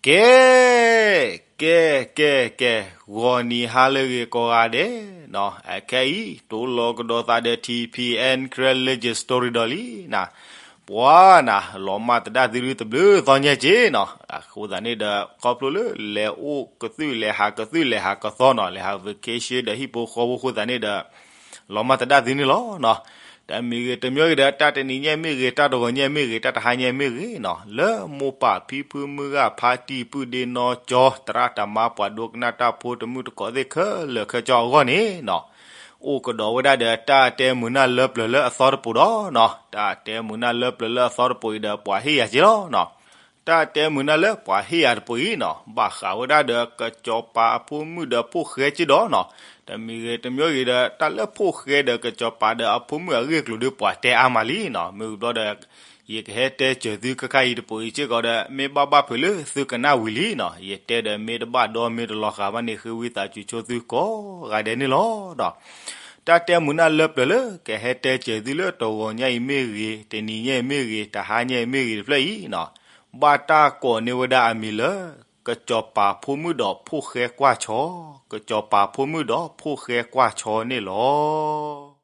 ကဲ, ကဲ, ကဲ, ကဲ, ဂီၤနံၤဟါလၢအဂ့ၤကိးဂၤဒဲးနီၤ, အခဲအံၤ တိၢ်လီၤကဒီးသးဒီး ထံၣ်ဖံးအဲၣ် Karen Legend Story ဒီးလံနီၤ, ပှၤနီၤ လီၤမၢ်သဒၣ်သုတဘျုးသီညါက့နီၤ, အဃိသတးန့ၣ်ဒီး ခီဖျိလၢလဲၤအိၣ်ကသုၣ် လဲၤဟးကသုၣ် လဲၤဟးကသီနီၤ, လဲၤဟး vacation ဒီးဟံၣ်ဖိဃီဖိအဃိသတးန့ၣ်ဒီး လီၤမၢ်သဒၣ်သုန့ၣ်လီၤနီၤ. တမံၤဂ့ၤတမံၤဂ့ၤဒီး တၢ်တနံၤညါမ့ၢ်ဂ့ၤ တၢ်တဂီၤညါမ့ၢ်ဂ့ၤ တၢ်တဟါညါမ့ၢ်ဂ့ၤနီၤ, လၢမိၢ်ပၢ်ဖံဖုမုၢ်ဂၢ်ဖါတံၢ်ပုၢ်ဒ့နီၢ်ကၠီ သရၣ်တၢ်မါပှၤဒိကနၣ်တၢ်ဖိတမုၣ်တကိးသ့ၣ်ခဲလၢာ်ခဲဆ့အဂီၢ်န့ၣ်နီၤ, အိၣ်ကဒီးဝဲဒၣ်ဒီးတၢ်တဲမုာ်နၢ်လၢပျၢၤလၢအသီတပူၤဒီးနီၤ, တၢ်တဲမုာ်နၢ်လၢပျၢၤလၢအသီတပူၤအံၤဒီးပှၤဟ့ၣ်ယၤက့လီၤနီၤ. တၢ်တဲမုာ်နၢ်လၢပှၤဟ့ၣ်ယၤတပူၤအံၤနီၤ ဘၣ်ဃးဝဲဒၣ်ဒီးကစီၤပၤအဖိမုၣ်ဒီးဖိၣ်ဃဲက့ဒီးနီၤ, တမံၤဂ့ၤတမံၤဂ့ၤဒီး တၢ်လၢဖိၣ်ဃဲဒီးကစီၤပၤဒီးအဖိမုၣ်အဂ့ၢ်အကျိၤဒီး ပှၤတဲအါမးလံနီၤ. မ့ၢ်ဘျီဒီး ယကဟဲတဲစၢၤသုခဲခါအံၤတပူၤအံၤစ့ၢ်ကီးဒီး မ့ၢ်ဘၣ်ဘၣ်ဖုးလၢသုကနၣ်ဝံၤလံနီၤ, ယတဲဒီးမ့ၢ်တဘၣ်ဒီးမ့ၢ်တလီၤဃာ်ဘၣ်န့ၣ် ဃ့ဝံသးစူၤဆိသုကိးဂၤဒဲးန့ၣ်လီၤဒီး တၢ်တဲမုာ်နၢ်လၢပျၢၤလၢ ကဟဲတဲစၢၤသုလၢတဂီၤညါအံၤမ့ၢ်ဂ့ၤ တနံၤညါအံၤမ့ၢ်ဂ့ၤ တဟါညါအံၤမ့ၢ်ဂ့ၤတဖျၢၣ်အံၤနီၤ, ဘၣ်တၢ်ကိးန့ၢ်ဝဲဒၣ်အမံၤလၢ ကစီၤပၤဖိမုၣ်ဒီးဖိၣ်ဃဲကွၢ်ဆီ, ကစီၤပၤဖိမုၣ်ဒီးဖိၣ်ဃဲကွၢ်ဆီန့ၣ်လီၤ.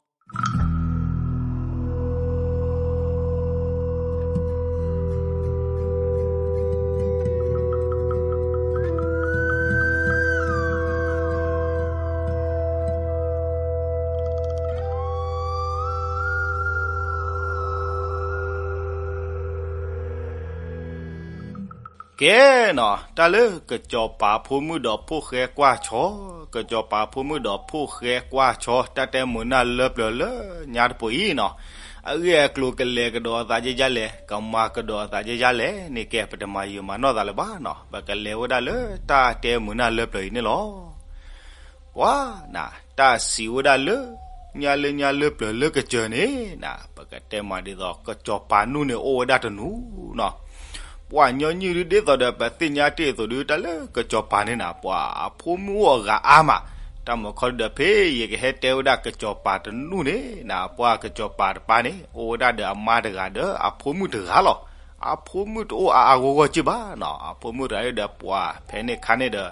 ကဲနီၤ, တၢ်လၢကစီၤပၤဖိမုၣ်ဒီးဖိၣ်ဃဲကွၢ်ဆီ, ကစီၤပၤဖိမုၣ်ဒီးဖိၣ်ဃဲကွၢ်ဆီ တၢ်တဲမုာ်နၢ်လၢပျၢၤလၢညါတပူၤအံၤနီၤ, အဂ့ၢ်အကျိၤကလဲၤကဒီးအသးဒ်လဲၣ်, ကမၤကဒီးအသးဒ်လဲၣ်န့ၣ် ကဲပတမၤယံာ်မၤနီၢ်သးလၢၤဘၣ်နီၤ, ပကလဲၤဝဲဒၣ်လၢတၢ်တဲမုာ်နၢ်လၢပျၢၤအံၤန့ၣ်လီၤ. ပှၤနၤ, တၢ်စံးဝဲဒၣ်လၢ ညါလၢညါလၢပျၢၤလၢကစၢၢ်န့ၣ်နၤ, ပကတဲမးဒ်သိး ကစီၤပၤနူၢ်န့ၣ်အိၣ်ဝဲဒၣ်တနူၢ်နီၤ. ပှၤညီနုၢ်ဒ်သိးဒီး ပသ့ၣ်ညါတ့ၢ်အသိးဒီး တၢ်လၢကစီၤပၤန့ၣ်နၤ, ပှၤအဖိမုၣ်အိၣ်အဂၤအါမး, တၢ်မုာ်ခီဒီး ဖဲယကဟဲတဲဝဲဒၣ်ကစီၤပၤတနူၢ်န့ၣ်နၤ, ပှၤကစီၤပၤတပၤန့ၣ် အိၣ်ဝဲဒၣ်ဒီးအမါတဂၤဒီးအဖိမုၣ်တဂၤလီၤ. အဖိမုၣ်တအိၣ်အါအါဂီၢ်ဂီၢ်က့ၢ်ဘၣ်နီၤ, အဖိမုၣ်တဂၤဒီးပှၤဖဲန့ၣ်ခါန့ၣ်ဒီး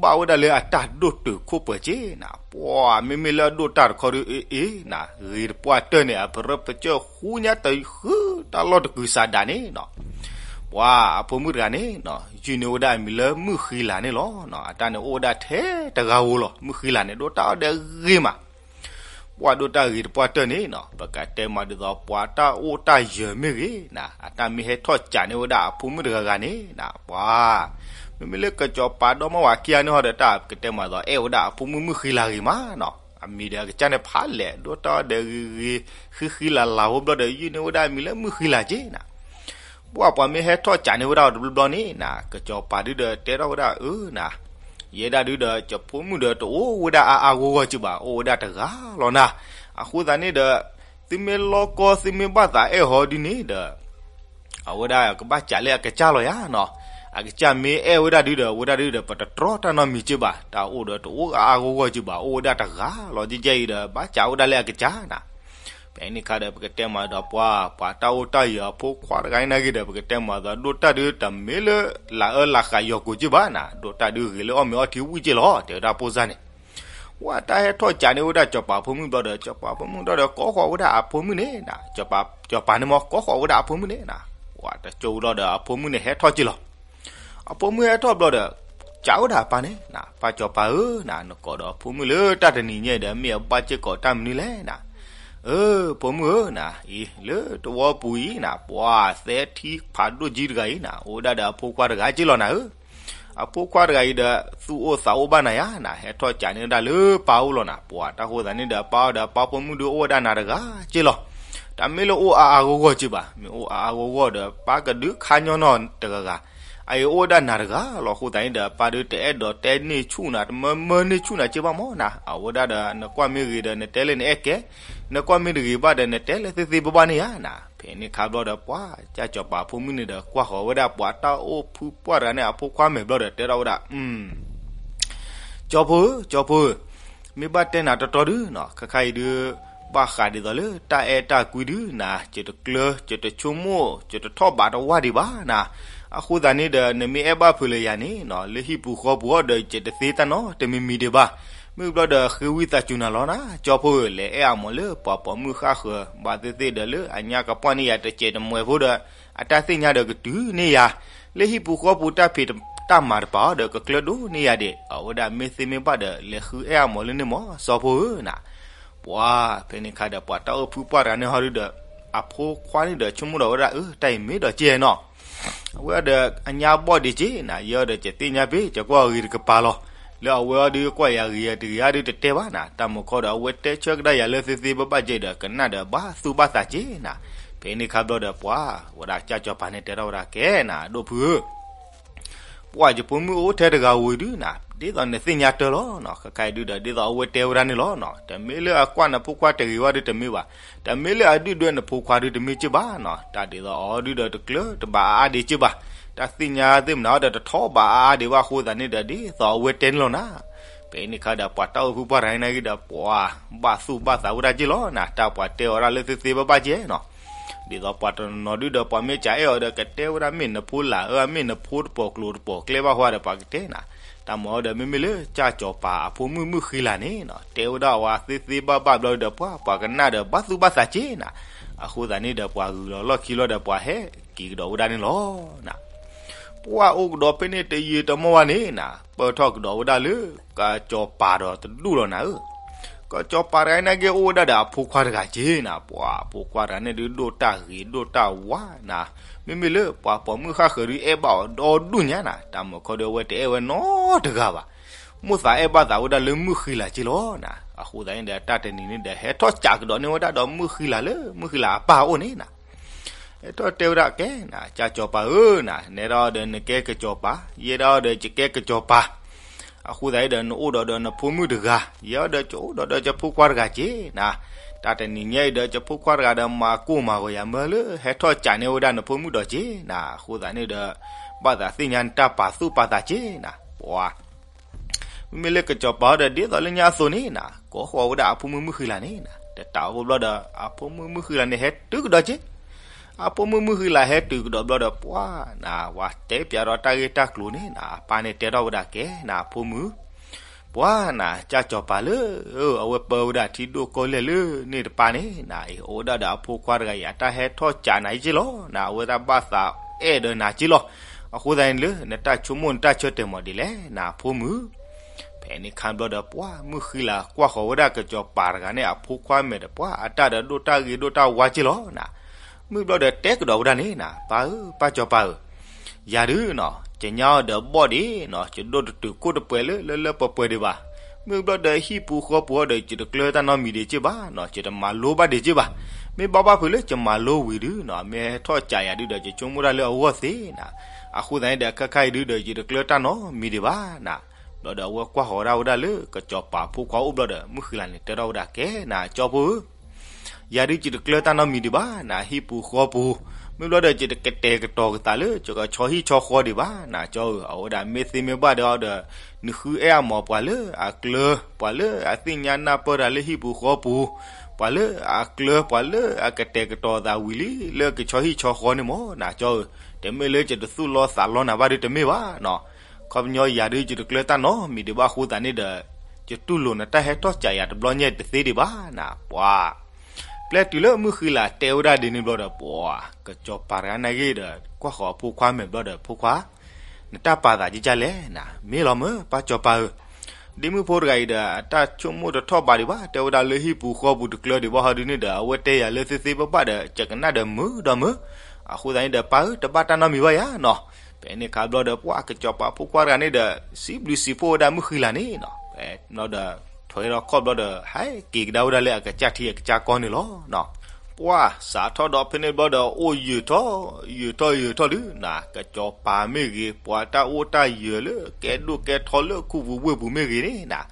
ဘၣ်ဝဲဒၣ်လၢအတၢ်ဒိၣ်တုာ်ခိၣ်ပှဲၤက့ၢ်နၤ, ပှၤမ့မ့ၢ်လၢအဒိၣ်တၢ်တခီဒီး အ့ၣ်အ့ၣ်နၤ, ဂ့ၤတပှၢ်တၢၢ်န့ၣ် အပရၢပစၢၢ်ဃူညါတဃုတၢ်လီၢ်တကုၤစးဒးန့ၣ်နီၤ. ပှၤအဖိမုၣ်တဂၤန့ၣ်နီၤ ယုၢ်န့ၢ်ဝဲဒၣ်အမံၤလၢမုၣ်ဃံလၤန့ၣ်လီၤ. အတၢ်န့ၣ်အိၣ်ဝဲဒၣ်ထဲတဂၤဧိၤလီၤ. မုၣ်ဃံလၤန့ၣ် ဒိၣ်တၢ်အီၣ်ဒီးဂ့ၤမး ပှၤဒိၣ်တၢ်ဂ့ၤတပှၢ်တၢၢ်န့ၣ်နီၤ, ပကတဲမးဒ်သိး ပှၤတၢ်အိၣ်တၢ်ယၢၤမ့ၢ်ဂ့ၤနၤ, အတၢ်မ့ၢ်ဟဲထီၣ်ကးန့ၢ်ဝဲဒၣ်အဖိမုၣ်တဂၤဂၤန့ၣ်နၤ, ပှၤ မ့မ့ၢ်လၢကစီၤပၤဒီမါဝၤခံဂၤန့ၣ်ဟီဒီး တၢ်ကတဲမးဒ်သိး အဲၣ်ဝဲဒၣ်အဖိမုၣ်မုၣ်ဃံလၤဂ့ၤမးနီၤ, အမံၤဒီးအကစၢ်န့ၣ်ဖးလဲၣ် ဒိၣ်တၢ်အီၣ်ဒီးဂ့ၤဂ့ၤ ဃံဃံလၤလၤဝဲဘျီဒီး ယုၢ်န့ၢ်ဝဲဒၣ်အမံၤလၢမုၣ်ဃံလၤက့ၢ်နၤ. ပှၤပှၤမ့ၢ်ဟဲထီၣ်ကးန့ၢ်ဝဲဒၣ်အီၤတဘျီဘျီန့ၣ်နၤ, ကစီၤပၤဒုဒီးတဲထီၣ်ဝဲဒၣ်အၢနၤ, ယဲဒၣ်ဒုဒီး ယဖိမုၣ်ဒီးတအိၣ်ဝဲဒၣ်အါအါဂီၢ်ဂီၢ်က့ၢ်ဘၣ်, အိၣ်ဝဲဒၣ်တဂၤလီၤနၤ. အဃိသတးန့ၣ်ဒီး သုမ့ၢ်လီကီ သုမ့ၢ်ဘၣ်သးအဲၣ်ဟီဒုန့ၣ်ဒီး အဝဲဒၣ်ကဘၣ်ကးလၢအကစၢ်လီၤယါနီၤ. အကစၢ်မ့ၢ်အဲၣ်ဝဲဒၣ်ဒုဒီး ဝဲဒၣ်ဒုဒီး ပတတြီတၢ်နီတမံၤက့ၢ်ဘၣ်, တၢ်အိၣ်ဒီးတအိၣ်အါအါဂီၢ်ဂီၢ်က့ၢ်ဘၣ်, အိၣ်ဝဲဒၣ်တဂၤလီၤကဲကဲအံၤဒီး ဘၣ်ကးဝဲဒၣ်လၢအကစၢ်နၤ. ဖဲန့ၣ်ခါဒီး ပကတဲမးဒ်သိး ပှၤ ပှၤတၢ်အိၣ်တၢ်ယၢၤအဖိခွါတဂၤန့ၣ်နာ်က့ဒီး ပကတဲမးဒ်သိး ဒိၣ်တၢ်ဒုတမ့ၢ်လၢ လၤအၢလၤဃာ်ယီၤကိာ်က့ၢ်ဘၣ်နၤ, ဒိၣ်တၢ်ဒုဂ့ၤလၢအီၣ်မ့ၤအီထံဝံၣ်က့ၢ်လီၤ တဲဝဲဒၣ်ဖိစၢ်န့ၣ်. ပှၤတၢ်ဟဲထီၣ်ကးန့ၢ်ဝဲဒၣ်စီၤပၤဖိမုၣ်ဘျီဒီး စီၤပၤဖိမုၣ်ဘျီဒီး ကိးဃီၤဝဲဒၣ်အဖိမုၣ်န့ၣ်နၤ, စီၤပၤ စီၤပၤန့ၣ်မ့ၢ် ကိးဃီၤဝဲဒၣ်အဖိမုၣ်န့ၣ်နၤ. ပှၤတကၠိဘျီဒီး အဖိမုၣ်န့ၣ်ဟဲထီၣ်က့ၢ်လီၤ. အဖိမုၣ်ဟဲထီၣ်ဘျီဒီး ကးဝဲဒၣ်အပၢ်န့ၣ်နၤ, ပၢ်စီၤပၤဧၢနၤ, နကိးဒီးအဖိမုၣ်လၢတၢ်တနံၤညါဒီး မ့ၢ်အဘၣ်စ့ၢ်ကီးတၢ်မနုၤလဲၣ်နၤ. အၢ ဖိမုၣ်ဧၢနၤ, အံၤ လၢတဝီပူၤအံၤနၤ, ပှၤသဲထံဖးဒိၣ်ကံတဂၤအံၤနၤ, အိၣ်ဝဲဒၣ်ဒီးအဖိခွါတဂၤက့ၢ်လီၤနၤဧၢ. အဖိခွါတဂၤအံၤဒီး သူၣ်အိၣ်သးအိၣ်ဘၣ်နၤယါနၤ, ဟဲထီၣ်ကးန့ၢ်ဝဲဒၣ်လၢပၢ်အိၣ်လီၤနၤ. ပှၤတၢ်ဃိသးန့ၣ်ဒီး ပၢ်အိၣ်ဒီးပၢ်ဖိမုၣ်ဒုအိၣ်ဝဲဒၣ်နၤတဂၤက့ၢ်လီၤ. တၢ်မ့ၢ်လၢအိၣ်အါအါဂီၢ်ဂီၢ်က့ၢ်ဘၣ်, မ့ၢ်အိၣ်အါအါဂီၢ်ဂီၢ်ဒီး ပၢ်ကဒုးခါညီနီၢ်တဂၤဂၤ, အအံၤအိၣ်ဝဲဒၣ်နၤတဂၤလီၤ. အဃိသတးန့ၣ်ဒီး ပၢ်ဒုးတအဲၣ်ဒိးတဲန့ၢ်ဆူၣ်နၤ, တမၢမၢန့ၢ်ဆူၣ်နၤက့ၢ်ဘၣ်မးနၤ. အဝဲဒၣ်ဒီး နကွၢ်မ့ၢ်ဂ့ၤဒီး နတဲလၢနအဲၣ်ကဲ, နကွၢ်မ့ၢ်တဂ့ၤဘၣ်ဒီး နတဲလၢသ့သ့ဘၣ်ဘၣ်န့ၣ်ယါနၤ. ဖဲန့ၣ်ခါဘျီဒီး ပှၤ ကၢ်စီၤပၤဖိမုၣ်န့ၣ်ဒီး ကွၢ်ဃီၤဝဲဒၣ်ပှၤတၢ်အိၣ်ဖုပှၢ်တဂၤန့ၣ် အဖိခွါမဲာ်ဘျီဒီး တဲထီၣ်ဝဲဒၣ်, ကၠီဖိဧၢ, ကၠီဖိဧၢ, မ့ၢ်ဘၣ်တဲနၤတီတီဒုနီၤ, ခဲခါအံၤဒု ဘၣ်ဃးဒ်သိးလၢတၢ်အဲၣ်တၢ်ကွံဒုနၤ, ယတကျၢၤ ယတဆိကမိၣ် ယတထီၣ်ဘးတဝၢ်ဒံးဘၣ်နၤ. အဃိသတးန့ၣ်ဒီး နမ့ၢ်အဲၣ်ဘၣ်ဖုးလၢယၤန့ၣ်နီၤ လၢဟံၣ်ပူၤဃီပူၤအံၤဒီး ယတသ့တၢ်နီတမံၤမံၤဒံးဘၣ်. မုၢ်ဘျီဒီးဃ့ဝံသးစူၤနၤလီၤနၤ ကၠီဖိဧၢ, လဲၤအဲၣ်အမိၢ်လၢပှၤပိာ်မုၣ်ဃၣ်ဃၢၤ, ဘၣ်သ့ၣ်သ့ၣ်ဒီးလၢအညါကပီၢ်န့ၢ်ယၤတစဲးတမှဲးဖိဒီး အတၢ်သ့ၣ်ညါဒီးကတုၤန့ၢ်ယၤ လၢဟံၣ်ပူၤဃီပူၤတၢ်ဖံးတၢ်မၤတပၤအံၤဒီး ကကျၢၤဒိၣ်န့ၢ်ယၤဒံး. အဝဲဒၣ်မ့ၢ်သ့မ့ၢ်ဘၣ်ဒီး လဲၤဃုအဲၣ်အမိၢ်လၢန့ၣ်မး ကၠီဖိဧၢနၤ. ပှၤဖဲန့ၣ်ခါဒီး ပှၤတၢ်အိၣ်ဖုပှၢ်တဂၤန့ၣ်ဟီဒုဒီး အဖိခွါန့ၣ်ဒီး ဆိကမိၣ်ဒီးဝဲဒၣ် အၢ တၢ်အံၤမ့ၢ်ဒီးကဲနီၤ အဝဲဒီးအညါဘီၣ်ဒံးက့နၤ, ယဲဒီးယသ့ၣ်ညါဖဲ ယကွၢ်အဂ့ၤတကပၤလီၤ. လၢအဝဲအံၤဒုကွၢ်ယၤဂ့ၤတဂ့ၤအံၤဒုတတဲဘၣ်နၤ, တၢ်မုၢ်ခီဒီးအဝဲတဲဆၢကဒါယၤလၢသ့သ့ဘၣ်ဘၣ်ကဲဒီး ကနၣ်ဒီးဘၣ်သူၣ်ဘၣ်သးက့နၤ. ဖဲန့ၣ်ခါဘျီဒီးပှၤ ဝဲဒၣ်ကၠီၤပၤန့ၣ်တဲထီၣ်ဝဲဒၣ် ကဲနၤ ဒိၣ်ဖုဧၢ ပှၤယဖိမုၣ်အိၣ်ထဲတဂၤဝံၤဒုနၤ, ဒ်သိးနသ့ၣ်ညါတၢ်လီၤနီၤ, ခဲခါအံၤဒုဒီး ဒ်သိးအဝဲတဲဝဲဒၣ်န့ၣ်လီၤနီၤ, တမ့ၢ်လၢအကွၢ်နဖိခွါတဂ့ၤဘၣ်ဒုတမ့ၢ်ဘၣ်, တမ့ၢ်လၢအဒုၣ်ဒွဲၣ်နဖိခွါဒုတမ့ၢ်က့ဘၣ်နီၤ, တၢ်ဒ်သိးအီၤဒုဒီးတကျၢၤတဘၣ်အါအါဒံးက့ဘၣ်, တၢ်သ့ၣ်ညါသ့ၣ်မနုၤအီၤဒီးတထီၣ်ဘၣ်အါအါဒံးဘၣ်အဃိသတးန့ၣ်ဒီး ဒ်သိးအဝဲတဲန့ၣ်လီၤနၤ. ဖဲန့ၣ်ခါဒီးပှၤတၢ်အိၣ်ဖုပှၢ်တဂၤန့ၣ်က့ဒီး ပှၤဘၣ်သူၣ်ဘၣ်သးဝဲဒၣ်က့လီၤနၤ, တၢ်ပှၤတဲအီၤဒၣ်လၢသ့သ့ဘၣ်ဘၣ်ကဲနီၤ ဒ်သိးပှၤတနီၤဒုဒီး ပှၤမ့ၢ်စံးအဲၣ်အီၤဒီး ကတဲဝဲဒၣ်မ့ၢ်နဖိလၢ်ဧၢ, မ့ၢ်နဖိတပိာ်ကျိၤတပိာ်ကျဲဘၣ်ဃိဒီး ပှၤကတဲနၤ, တၢ်မၤအီၤဒီး မ့မ့ၢ်လၢကၠၢ်ကၠီၤပၤအဖိမုၣ်မုၣ်ဃံလၤန့ၣ်နီၤ, တဲဝဲဒၣ်ဝဲသ့သ့ဘၣ်ဘၣ်ဘျီဒီး ပှၤ ပှၤကနၣ်ဒီးဘၣ်သူၣ်ဘၣ်သးက့နၤ, အဃိသတးန့ၣ်ဒီး ပှၤဂုာ်လီၤလီၢ်ခံလီၤဒီး ပှၤဟဲက့ၤကဒီးဝဲဒၣ်န့ၣ်လီၤ နၤ ပှၤအိၣ်ကဒီးဖဲန့ၣ်တယံာ်တမီၢ်ဘၣ်န့ၣ်နၤ, ပၢၢ်ထီၣ်ကဒီးဝဲဒၣ်လၢ ကၠီၤပၤဒီးတဒူၣ်လီၤနၤဧၢ, ကၠီၤပၤတဂၤန့ၣ်က့အိၣ်ဝဲဒၣ်ဒီးအဖိခွါတဂၤက့နၤ, ပှၤအဖိခွါတဂၤန့ၣ်ဒုးဒိၣ်တၢ်ဂ့ၤဒိၣ်တၢ်ဝါနၤ, မ့မ့ၢ်လၢပှၤပိာ်မုၣ်ဃၣ်ဃၢၤဒုးအဲၣ်ဘၣ်အီၤဒီဒူၣ်ညါနၤ, တၢ်မုၢ်ခီဒီးအဝဲတအဲၣ်ဝဲနီတဂၤဘၣ်, မိၣ်သးအဲၣ်ဘၣ်သးဝဲဒၣ်လၢမုၣ်ဃံလၤက့လီၤနၤ, အဃိသတးန့ၣ်ဒီး တၢ်တနံၤန့ၣ်ဒီး ဟဲထီၣ်ကးကဒီးန့ၢ်ဝဲဒၣ်ဒီးမုၣ်ဃံလၤလၢ မုၣ်ဃံလၤအပၢ်အအိၣ်န့ၣ်နၤ ဟဲထီၣ်တဲဝဲဒၣ် ကဲနၤ ကၠၢ်ကၠီၤပၤဧၢနၤ, နဲဒၣ်အီၤဒီးနကဲကၠီၤပၤ, ယဲဒၣ်အီၤဒီးယကဲကၠီၤပၤ, အဃိသတးဒီး နအိၣ်ဒီးဒီးနဖိမုၣ်တဂၤ, ယဲဒၣ်အီၤဒီးယအိၣ်ဒီးဒီးယဖိခွါတဂၤက့နၤ, တၢ်တနံၤညါအံၤဒီး ယဖိခွါတဂၤဒီး မၤကိၢ်မၤဂီၤယၤမၢလၢ ဟဲထီၣ်ကးန့ၢ်ဝဲဒၣ်နဖိမုၣ်ဒီးက့နၤ, အဃိသတးန့ၣ်ဒီး ဘၣ်သးသ့ၣ်ညါနတၢ်ပာ်သူၣ်ပာ်သးက့နၤ, ပှၤ မ့မ့ၢ်လၢကၠီၤပၤအီၤဒီး ဒ်သိးလၢညါအသိးန့ၣ်နၤ, ကိးဃီၤဝဲဒၣ်အဖိမုၣ်မုၣ်ဃံလၤန့ၣ်နၤ, တတးအိၣ်ဘျီဒီး အဖိမုၣ်မုၣ်ဃံလၤန့ၣ် ဟဲတုၤကဒီးက့, အဖိမုၣ်မုၣ်ဃံလၤဟဲတုၤကဒီးဘျီဒီး ပှၤနၤ ဝဲတဲပၠးဒီးတၢ်ဂ့ၢ်တၢ်ကျိၤန့ၣ်နၤ, အပၢ်န့ၣ်တဲထီၣ်ဝဲဒၣ် ကဲနၤ အဖိမုၣ်, ပှၤနၤ ကၠၢ်ကၠီၤပၤလၢ အဝဲပၢဝဲဒၣ်ထံဒိၣ်ကီၢ်လဲၢ်လၢန့ၣ်တပၤန့ၣ်နၤ, အံၤအိၣ်ဝဲဒၣ်ဒီးအဖိခွါတဂၤအံၤ အတၢ်ဟဲထီၣ်ကးနၤအံၤက့လီၤနၤ, အဝဲဒၣ်ဘၣ်သးအဲၣ်ဒီးနၤက့လီၤ, အဃိသတးန့ၣ်လၢ နတၢ်ဆိကမိၣ်နတၢ်ဆၢတဲာ်မးဒ်လဲၣ်နၤ အဖိမုၣ် ဖဲန့ၣ်ခါဘျီဒီး ပှၤမုၣ်ဃံလၤကွၢ်ဃီၤဝဲဒၣ်ကၠီၤပၤတဂၤန့ၣ် အဖိခွါမဲာ်ဒီး ပှၤအတၢ်ဒီးဒိၣ်တၢ်ဂ့ၤဒိၣ်တၢ်ဝါက့လီၤနၤ, မုၢ်ဘျီဒီးတဲကဒီးဝဲဒၣ်န့ၣ်နၤ, ပၢ်ဧၢ ပၢ်ကၠီၤပၤဧၢ, ယၤဒုနီၤ ယညါအီၤဒီးဘီၣ်ဒံးနီၤ, ယဒိၣ်တတုာ်ခိၣ်တပှဲၤလၢလၢလၢပှဲၤပှဲၤဒံးဘၣ်, မုၢ်ဘျီဒီးဟံၣ်ပူၤဃီပူၤအီၤဒီး ယတကျၢၤတၢ်နီတမံၤဒံးက့ဘၣ်နီၤ, ယတမၤလိဘၣ်ဒံးက့ဘၣ်, မ့ၢ်ဘၣ်ဘၣ်ဖုးလၢယမၤလိဝံၤဒုနီၤ မ့ၢ်ဟဲထီၣ်ကးယၤဒုဒီး ယဆိကမိၣ်တၢ်လၢအဂီၢ်သ့နၤ, အဃိသတးန့ၣ်ဒီး ခဲခါအံၤဒုဒီး ယတကျၢၤတၢ်နီတမံၤဒံးဘၣ်နၤ, ဘျီဒီးအဝဲကွၢ်ဃီၤဝဲဒၣ်ဝဲဒၣ်လၢ ကၠီၤပၤဖိခွါအိၣ်ဘျီဒီး မုၣ်ဃံလၤန့ၣ် တဲထီၣ်ဝဲဒၣ် ကဲနၤ ကၠီဖိဧၢ ယၤဒုးယတကျၢၤတၢ်နီတမံၤဒံးဘၣ်နၤ, ဟံၣ်ပူၤဃီပူၤ, မ့ၢ်ဘျီဒီးယတကတဲာ်ကတီၤကသးလၢ ယကဆီဟံၣ်ဆီဃီဒံးဘၣ်နၤ ကၠီဧၢ, အဝဲဒၣ်မ့ၢ်သ့မ့ၢ်ဘၣ်ဒီးဒီး နဃုအဲၣ်အမးပှၤလၢအကျၢၤ, ပှၤလၢအသ့ၣ်ညါနၢ်ပၢၢ်တၢ်လၢဟံၣ်ပူၤဃီပူၤ, ပှၤလၢအကျၢၤ, ပှၤလၢအကတဲာ်ကတီၤသးဝံၤလံ လၢကဆီဟံၣ်ဆီဃီန့ၣ်မးနၤ ကၠီဧၢ, တမ့ၢ်လၢယတသူၣ်လီသးလီနၤဘၣ်ဒုးတမ့ၢ်ဘၣ်နီၤ, ခီပညီယၤဒုးယတကျၢၤတၢ်နီတမံၤဒံးဘၣ်အဃိသတးန့ၣ်ဒီး ယတူၢ်လိာ်နတၢ်ဟဲထီၣ်ကးယၤတဘျီညါတသ့ဒံးဘၣ်နၤ, ပှၤ ပျဲတုၤလၢမုၣ်ဃံလၤတဲဝဲဒၣ်ဒ်န့ၣ်ဘျီဒီး ပှၤ ကစီၤပၤတဂၤန့ၣ်ဂ့ၤဒီး ကွၢ်ဃီၤအဖိခွါမဲာ်ဘျီဒီး ဖိခွါ နတၢ်ပာ်သးကကၢ်လဲၣ်နၤ, မ့ၢ်လီၤမၢ် ပၢ်စီၤပၤဧၢ, ဒ်မုၣ်ဖိတဂၤအံၤဒီး အတၢ်ဆိကမိၣ်တထီၣ်ဘးဒံးဘၣ်, တဲဝဲဒၣ်လၢဟံၣ်ပူၤဃီပူၤတကျၢၤဒံးဘၣ်ဟီဒုန့ၣ်ဒီး အဝဲတဲယၤလၢသ့သ့ဘၣ်ဘၣ်ဒီး ယကနၣ်ဒီးမုာ်ဒီးမုာ်, အဃိသတးန့ၣ်ဒီး ပၢ်ဧၢ တဘၣ်တၢ်နီတမံၤဘၣ်ယၤနီၤ, ဖဲန့ၣ်ခါဘျီဒီး ပှၤကစီၤပၤဖိခွါတဂၤန့ၣ်ဒီး စံးဘျုးစံးဖှိၣ်ဝဲဒၣ်မုၣ်ဃံလၤန့ၣ်နီၤ, ဖဲဘျီဒီး ထွဲထီၣ်ခီၣ်ဘျီဒီး ဟဲက့ၤကဒါဝဲဒၣ်လၢအကစၢ်ထံအကစၢ်ကီၢ်န့ၣ်လီၤနီၤ, ပှၤစးထီၣ်ဒီးဖဲန့ၣ်ဘျီဒီး အိၣ်ယၢၤထီၣ် ယၢၤထီၣ်ယၢၤထီၣ်ဒုးနၤ, ကစီၤပၤမ့ၢ်ဂ့ၤ ပှၤတၢ်အိၣ်တၢ်ယၢၤလၢကဲဒိၣ်ကဲထီလၢခူပူၤဝ့ၢ်ပူၤမ့ၢ်ဂ့ၤန့ၣ်နၤ,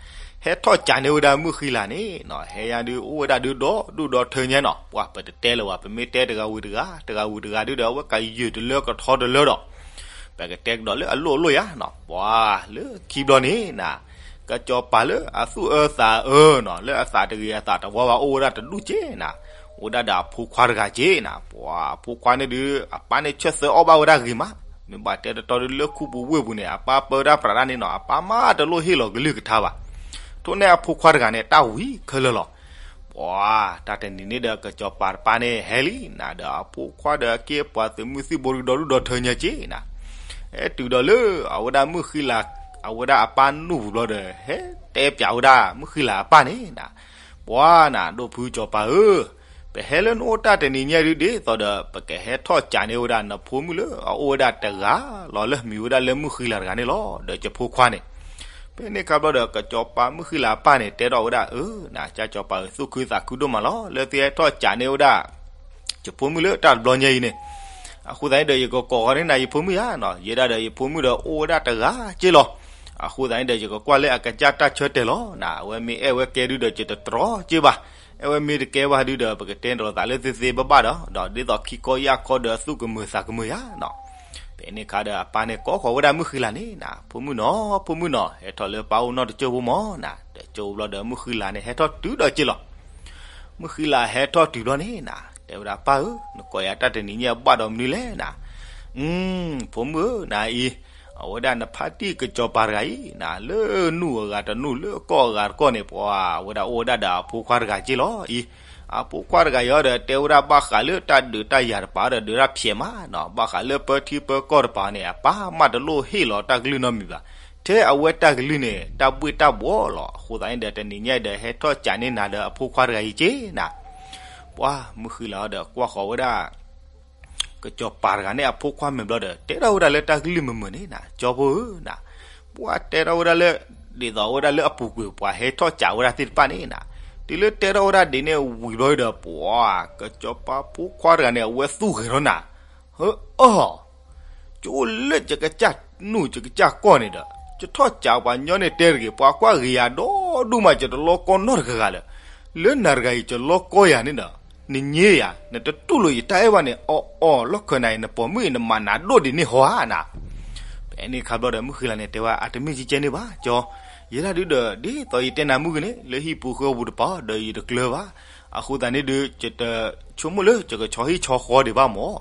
ဟဲထီၣ်ကးန့ၢ်ဝဲဒၣ်မုၣ်ဃံလၤန့ၣ်နီၤ, ဟဲယၤဒုးအိၣ်ဝဲဒၣ်ဒုးဒီဒူၣ်ဒီထၢညါနီၤ, ပှၤပတတဲလၢၤဘၣ်, ပမ့ၢ်တဲတဂၤဝံၤတဂၤ တဂၤဝံၤတဂၤဒုးဒီး အဝဲကယၢၤတလၢကထီတလၢဒီး ပကတဲကဒီးလၢအလိၣ်အလိၣ်ယၤနီၤ, ပှၤလၢခံဘျီန့ၣ်နၤ, ကစီၤပၤလၢအသူၣ်အၢသးအၢနီၤ, လၢအသးတဂ့ၤအသးတဝါဘၣ် အိၣ်ဝဲဒၣ်တဒူၣ်က့နၤ, အိၣ်ဒၣ်ဒီးအဖိခွါတဂၤက့နၤ, ပှၤအဖိခွါန့ၣ်ဒုး အပၢ်န့ၣ်ဆၢသၢအီၣ်ဘၣ်ဝဲဒၣ်ဂ့ၤမး, မ့ၢ်ဘၣ်တဲတတီဒုးလၢခူပူၤဝ့ၢ်ပူၤန့ၣ် အပၢ်ပၢတၢ်ပြးတၢ်န့ၣ်နီၤ အပၢ်မးတလိၣ်ဟ့ၣ်လီၤကလုၢ်ကထါဘၣ်. ထိၣ်န့ၢ်အဖိခွါတဂၤန့ၣ် တၢ်ဝံၤခဲလၢာ်လီၤ. ပှၤ တၢ်တနံၤန့ၣ်ဒီး ကစီၤပၤတပၢ်န့ၣ် ဟဲလံနၤဒီး အဖိခွါဒီးက့ပှၤသုးမုၢ်သံၣ်ဘိတကဒီးဒုၣ်ဒီးထၢညါက့နၤ, ဟဲတုၤဒီးလၢ အဝဲဒၣ်မုၢ်ဃံလၤ အဝဲဒၣ်အပၢ်နူၢ်ပူၤဘျီဒီး ဟဲတဲပၠးဝဲဒၣ်မုၢ်ဃံလၤအပၢ်န့ၣ်နၤ, ပှၤနၤ ဒိၣ်ဖုစီၤပၤဧၢ, ပဟဲလၢနအိၣ်တၢ်တနံၤညါဒုးဒ်သိးဒီး ပကဟဲထီၣ်ကးန့ၢ်ဝဲဒၣ်နဖိမုၣ်လၢအအိၣ်ဝဲဒၣ်တဂၤလီၤ လၢမံၤဝဲဒၣ်လၢမုၢ်ဃံလၤတဂၤန့ၣ်လီၤ ဒီးယဖိခွါန့ၣ်. ဖဲန့ၣ်ခါဘျီဒီး ကစီၤပၤမုၢ်ဃံလၤအပၢ်န့ၣ် တဲထီၣ်ဝဲဒၣ် အၢ နၤ ကၠၢ်စီၤပၤဧၢ သူၣ်ခုသးခုဒိၣ်မးလီၤ လၢသုဟဲထီၣ်ကးန့ၢ်ဝဲဒၣ် ယဖိမုၣ်လၢတၢ်တဘျီညါအံၤန့ၣ်, အဃိသတးန့ၣ်ဒီး ယကကိးဃီန့ၢ်နၤယဖိမုၣ်ဧါနီၤ, ယဲဒၣ်ဒီးယဖိမုၣ်ဒီးအိၣ်ဝဲဒၣ်တဂၤက့လီၤ. အဃိသတးန့ၣ်ဒီး ယကကွၢ်လၢအကစၢ်တၢ်ဆၢတဲာ်လီၤနၤ, အဝဲမ့ၢ်အဲၣ်ဝဲကဲဒုးဒီး ယတတြီက့ဘၣ်, အဲၣ်ဝဲမ့ၢ်တကဲဘၣ်ဒုးဒီး ပကတဲတရီၤသးလၢသ့သ့ဘၣ်ဘၣ်ဒီး ဒီးဒ်သိးခံကီယၢ်ကီဒီးသူၣ်ကမုာ်သးကမုာ်ယါနီၤ. ဖဲန့ၣ်ခါဒီးအပၢ်န့ၣ်ကိးဃီၤဝဲဒၣ်မုၢ်ဃံလၤန့ၣ်နၤ, ဖိမုၣ်နီၤ ဖိမုၣ်နီၤ ဟဲထီၣ်လၢပၢ်အိၣ်နီတကၠိဖိမၢ်နၤ, ဒီးကၠိဖိဘျီဒီးမုၢ်ဃံလၤန့ၣ် ဟဲထီၣ်တုၤဒီးက့လီၤ. မုၢ်ဃံလၤဟဲထီၣ်တုၤဘျီန့ၣ်နၤ, တဲဝဲဒၣ်ပၢ်ဧၢ, နကိးယၤတၢ်တနံၤညါဘၣ်ဒီးမနုၤလဲၣ်နၤ. အု ဖိမုၣ်ဧၢ နၤအံၤ, အဝဲဒၣ်နဖါတံၢ်ကစီၤပၤတဂၤအံၤနၤ, လၢနူၢ်အဂၤတနူၢ် လၢကီၢ်အဂၤတကီၢ်န့ၣ် ပှၤအဝဲဒၣ်အိၣ်ဝဲဒၣ်ဒီးအဖိခွါတဂၤက့လီၤအံၤ. အဖိခွါတဂၤအံၤဒီး တဲဝဲဒၣ်ဘၣ်ဃးလၢတၢ်ဒုးတၢ်ယၤတပၤဒီး ဒုးတၢ်ဖျဲးမးနီၤ, ဘၣ်ဃးလၢပၢထံပၢကီၢ်တပၤန့ၣ် အပၢ်မးတလိၣ်ဟ့ၣ်လီၤတၢ်ကလုၢ်နီတမံၤဘၣ်. ထဲအဝဲတၢ်ကလုၢ်န့ၣ် တၢ်ဘှ့ၣ်တၢ်ဘှီလီၤ. အဃိသတးန့ၣ်ဒီး တနံၤညါအံၤဒီး ဟဲထီၣ်ကးန့ၢ်နၤဒီးအဖိခွါတဂၤအံၤက့နၤ. ပှၤမုၢ်ဃံလၤအံၤဒီးကွၢ်ဃီၤဝဲဒၣ် ကစီၤပၤတဂၤန့ၣ်အဖိခွါမဲာ်ဘျီဒီး တဲထီၣ်ဝဲဒၣ်လၢတၢ်ကလုၢ်မုာ်မုာ်န့ၣ်နၤ, ကၠီဖိဧၢနၤ, ပှၤတဲထီၣ်ဝဲဒၣ်လၢ ဒ်သိးဝဲဒၣ်လၢအပူၤကွံာ်ပှၤဟဲထီၣ်ကးဝဲဒၣ်သ့ၣ်တဖၣ်န့ၣ်နၤ, တုၤလၢတဲထီၣ်ဝဲဒၣ်ဒ်န့ၣ်ဝံၤဘျီဒီး ပှၤကစီၤပၤဖိခွါတဂၤန့ၣ် အဝဲသူၣ်ဂဲၤထီၣ်နၤ, ဟၢအီၣ် ကၠိလၢယကစၢ်နူၢ်ယကစၢ်ကီၢ်န့ၣ်ဒီး ယထီၣ်ကးပှၤညီန့ၣ်တဲတဂ့ၤ, ပှၤကွၢ်ဂ့ၤယၤဒီဒူၣ်မး ယတလီကီနီတဂၤဂၤလၢာ်. လၢနၤတဂၤအံၤ ယလီကီယၤန့ၣ်ဒီး နည့ယၤ နတတူၢ်လိာ်ယတၢ်အဲၣ်ဘၣ်န့ၣ် အီၣ်အီၣ်လီၢ်ခၢးနၤအံၤ နပိာ်မုၣ်အံၤ နမၤနၤဒိၣ်ဒ်န့ၣ်ဟီဧါနၤ. ဖဲန့ၣ်ခါဘျီဒီး မုၢ်ဃံလၤန့ၣ်တဲဝဲ အတမ့ၢ်ကဲကဲန့ၣ်ဘၣ် ကၠီ, ယဲဒၣ်ဒုဒီး ဒ်သိးယတဲနၤမုၢ်ဂ့ၤန့ၣ် လၢဟံၣ်ပူၤဃီပူၤတပၤဒီးယတကျၢၤဘၣ်. အဃိသတးန့ၣ်ဒု ယတဆိကမိၣ်လၢယကဆီဟံၣ်ဆီဃီဒံးဘၣ်မၢ်.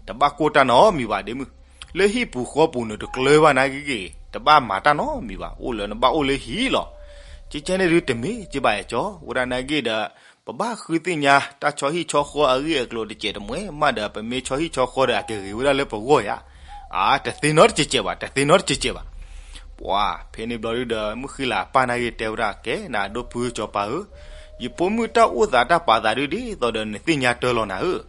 တဘၣ်ကိၢ်တၢ်နီတမံၤဘၣ်ဒ်မုၢ်, လၢဟံၣ်ပူၤဃီပူၤန့ၣ်တကျၢၤဘၣ်နာ်က့ဂ့ၤ, တဘၣ်မၤတၢ်နီတမံၤဘၣ်, အိၣ်လၢနဘၣ်အိၣ်လၢဟံၣ်လီၤ. ကဲကဲန့ၣ်ဒုတမ့ၢ်ကဲဘၣ်အဲၣ်ကၠီ, ဝဲဒၣ်နာ်က့ဒီး ပဘၣ်ဃုသ့ၣ်ညါတၢ်ဆီဟံၣ်ဆီဃီအဂ့ၢ်အကျိၤတစဲးတမှဲၤမးဒီး ပမ့ၢ်ဆီဟံၣ်ဆီဃီဒီးအကဂ့ၤဝဲဒၣ်လၢပဂီၢ်ယါ. အါ တသ့နီတစဲးဘၣ် တသ့နီတစဲးဘၣ်. ပှၤ ဖဲန့ၣ်ဘျီဒုဒီး မုၢ်ဃံလၤအပၢ်နာ်က့တဲဝဲဒၣ် ကဲနၤဒိၣ်ဖုကစီၤပၤဧၢ, ယဖိမုၣ်တၢ်အိၣ်သးတၢ်ပာ်သးဒုဒ်သိးဒီးနသ့ၣ်ညါတၢ်လီၤနၤဧၢ.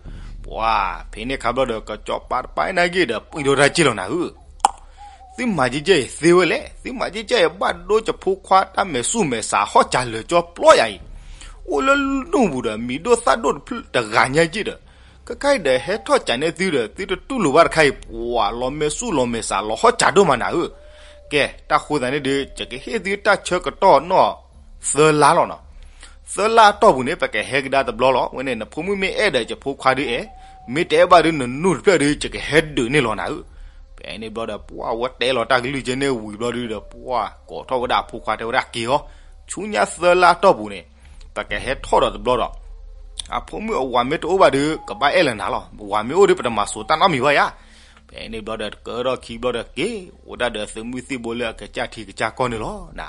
ပှၤ ဖဲန့ၣ်ခါဘျီဒီး ကစီၤပၤတပၤနာ်က့ဒီး ပှံၤဒီးတၢ်က့လီၤနၤဧၢ. သုမၤကဲကဲအံၤသ့ဝဲလဲၣ်, သုမၤကဲကဲအံၤ ဘၣ်ဒိယဖိခွါတၢ်မဲာ်ဆူၣ်မဲာ်ဆါဟီၣ်ကးလၢာ်ကၠီပျီယၤအံၤ, အိၣ်လၢနူၢ်ပူၤဒီး မံၤဒိၣ်သၣ်ဒိၣ်တဖျၢၣ်တဂၤညါက့ဒီး, ခဲခါအံၤဒီး ဟဲထီၣ်ကးန့ၢ်သုဒီး သုတတူၢ်လိာ်ဘၣ်တခါအံၤ ပှၤလီၤမဲာ်ဆူၣ်လီၤမဲာ်ဆါလီၤဟီၣ်ကးဒိၣ်မးနၤဧၢ. ကဲ တၢ်ဃိသးန့ၣ်ဒီး ယကဟ့ၣ်သုတၢ်ဆၢကတီၢ်နီၢ် သၢလါလီၤနီၤ. သၢလါအတီၢ်ပူၤန့ၣ် ပကဟဲကဒါတဘျီလီၤ. ဝဲန့ၣ် နဖိမုၣ်မ့ၢ်အဲၣ်ဒီးယဖိခွါဒုအဲၣ်, မ့ၢ်တအဲၣ်ဘၣ်ဒု နနူၢ်တဖျၢၣ်ဒု ယကဟဲဒုးန့ၢ်လီၤနၤဧၢ. ဖဲန့ၣ်ဘျီဒီး ပှၤဝဲတဲလီၤတၢ်ကလုၢ်ကဲန့ၣ်ဝံၤဘျီဒုဒီး ပှၤကိးထီၣ်ဝဲဒၣ်အဖိခွါတဲဝဲဒၣ်က့ၤအီၤ, ဆူညါသၢလါအတီၢ်ပူၤန့ၣ် ပကဟဲထီၣ်ဒီးတဘျီဒီး အဖိမုၣ်အဝၤမ့ၢ်တအိၣ်ဘၣ်ဒု ကဘၣ်အဲၣ်လၢနၤလီၤ. ဝၤမ့ၢ်အိၣ်ဒု ပတမၤစိာ်တၢ်နီတမံၤဘၣ်ယါ. ဖဲန့ၣ်ဘျီဒီး တကၢထီၣ်ခံဘျီဒီးက့ၤ အိၣ်ဒၣ်ဒီးသုးမုၢ်သံၣ်ဘိလၢအကစၢ်ထံကစၢ်ကီၢ်န့ၣ်လီၤနၤ.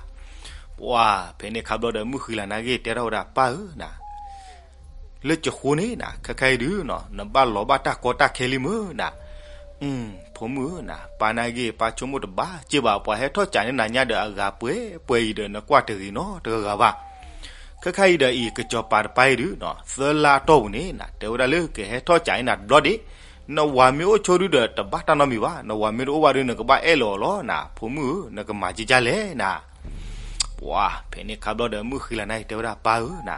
ပှၤ ဖဲန့ၣ်ခါဘျီဒီး မုၢ်ဃံလၤနာ်က့တဲထီၣ်ဝဲဒၣ် ပၢ်ဧၢနၤ, လၢကဃိန့ၣ်နၤ ခဲခါအံၤဒုနီၤ နဘၣ်လီၤဘၣ်တၢ်ကီတၢ်ခဲလံမုၢ်နၤ. ဖိမုၣ်ဧၢနၤ ပၢ်နာ်က့ ပၢ်ဆိကမိၣ်တဘၣ်က့ဘၣ် ပှၤဟဲထီၣ်ကးန့ၢ်နၤညါဒီးအဂၤပှဲၤပှဲၤအံၤဒီး နကွၢ်တဂ့ၤနီတဂၤဂၤဘၣ်. ခဲခါအံၤဒီးအံၤ ကစီၤပၤတပၤအံၤဒုနီၤ သၢလါအတီၢ်ပူၤန့ၣ်နၤ တဲဝဲဒၣ်လၢကဟဲထီၣ်ကးန့ၢ်နၤတဘျီဒံး, နဝၤမ့ၢ်အိၣ်ဆိဒုဒီး တဘၣ်တၢ်နီတမံၤဘၣ်, နဝၤမ့ၢ်တအိၣ်ဘၣ်ဒု နကဘၣ်အဲၣ်လီၤအီၤလီၤနၤ. ဖိမုၣ်ဧၢ နကမၤကကၢ်လဲၣ်နၤ. ပှၤ ဖဲန့ၣ်ခါဘျီဒီး မုၢ်ဃံလၤနာ်က့တဲဝဲဒၣ် ပၢ်ဧၢနၤ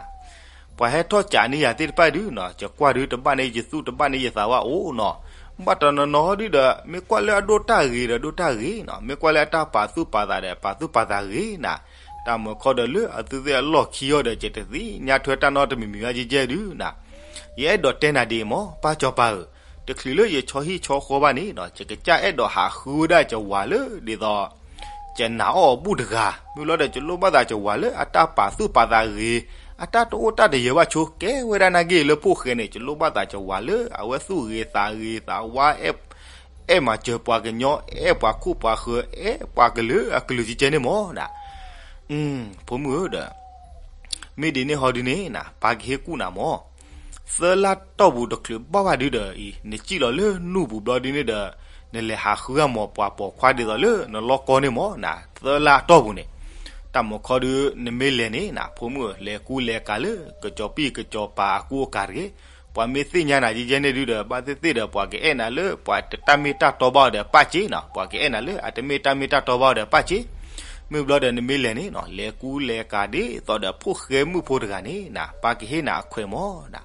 ပှၤဟဲထီၣ်ကးန့ၢ်ယၤသ့ၣ်တဖၣ်ဒုနီၤ ယကွၢ်ဒုတဘၣ်န့ၢ်ယသူၣ်တဘၣ်န့ၢ်ယသးဝဲအိၣ်နီၤ. ဘၣ်တနီၤနီၤဒုဒီး မ့ၢ်ကွၢ်လၢအဒိၣ်တၢ်ဂ့ၤဒီးဒိၣ်တၢ်ဂ့ၤနီၤ, မ့ၢ်ကွၢ်လၢအတၢ်ပာ်သူၣ်ပာ်သးဒီးပာ်သူၣ်ပာ်သးဂ့ၤနၤ. တၢ်မၢခီဒီးလၢအသုးသ့ၣ်အလီၢ်ခံအီၤဒီး ယတသ့ၣ်ညါထွဲတၢ်နီတမံၤမံၤဘၣ်ကကဲဒုနီၤ. ယအဲၣ်ဒိးတဲနၤဒ်အံၤမၢ် ပၢ်စီၤပၤဧၢ, တချုးလၢယဆီဟံၣ်ဆီဃီဘၣ်န့ၣ်နီၤ ယကစၢ်အဲၣ်ဒိးဟးဃုဝဲဒၣ်ယဝၤလၢဒ်သိး ယနာ်အီၣ်အဘူၣ်တဂၤ, မ့ၢ်လီၤဒီး ယလိၣ်ဘၣ်သးယဝၤလၢအတၢ်ပာ်သူၣ်ပာ်သးဂ့ၤ, အတၢ်တအိၣ်တၢ်တယၢၤဘၣ်ဆိ ကဲဝဲဒၣ်နာ်က့လၢဖှိၣ်ဃဲန့ၣ် ယလိၣ်ဘၣ်သးယဝၤလၢအဝဲသူၣ်ဂ့ၤသးဂ့ၤသးဝါအဲၣ် အဲၣ်မၤစၢၤပှၤကညီ အဲၣ်ပှၤခိၣ်ပှၤဃၢၤ အဲၣ်ပှၤကလုာ်အကလုာ်ကဲကဲန့ၣ်မၢ်နၤ. ဖိမုၣ်ဧၢဒီး မ့ၢ်ဒ်န့ၣ်ဟီဒုန့ၣ်နၤ ပၢ်ကဟ့ၣ်ကူၣ်နၤမၢ်. သၢလါတီၢ်ပူၤတချုးဘၣ်ဘၣ်ဒုဒီးအံၤ နစံၣ်လီၤလၢနူၢ်ပူၤဘျီဒုန့ၣ်ဒီး နလဲၤဟးဃုအမိၢ်ပှၤပိာ်ခွါဒ်သိးလၢနလီၢ်ကီၢ်န့ၣ်မၢ်နၤ. သၢလါတီၢ်ပူၤန့ၣ် တၢ်မုၢ်ခီဒု နမ့ၢ်လဲၤန့ၣ်နၤ ဖိမုၣ်ဧၢ လဲၤကူလဲၤကၤလၢ ကစီၤပံၢ်ကစီၤပၤအကူအကၤတဂ့ၤ. ပှၤမ့ၢ်သ့ၣ်ညါနၤယဲယဲန့ၣ်ဒုဒီး ဘၣ်သ့ၣ်သ့ၣ်ဒီး ပှၤကအဲၣ်နၤလၢပှၤတတၢ်မ့ၢ်တၢ်တီဘၣ်အီၤဒီးပၢ်စ့နၤ, ပှၤကအဲၣ်နၤလၢအတမ့ၢ်တၢ်မ့ၢ်တၢ်တီဘၣ်အီၤဒီးပၢ်စ့. မ့ၢ်ဘျီဒီးနမ့ၢ်လဲၤန့ၣ်နၤ လဲၤကူလဲၤကၤဒ်သိးဒီးဖိၣ်ဃဲမုၣ်ဖိတဂၤန့ၣ်နၤ ပၢ်ကဟ့ၣ်နၤအခွဲးမၢ်နၤ.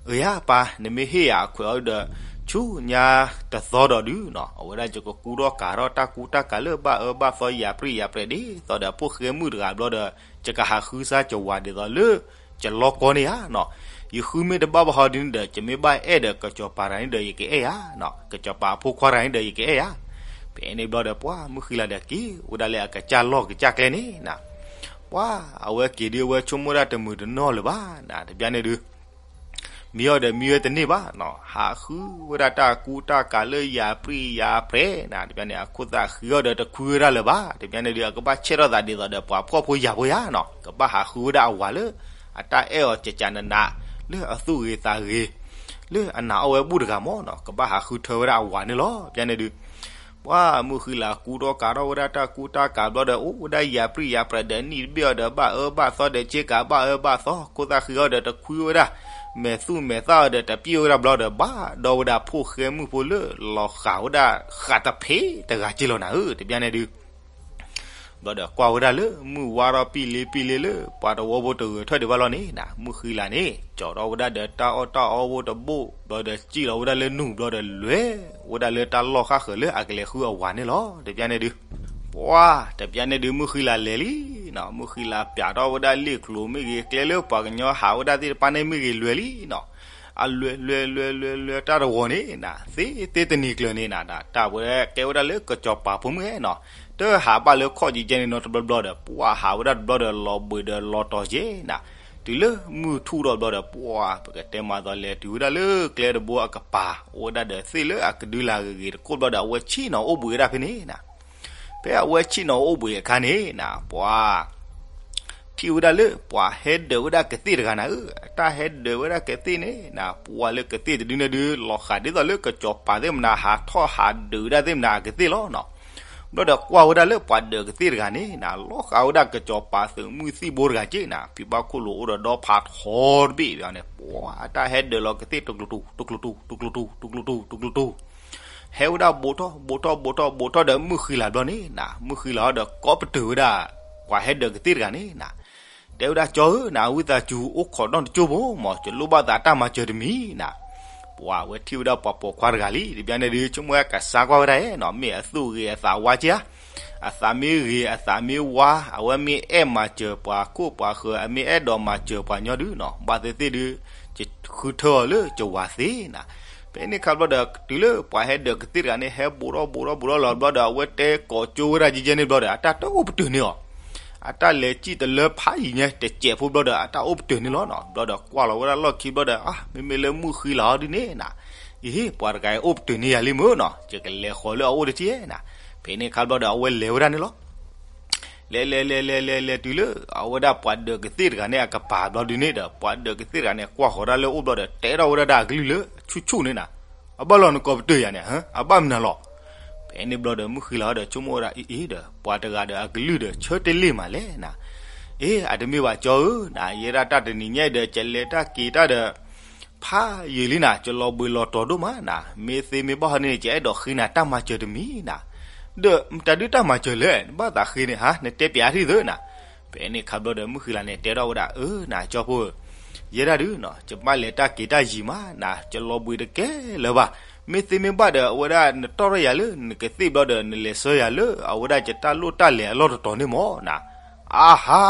အၢယၤပၢ် နမ့ၢ်ဟ့ၣ်ယၤအခွဲးအီၤဒီး ဆူညါတသီဒီးဒုနၤ အဝဲဒၣ်ယကကူထီၣ်ကၤထီၣ်တၢ်ကူတၢ်ကၤလၢဘၣ်အၢဘၣ်သီ ယၤပြံၢ်ယၤပြဲးဒ်သိးဒီးဖိၣ်ဃဲမုၣ်တဂၤဘျီဒီး ယကဟးဃုစါကဝၤဒ်သိးလၢ ယလီၢ်ကီၢ်န့ၣ်ဧါနၤ. ယဃုမ့ၢ်တဘၣ်ဘၣ်ဟီဒုန့ၣ်ဒီး ယမ့ၢ်ဘၣ်အဲၣ်ဒီးကစီၤပၤတဂၤန့ၣ်ဒီး ယကအဲၣ်ယၤနၤ, ကစီၤပၤအဖိခွါတဂၤန့ၣ်ဒီး ယကအဲၣ်ယၤ. ဖဲန့ၣ်ဘျီဒီး ပှၤမုၣ်ဃံလၤဒီးက့ၤဝဲဒၣ်လၢအကစၢ်လီၢ်ကစၢ်ကျဲန့ၣ်နၤ. ပှၤအဝဲက့ၤဒု အဝဲဆိကမိၣ်ဒၣ်တမုာ်တနီၢ်လၢၤဘၣ်နၤ တဘျီန့ၣ်ဒု မံအီၤဒီးမံဝဲတန့ၢ်ဘၣ်နၤ, ဟးဃုဝဲဒၣ်တၢ်ကူတၢ်ကၤလၢယၤပြံၢ်ယၤပြဲးနၤ, တဘျီန့ၣ် အခိၣ်သးဃံအီၤဒီးတခွံဝဲဒၣ်လၢၤဘၣ်, တဘျီန့ၣ်ဒု အကဘၣ်ဆဲးထီၣ်သးဒ်သိးဒီးပှၤဖှီၣ်ဖိယာ်ဖိယၤနၤ, ကဘၣ်ဟးဃုဝဲဒၣ်အဝၤလၢ အတၢ်အဲၣ်အီၤကကနးနး လၢအသူၣ်ဂ့ၤသးဂ့ၤ လၢအနာ်အီၣ်ဝဲဘူၣ်တဂၤမၢ်နၤ, ကဘၣ်ဟးဃုထၢဝဲဒၣ်အဝၤန့ၣ်လီၤ. တဘျီန့ၣ်ဒု ပှၤမုၣ်ဃံလၤကူထီၣ်ကၤထီၣ်ဝဲဒၣ်တၢ်ကူတၢ်ကၤဘျီဒီး အိၣ်ဝဲဒၣ်ယၤပြံၢ်ယၤပြဲးဒီးနံၣ်တဘ့ၣ်အီၤဒီးဘၣ်အၢဘၣ်သီဒီး စ့ကၤဘၣ်အၢဘၣ်သီ, ခိၣ်သးဃံအီၤဒီးတခွံဝဲဒၣ်, မဲာ်သူၣ်မဲာ်သၣ်အီၤဒီးတပျ့ၢ်ဝဲဒၣ်ဘျီဒီး ဘၣ်ဒီးဝဲဒၣ်ဖိၣ်ဃဲမုၣ်ဖိလၢလီၤဃာ်ဝဲဒၣ်ဃးတဖ့တဂၤက့လီၤနၤဧၢ, တဘျီန့ၣ်ဒု ဘျီဒီးကွၢ်ဝဲဒၣ်လၢမုၢ်ဝါထီၣ်ပံၣ်လ့ပံၣ်လ့လၢ ပှၤတဝီဖိတဂဲၤထၢၣ်ဒံးဘၣ်လီၤန့ၣ်နၤ, မုၣ်ဃံလၤန့ၣ် ကၠီထီၣ်ဝဲဒၣ်ဒီးတၢ်အီၣ်တၢ်အီဖိတဘိၣ်ဘျီဒီး စံၣ်လီၤဝဲဒၣ်လၢနူၢ်ဘျီဒီး လဲၤဝဲဒၣ်လၢတၢ်လီၢ်ဃၣ်ဃၢၤလၢအကလဲၤဃုအဝၤန့ၣ်လီၤ. တဘျီန့ၣ်ဒု ပှၤတဘျီန့ၣ်ဒု မုၣ်ဃံလၤလဲၤလံနၤ, မုၣ်ဃံလၤပၠးထီၣ်ဝဲဒၣ်လ့ၣ်ကျိၤမ့ၢ်ဂ့ၤ ကျဲလၢပှၤကညီဟးဝဲဒၣ်သ့ၣ်တဖၣ်န့ၣ်မ့ၢ်ဂ့ၤ လဲၤလံနၤ, အလဲၤလဲၤလဲၤလဲၤလဲၤတၢ်တဝီၤန့ၣ်နၤ, သ့သ့တနံၤကျၢၤန့ၣ်နၤ, တၢ်ဝဲကဲဝဲဒၣ်လၢကစီၤပၤဖိမုၣ်ဧါနၤ, တဟးဘၣ်လၢခီၣ်ကကဲန့ၣ်နီတဘျီဘျီဒီး ပှၤဟးဝဲဒၣ်တဘျီဒီး လီၤဘှံးဒီးလီၤတီၤက့နၤ, တုၤလၢမုၢ်ထူၣ်ထီၣ်ဘျီဒီး ပှၤပကတဲမၤသီလဲၤတုၤဝဲဒၣ်လၢကျဲတဘိအကပၤ အိၣ်ဝဲဒၣ်ဒီးသ့ၣ်လၢအကဒုလာ်ဂ့ၤဂ့ၤတခိၣ်ဘျီဒီး အဝဲဆ့ၣ်နီၤအိၣ်ဘှံးဝဲဒၣ်ဖဲန့ၣ်နၤ. ဖဲအဝဲဆ့ၣ်နီၤအိၣ်ဘှံးအခါန့ၣ်နၤ, ပှၤ ထံၣ်ဝဲဒၣ်လၢပှၤဟဲဒၢးဝဲဒၣ်ကသ့ၣ်တဂၤနၤဧၢ, တၢ်ဟဲဒၢးဝဲဒၣ်ကသ့ၣ်န့ၣ်နၤ, ပှၤလၢကသ့ၣ်တဒုန့ၣ်ဒု လီၤဃာ်ဒ်သိးလၢကစီၤပၤသ့ၣ်မနၤ ဟးထီၣ်ဟးဒၢးဝဲဒၣ်သ့ၣ်မနၤအကသ့ၣ်လီၤနၤ. ဘျီဒီးကွၢ်ဝဲဒၣ်လၢပှၤဒၢးကသ့ၣ်တဂၤန့ၣ်နၤ, လီၤဃာ်ဝဲဒၣ်ကစီၤပၤသုးမုၢ်သံၣ်ဘိတဂၤက့နၤ, ဖံဘၣ်ခိၣ်လိာ်အိၣ်ဒီးဒီဖးထီတဘ့ၣ်န့ၣ်, ပှၤတၢ်ဟဲဒၢးလီၤကသ့ၣ် တကျူၤတူာ် တကျူၤတူာ် တကျူၤတူာ် တကျူၤတူာ် တကျူၤတူာ် ဟဲဝဲဒၣ်ဘူးထီၣ်ဘူးထီၣ်ဘူးထီၣ်ဘူးထီၣ်ဒီးမုၢ်ဃံလၤဘျီန့ၣ်နၤ, မုၢ်ဃံလၤဟီဒီးကိးပတုာ်ဝဲဒၣ် ပှၤဟဲဒၢးကသ့ၣ်တဂၤန့ၣ်နၤ, တဲဝဲဒၣ် ကၠီဧၢနၤ, ဝံသးစူၤအိၣ်ခိးဒီတကၠိၢ်ဖိမၢ်, ယလိၣ်ဘၣ်သးတၢ်မၤစၢၤတမံၤနၤ. ပှၤဝဲထံၣ်ဝဲဒၣ်ပှၤပိာ်ခွါတဂၤလံ, တဘျီန့ၣ်ဒု ဆိကမိၣ်ဝဲကစၢ်ကွၢ်ဝဲဒၣ်ဧါနၤ, မ့ၢ်အသူၣ်ဂ့ၤအသးဝါက့ဧါ, အသးမ့ၢ်ဂ့ၤအသးမ့ၢ်ဝါ, အဝဲမ့ၢ်အဲၣ်မၤစၢၤပှၤခိၣ်ပှၤဃၢၤ အမ့ၢ်အဲၣ်ဒိးမၤစၢၤပှၤညီဒုနၤ, ဘၣ်သ့ၣ်သ့ၣ်ဒု ယဃုထၢအီၤလၢယဝၤသ့နၤ. ဖဲန့ၣ်ခါဘျီဒီး တုၤလၢပှၤဟဲဒၢးကသ့ၣ်တဂၤန့ၣ် ဟဲဘူးထီၣ်ဘူးထီၣ်ဘူးထီၣ်လီၤဘျီဒီး အဝဲတဲကိးကၠိဝဲဒၣ်ကဲကဲန့ၣ်ဘျီဒီး အတၢ်တအိၣ်ပတုာ်န့ၢ်အီၤ, အတၢ်လဲၤစံၣ်တလၢဖးယံၤညါ တစဲးဖိဘျီဒီး အတၢ်အိၣ်ပတုာ်န့ၢ်လီၤနၤ. ဘျီဒီးကွၢ်လီၤဝဲဒၣ်လီၢ်ခံဘျီဒီး အါ မ့မ့ၢ်လၢမုၢ်ဃံလၤဟီဒုန့ၣ်နၤ, အ့ ပှၤတဂၤအံၤအိၣ်ပတုာ်န့ၢ်ယၤလံမုၢ်နၤ, ယကလဲၤဃီၤလၢအအိၣ်တက့ၢ်နၤ. ဖဲန့ၣ်ခါဘျီဒီး အဝဲလဲၤဝဲဒၣ်န့ၣ်လီၤ. လဲၤလဲၤလဲၤလဲၤလဲၤလဲၤတုၤလၢ အဝဲဒၣ်ပှၤဒၢးကသ့ၣ်တဂၤန့ၣ် အကပၤဘျီဒုန့ၣ်ဒီး ပှၤဒၢးကသ့ၣ်တဂၤန့ၣ် ကွၢ်ဃီၤဒၣ်လၢအအိၣ်ဘျီဒီး တဲထီၣ်ဝဲဒၣ်ဒီးအကလုၢ်လၢဆူၣ်ဆူၣ်န့ၣ်နၤ, အဘၣ်လီၤနကိးပတုာ်ယၤန့ၣ် အဘၣ်မနုၤလီၤ. ဖဲန့ၣ်ဘျီဒီး မုၢ်ဃံလၤဟီဒီး ဆိကမိၣ်ဝဲဒၣ် အ့ အ့ဒီး ပှၤတဂၤဒီးအကလုၢ်ဒီး ဆၢတလ့ၢ်မးလဲၣ်နၤ. အ့ အတမ့ၢ်ဘၣ်ကၠီဧၢနၤ, ယဲဒၣ်တၢ်တနံၤညါဒီး ကလဲၤတၢ်က့ၤတၢ်ဒီး ဖးယံာ်လံနၤ, ကလီၤဘှံးလီၤတီၤဒိၣ်မးနၤ, မ့ၢ်သ့မ့ၢ်ဘၣ်ဟီန့ၣ် ကအအဲၣ်ဒိးဃ့နၤတၢ်မၤစၢၤတမံၤနၤ. ဒီးတၢ်ဒုးတၢ်မၤစၢၤလဲၣ်, နဘၣ်သးဃ့န့ၣ် ဟါ နတဲပျးထံၣ်သၢနၤ. ဖဲန့ၣ်ခါဘျီဒီး မုၢ်ဃံလၤန့ၣ် တဲထီၣ်ဝဲဒၣ် အၢနၤ ကၠီဖိဧၢ, ယဲဒၣ်ဒုနၤ ယဘၣ်လဲၤတၢ်က့ၤတၢ်ယံၤမးနၤ, ကလီၤဘှံးတကဲလၢၤဘၣ်. မ့ၢ်သ့မ့ၢ်ဘၣ်ဒီး အဝဲဒၣ်နတီၢ်ထီၣ်ယၤလၢနကသ့ၣ်ဘျီဒီး နလဲၤဆှၢယၤလၢ အဝဲဒၣ်ယတၢ်လိၣ်တၢ်လဲၤအလီၢ်တတီၤန့ၣ်မၢ်နၤ. အဟါ,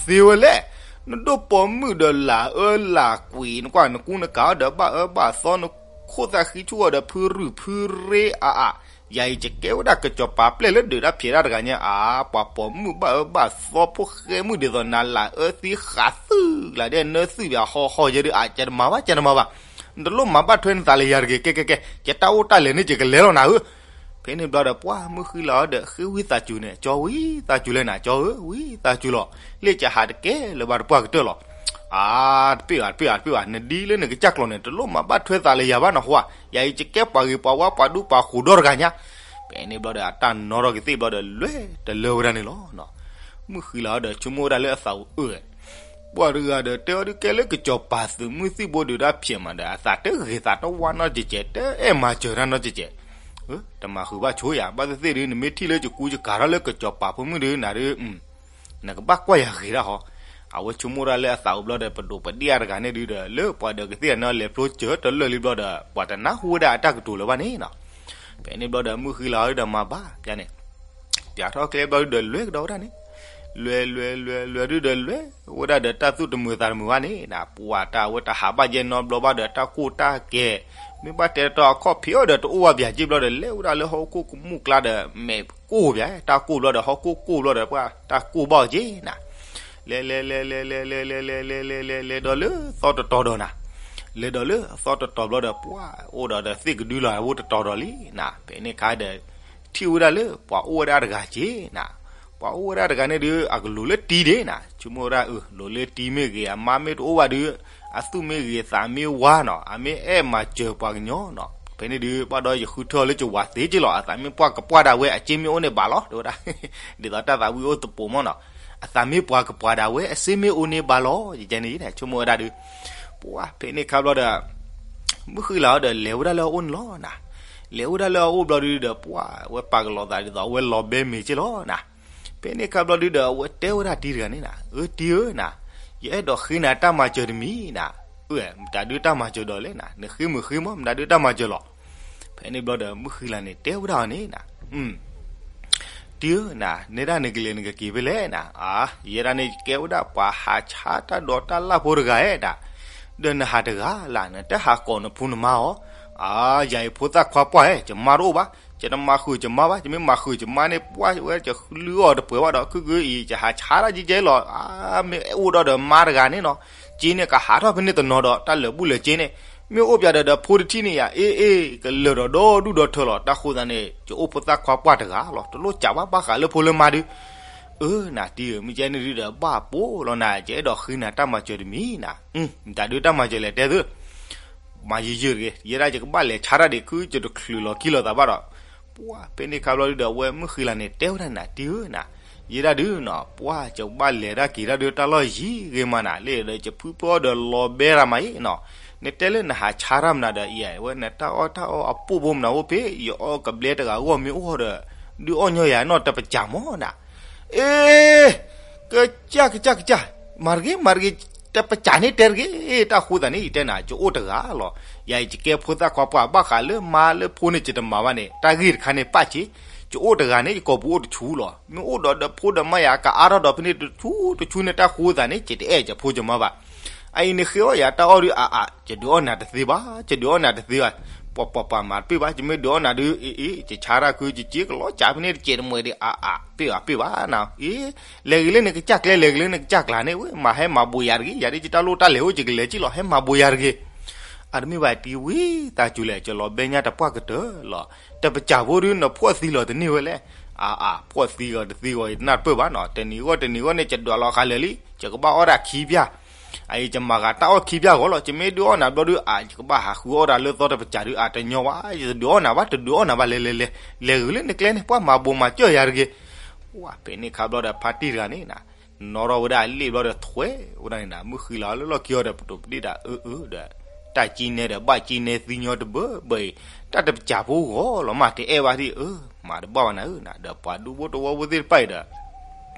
သ့ဝဲလဲၣ်, နဒိၣ်ပိာ်မုၣ်ဒီးလၢအၢလၢကွံာ်နကွၢ် နကူနကၤအီၤဒီးဘၣ်အၢဘၣ်သီ နခိၣ်သးဃံဆူၣ်အီၤဒီးဖုရုၢ်ဖုရ့အါအါ, ယၤအံၤယကဲဝဲဒၣ်ကစီၤပၤပျဲၢ်လၢဒုးတၢ်ဖျဲးတၢ်တဂၤညါအါ, ပှၤပိာ်မုၣ်ဘၣ်အၢဘၣ်သီဖိၣ်ဃဲမုၣ်ဒ်သိးနၤ လၢအၢသံဃာ်သုးလၢဒဲးနၢသုးပၠးဟီၣ်ဟီၣ်ယဲဒုး အကတမၤဘၣ် ကတမၤဘၣ်, နတလိၣ်မၤဘၣ်ထွဲနသးလၢယၤတဂ့ၤ, ကဲကဲကဲ ယတၢ်အိၣ်တၢ်လဲၤန့ၣ် ယကလဲၤလီၤနၤဧၢ. ဖဲန့ၣ်ဘျီဒီး ပှၢ်မုၢ်ဃံလၤအီၤဒီး ဃ့ဝံသးစူၤန့ၣ် ကၠီဝံသးစူၤလဲၣ်နၤ ကၠီဧၢ ဝံသးစူၤလီၤ, လၢကဟးတကဲလၢၤဘၣ်တပှၢ်ကတၢၢ်လီၤ. အါ တပ့ၢ်ဘၣ် တပ့ၢ်ဘၣ် တပ့ၢ်ဘၣ် နဒ်လၢနကစၢ်ကျိာ်န့ၣ် တလိၣ်မၤဘၣ်ထွဲသးလၢယၤဘၣ်နီၤ ဃိဧါ, ယၤအံၤယကဲပှၤဂ့ၤပှၤဝါပှၤဒူပှၤဃိၤဒီတဂၤညါ. ဖဲန့ၣ်ဘျီဒီး အတၢ်နီထီၣ်ကသ့ၣ်ဘျီဒီး လဲၤတလၢဝဲဒၣ်န့ၣ်လီၤ. မုၢ်ဃံလၤအီၤဒီး ဆိကမိၣ်ဝဲဒၣ်လၢအသးအိၣ်အၢၣ် ပှၤတဂၤဒီး တဲအီၤဒုးကဲလၢကစီၤပၤသုးမုၢ်သံၣ်ဘိဒုးတၢ်ဖျဲးမးဒီး အသးတဂ့ၤသးတဝါနီတကဲးကဲး တအဲၣ်မၤစၢၤတၢ်နီတကဲးကဲး, တမၤဃုာ်ဘၣ်ဆိယၤ ဘၣ်သ့ၣ်သ့ၣ်ဒုး နမ့ၢ်ထံၣ်လၢကကူကကၤထီၣ်လၢကစီၤပၤဖိမုၣ်ဒုးနၤဒုး နကဘၣ်ကွၢ်ယၤဂ့ၤဒၣ်ဟီ. အဝဲဆိကမိၣ်ဒၣ်လၢအသးအိၣ်ဘျီဒီး ပဒိၣ်ပဒ့ၣ်အါတဂၤန့ၣ်ဒုးဒီး လၢပှၤဒီးကသ့ၣ်န့ၣ် လဲၤဖျိစၢၤတလၢာ်လံဘျီဒီး ပှၤတနၢ်ဟူဝဲဒၣ်အတၢ်ကတိၤလၢၤဘၣ်န့ၣ်နီၤ. ဖဲန့ၣ်ဘျီဒီး မုၢ်ဃံလၤအီၤဒုးဒီးမၤဘၣ်ပျါန့ၣ် ပျါထီၣ်ကျဲဘျီဒုးဒီး လဲၤကဒီးဝဲဒၣ်န့ၣ်, လဲၤလဲၤလဲၤလဲၤဒုးဒီး လဲၤဝဲဒၣ်ဒီးတၢ်သူၣ်တမုာ်သးတမုာ်ဘၣ်န့ၣ်နီၤ, ပှၤတၢ်ဝဲတဟးဘၣ်ယဲၢ်နီတဘျီဘၣ်ဒီး တၢ်ကိၢ်တၢ်ဂီၤ မ့ၢ်ဘၣ်တဲတၢ်အခီၣ်ဖံးအီၤဒီး တအိၣ်ဘၣ်ပၠးက့ဘျီဒီး လဲၤဝဲဒၣ်လၢဟီၣ်ခိၣ်ကမူၣ်ကျါဒီး မဲာ်ကိၢ်ပၠး တၢ်ကိၢ်ဘျီဒီး ဟီၣ်ခိၣ်ကိၢ်ဘျီဒီး ပှၤတၢ်ကိၢ်ဘၣ်အီၤက့နီၤ. လဲၤလဲၤလဲၤလဲၤလဲၤလဲၤလဲၤလဲၤလဲၤလဲၤလဲၤလဲၤဒီးလၢသီတတီၤဒီးနီၤ, လဲၤဒီးလၢသီတတီၤဘျီဒီး ပှၤအိၣ်ဒီးဒီးသ့ၣ်ကဒုလီၤအဝဲတတီၤဒီးလံနီၤ. ဖဲန့ၣ်အခါဒီး ထံၣ်ဝဲဒၣ်လၢပှၤအိၣ်ဝဲဒၣ်တဂၤက့နီၤ. ပှၤအိၣ်ဝဲဒၣ်တဂၤန့ၣ်ဒုး အကလိၤလၢတံၤဒ့နီၤ, ဆိကမိၣ်ဝဲဒၣ်အၢ လိၤလၢတံၤမ့ၢ်ဂ့ၤ အမါမ့ၢ်တအိၣ်ဘၣ်ဒုး အသူၣ်မ့ၢ်ဂ့ၤသးမ့ၢ်ဝါနီၤ, အမ့ၢ်အဲၣ်မၤစၢၤပှၤကညီနီၤ. ဖဲန့ၣ်ဒုး ဘၣ်ဒီးယဃုထၢအီၤလၢယဝၤသ့က့လီၤ, အသးမ့ၢ်ပှၤကပှၢ်ဒၣ်ဝဲ အစ့မ့ၢ်အိၣ်န့ၣ်ဘၣ်လီၤ တဲဝဲဒၣ်. ဒ်သိးတၢ်သးဝံၣ်အိၣ်သပိးမးနီၤ, အသးမ့ၢ်ပှၤကပှၢ်ဒၣ်ဝဲ အစ့မ့ၢ်အိၣ်န့ၣ်ဘၣ်လီၤ ယကဲန့ၣ် ဆိကမိၣ်ဝဲဒၣ်ဒုး ပှၤဖဲန့ၣ်အခါဘျီဒီး မုၢ်ဃံလၤအီၤဒီး လဲၤဝဲဒၣ်လၢအအိၣ်န့ၣ်လီၤနီၤ. လဲၤဝဲဒၣ်လၢအအိၣ်ဘျီဒုးဒီး ပှၤဝဲပာ်ကလီၤသးဒ်သိး အဝဲလီၤဘဲမ့ၤက့လီၤနီၤ. ဖဲန့ၣ်အခါဘျီဒုးဒီး အဝဲတဲဝဲဒၣ်တံၤတဂၤန့ၣ်နီၤ, အၢတံၤဧၢနီၤ, ယအဲၣ်ဒိးဃ့နၤတၢ်မၤစၢၤတမံၤနီၤ. အၢ မတၤဒုးတၢ်မၤစၢၤဒီးလဲၣ်နီၤ, နဃ့မုာ်ဃ့မး မတၤဒုးတၢ်မၤစၢၤလီၤ. ဖဲန့ၣ်ဘျီဒီး မုၢ်ဃံလၤန့ၣ် တဲဝဲဒၣ်အီၤန့ၣ်နီၤ, တံၤဧၢနီၤ, နဲဒၣ်နကလဲၤနကက့ၤဖဲလဲၣ်နီၤ. အါ ယဲဒၣ်န့ၣ် ယကဲဝဲဒၣ်ပှၤဟးဆါတၢ်ဒိးတၢ်လၢ်ဖိတဂၤဧါနီၤ, ဒီးနဟးတဂၤလၢ် နတဟးကိးနဖိနမါအီၤ. အါ ယၤအံၤဖိသၣ်ခွါပှၢ်ဧါ ယမါတအိၣ်ဘၣ်, ယတမၤဃုာ်ယမါဘၣ်, ယမ့ၢ်မၤဃုာ်ယမါန့ၣ် ပှၢ်ဝဲယလုၢ်အီၣ်တပှဲၤဘၣ်ဒီး ခုၣ်ခုၣ်အံၤ ယဟးဆါတၢ်ကဲကဲလီၤ. အါ မ့ၢ်အိၣ်ဒီးဒီးမါတဂၤန့ၣ်နီၤ, က့န့ၣ်ကဟးထီၣ်ဖဲန့ၣ်တနီၤဒီး တၢ်လၢာ်ဘူၣ်လၢာ်က့န့ၣ် မ့ၢ်အိၣ်ပၠးဒီးဒီးဖိတထံၣ်န့ၣ်ယၤ အ့ၣ်အ့ၣ် ကလၢာ်ဒီးဒီဒူၣ်ဒီထၢလီၤ. တၢ်ဃိသတးန့ၣ် ယအိၣ်ဖိသၣ်ခွါပှၢ်တဂၤလီၤ, တလိၣ်စးဘၣ်ဘၣ်ဃးလၢဖိလၢမါဒုး. အၢ နတံၤဧၢ မ့ၢ်ကဲန့ၣ်ဒုးဒီး ဘၣ်ပိာ်လီၤနၤ, ယအဲၣ်ဒိးဃ့နၤတၢ်မၤစၢၤတမံၤနီၤ. မတၤဒုးတၢ်မၤစၢၤလဲၣ်တဲသု, မၤယံာ်ယံာ်တဂ့ၤ, ယဲဒၣ်ယကဘၣ်လဲၤဆါတၢ်ဒံး ခုယတချုးလီၤခံလီၤသးဘၣ်ဒီး ပှၢ်ဖဲန့ၣ်ခါဘျီဒုးဒီး အဝဲမုၢ်ဃံလၤန့ၣ် တဲဝဲဒၣ်နၤတံၤဧၢနီၤ, ယဲဒၣ်ဒုးနီၤ ပှၢ်ယကဘၣ်လဲၤတၢ်က့ၤတၢ်ဒုးတၢ်လီၢ်ယံၤဂ့ၤမးနၤ, လၢဒီးယဖုဖုအီၣ်ဒီးလီၤဘဲရၤမးအံၤနီၤ, နတဲလၢနဟးဆါတၢ်မနုၤဒီးအံၤ အဝဲနတၢ်အီၣ်တၢ်အီအပိၢ်ဘိမနုၤအိၣ်ဖဲ ယအီၣ်ကဘျဲတဂၤအဂီၢ်မ့ၢ်အိၣ်ဒီး ဒုးအီၣ်ညီယၤနီၢ်တပစၢ်မးနၤ. အ့ ကစၢ်ကစၢ်ကစၢ်, မၤတဂ့ၤ မၤတဂ့ၤ, တပစၢ်န့ၣ်တဲတဂ့ၤ, တၢ်ဃိသတးန့ၣ် ယတဲနၤ ယအိၣ်တဂၤလီၤ. ယၤအံၤယကဲဖိသၣ်ခွါပှၢ် ဘၣ်ဃးလၢမါလၢဖိန့ၣ် ယတမၤဘၣ်န့ၣ် တၢ်ဂ့ၢ်တခါန့ၣ်ပာ်စ့, ယအိၣ်တဂၤန့ၣ် ယကိာ်ပူၤအိၣ်တဆူလီၤ. မ့ၢ်အိၣ်ဒီးဒီးဖိဒီးမါယၤ ကအါထီၣ်ဒီးဖဲန့ၣ်တဆူတဆူန့ၣ် တၢ်ဃိသတးန့ၣ် ယတအဲၣ်ယဖိယမါဘၣ်. အအံၤနဃ့အီၣ်ယၤတၢ်အီၣ်ဒုးအါအါ, ယဒုးအီၣ်နၤတသ့ဘၣ်, ယဒုးအီၣ်နၤတသ့ဘၣ်, ပှၤပှၤပှၤမၤတပ့ၢ်ဘၣ်, ယမ့ၢ်ဒုးအီၣ်နၤဒုး အ့ အ့ ယဆါတၢ်ခု ယစ့ကလီၤစးဖဲန့ၣ်တစဲးတမှဲၤဒံး အါအါ ပ့ၢ်ဘၣ်ပ့ၢ်ဘၣ်နီၤ, အ့ လဲၤဂ့ၤလၢနကစၢ်ကျဲ လဲၤဂ့ၤလၢနကစၢ်ကျါန့ၣ် ဝဲမၤဟဲမၤဘိးယၤတဂ့ၤ, ယၤဒ်ယတၢ်လိၣ်တၢ်လဲၤအိၣ် ယကလဲၤက့ၤလီၤ ဟဲမၤဘိးယၤတဂ့ၤ. အတမ့ၢ်ဘၣ်တံၤဝံသးစူၤလဲၣ်, ယလီၤဘဲညါတပှၢ်ကတၢၢ်လီၤ. တပစၢ်ဖိဒုး နဖှီၣ်သံလီၤတန့ၢ်ဝဲလဲၣ်. အါအါ ဖှီၣ်သံဂီၤတသံဂီၤ ယတနၢ်တပၢၢ်ဘၣ်နီၤ, တနံၤဂီၢ်တနံၤဂီၢ်န့ၣ် ယဒွးလီၤဃာ်လၢာ်လံ, ယကဘၣ်အီၣ်ဒၣ်ခံပျၢ် အအံၤယမၤဃာ်တၢ်အီၣ်ခံပျၢ်ဂီၢ်လီၤ, ယမ့ၢ်ဒုးအီၣ်နၤဘျီဒုး အါ ယကဘၣ်ဟးဃုအီၣ်ဒၣ်လၢသီတပစၢ်ဒုး အါတညီဘၣ်, ယတဒုးအီၣ်နၤဘၣ် တဒုးအီၣ်နၤဘၣ် လဲၤလဲၤလဲၤ, လဲၤဂ့ၤလၢနကျဲန့ၣ် ပှၤမၤဘိးမၤစၢၤယၤတဂ့ၤ. ဝဲဖဲန့ၣ်ခါဘျီဒီး ဖါတံၢ်တဂၤန့ၣ်နီၤ နီၣ်ထီၣ်ဝဲဒၣ်အလ့ၣ်ဘျီဒီးထွဲဝဲဒၣ်န့ၣ်နီၤ, မုၢ်ဃံလၤအီၤလၢလီၢ်ခံအီၤဒီး ပဒိၣ်ပဒ့ၣ်ဒီး အၢအၢဒီး တၢ်ကံနဲဒီး ဘၣ်ကံနဲသံညီတဘၢဘၢအံၤ, တၢ်တပစၢ်ဖိဂီၢ်လီၤမး တအဲၣ်ဘၣ်ဒံး အၢ မၤတဘၣ်ဘၣ်နၤဧၢနီၤ, ဒီးပှၤဒူဖိတဝီဖိသ့ၣ်တဖၣ်အံၤဒီး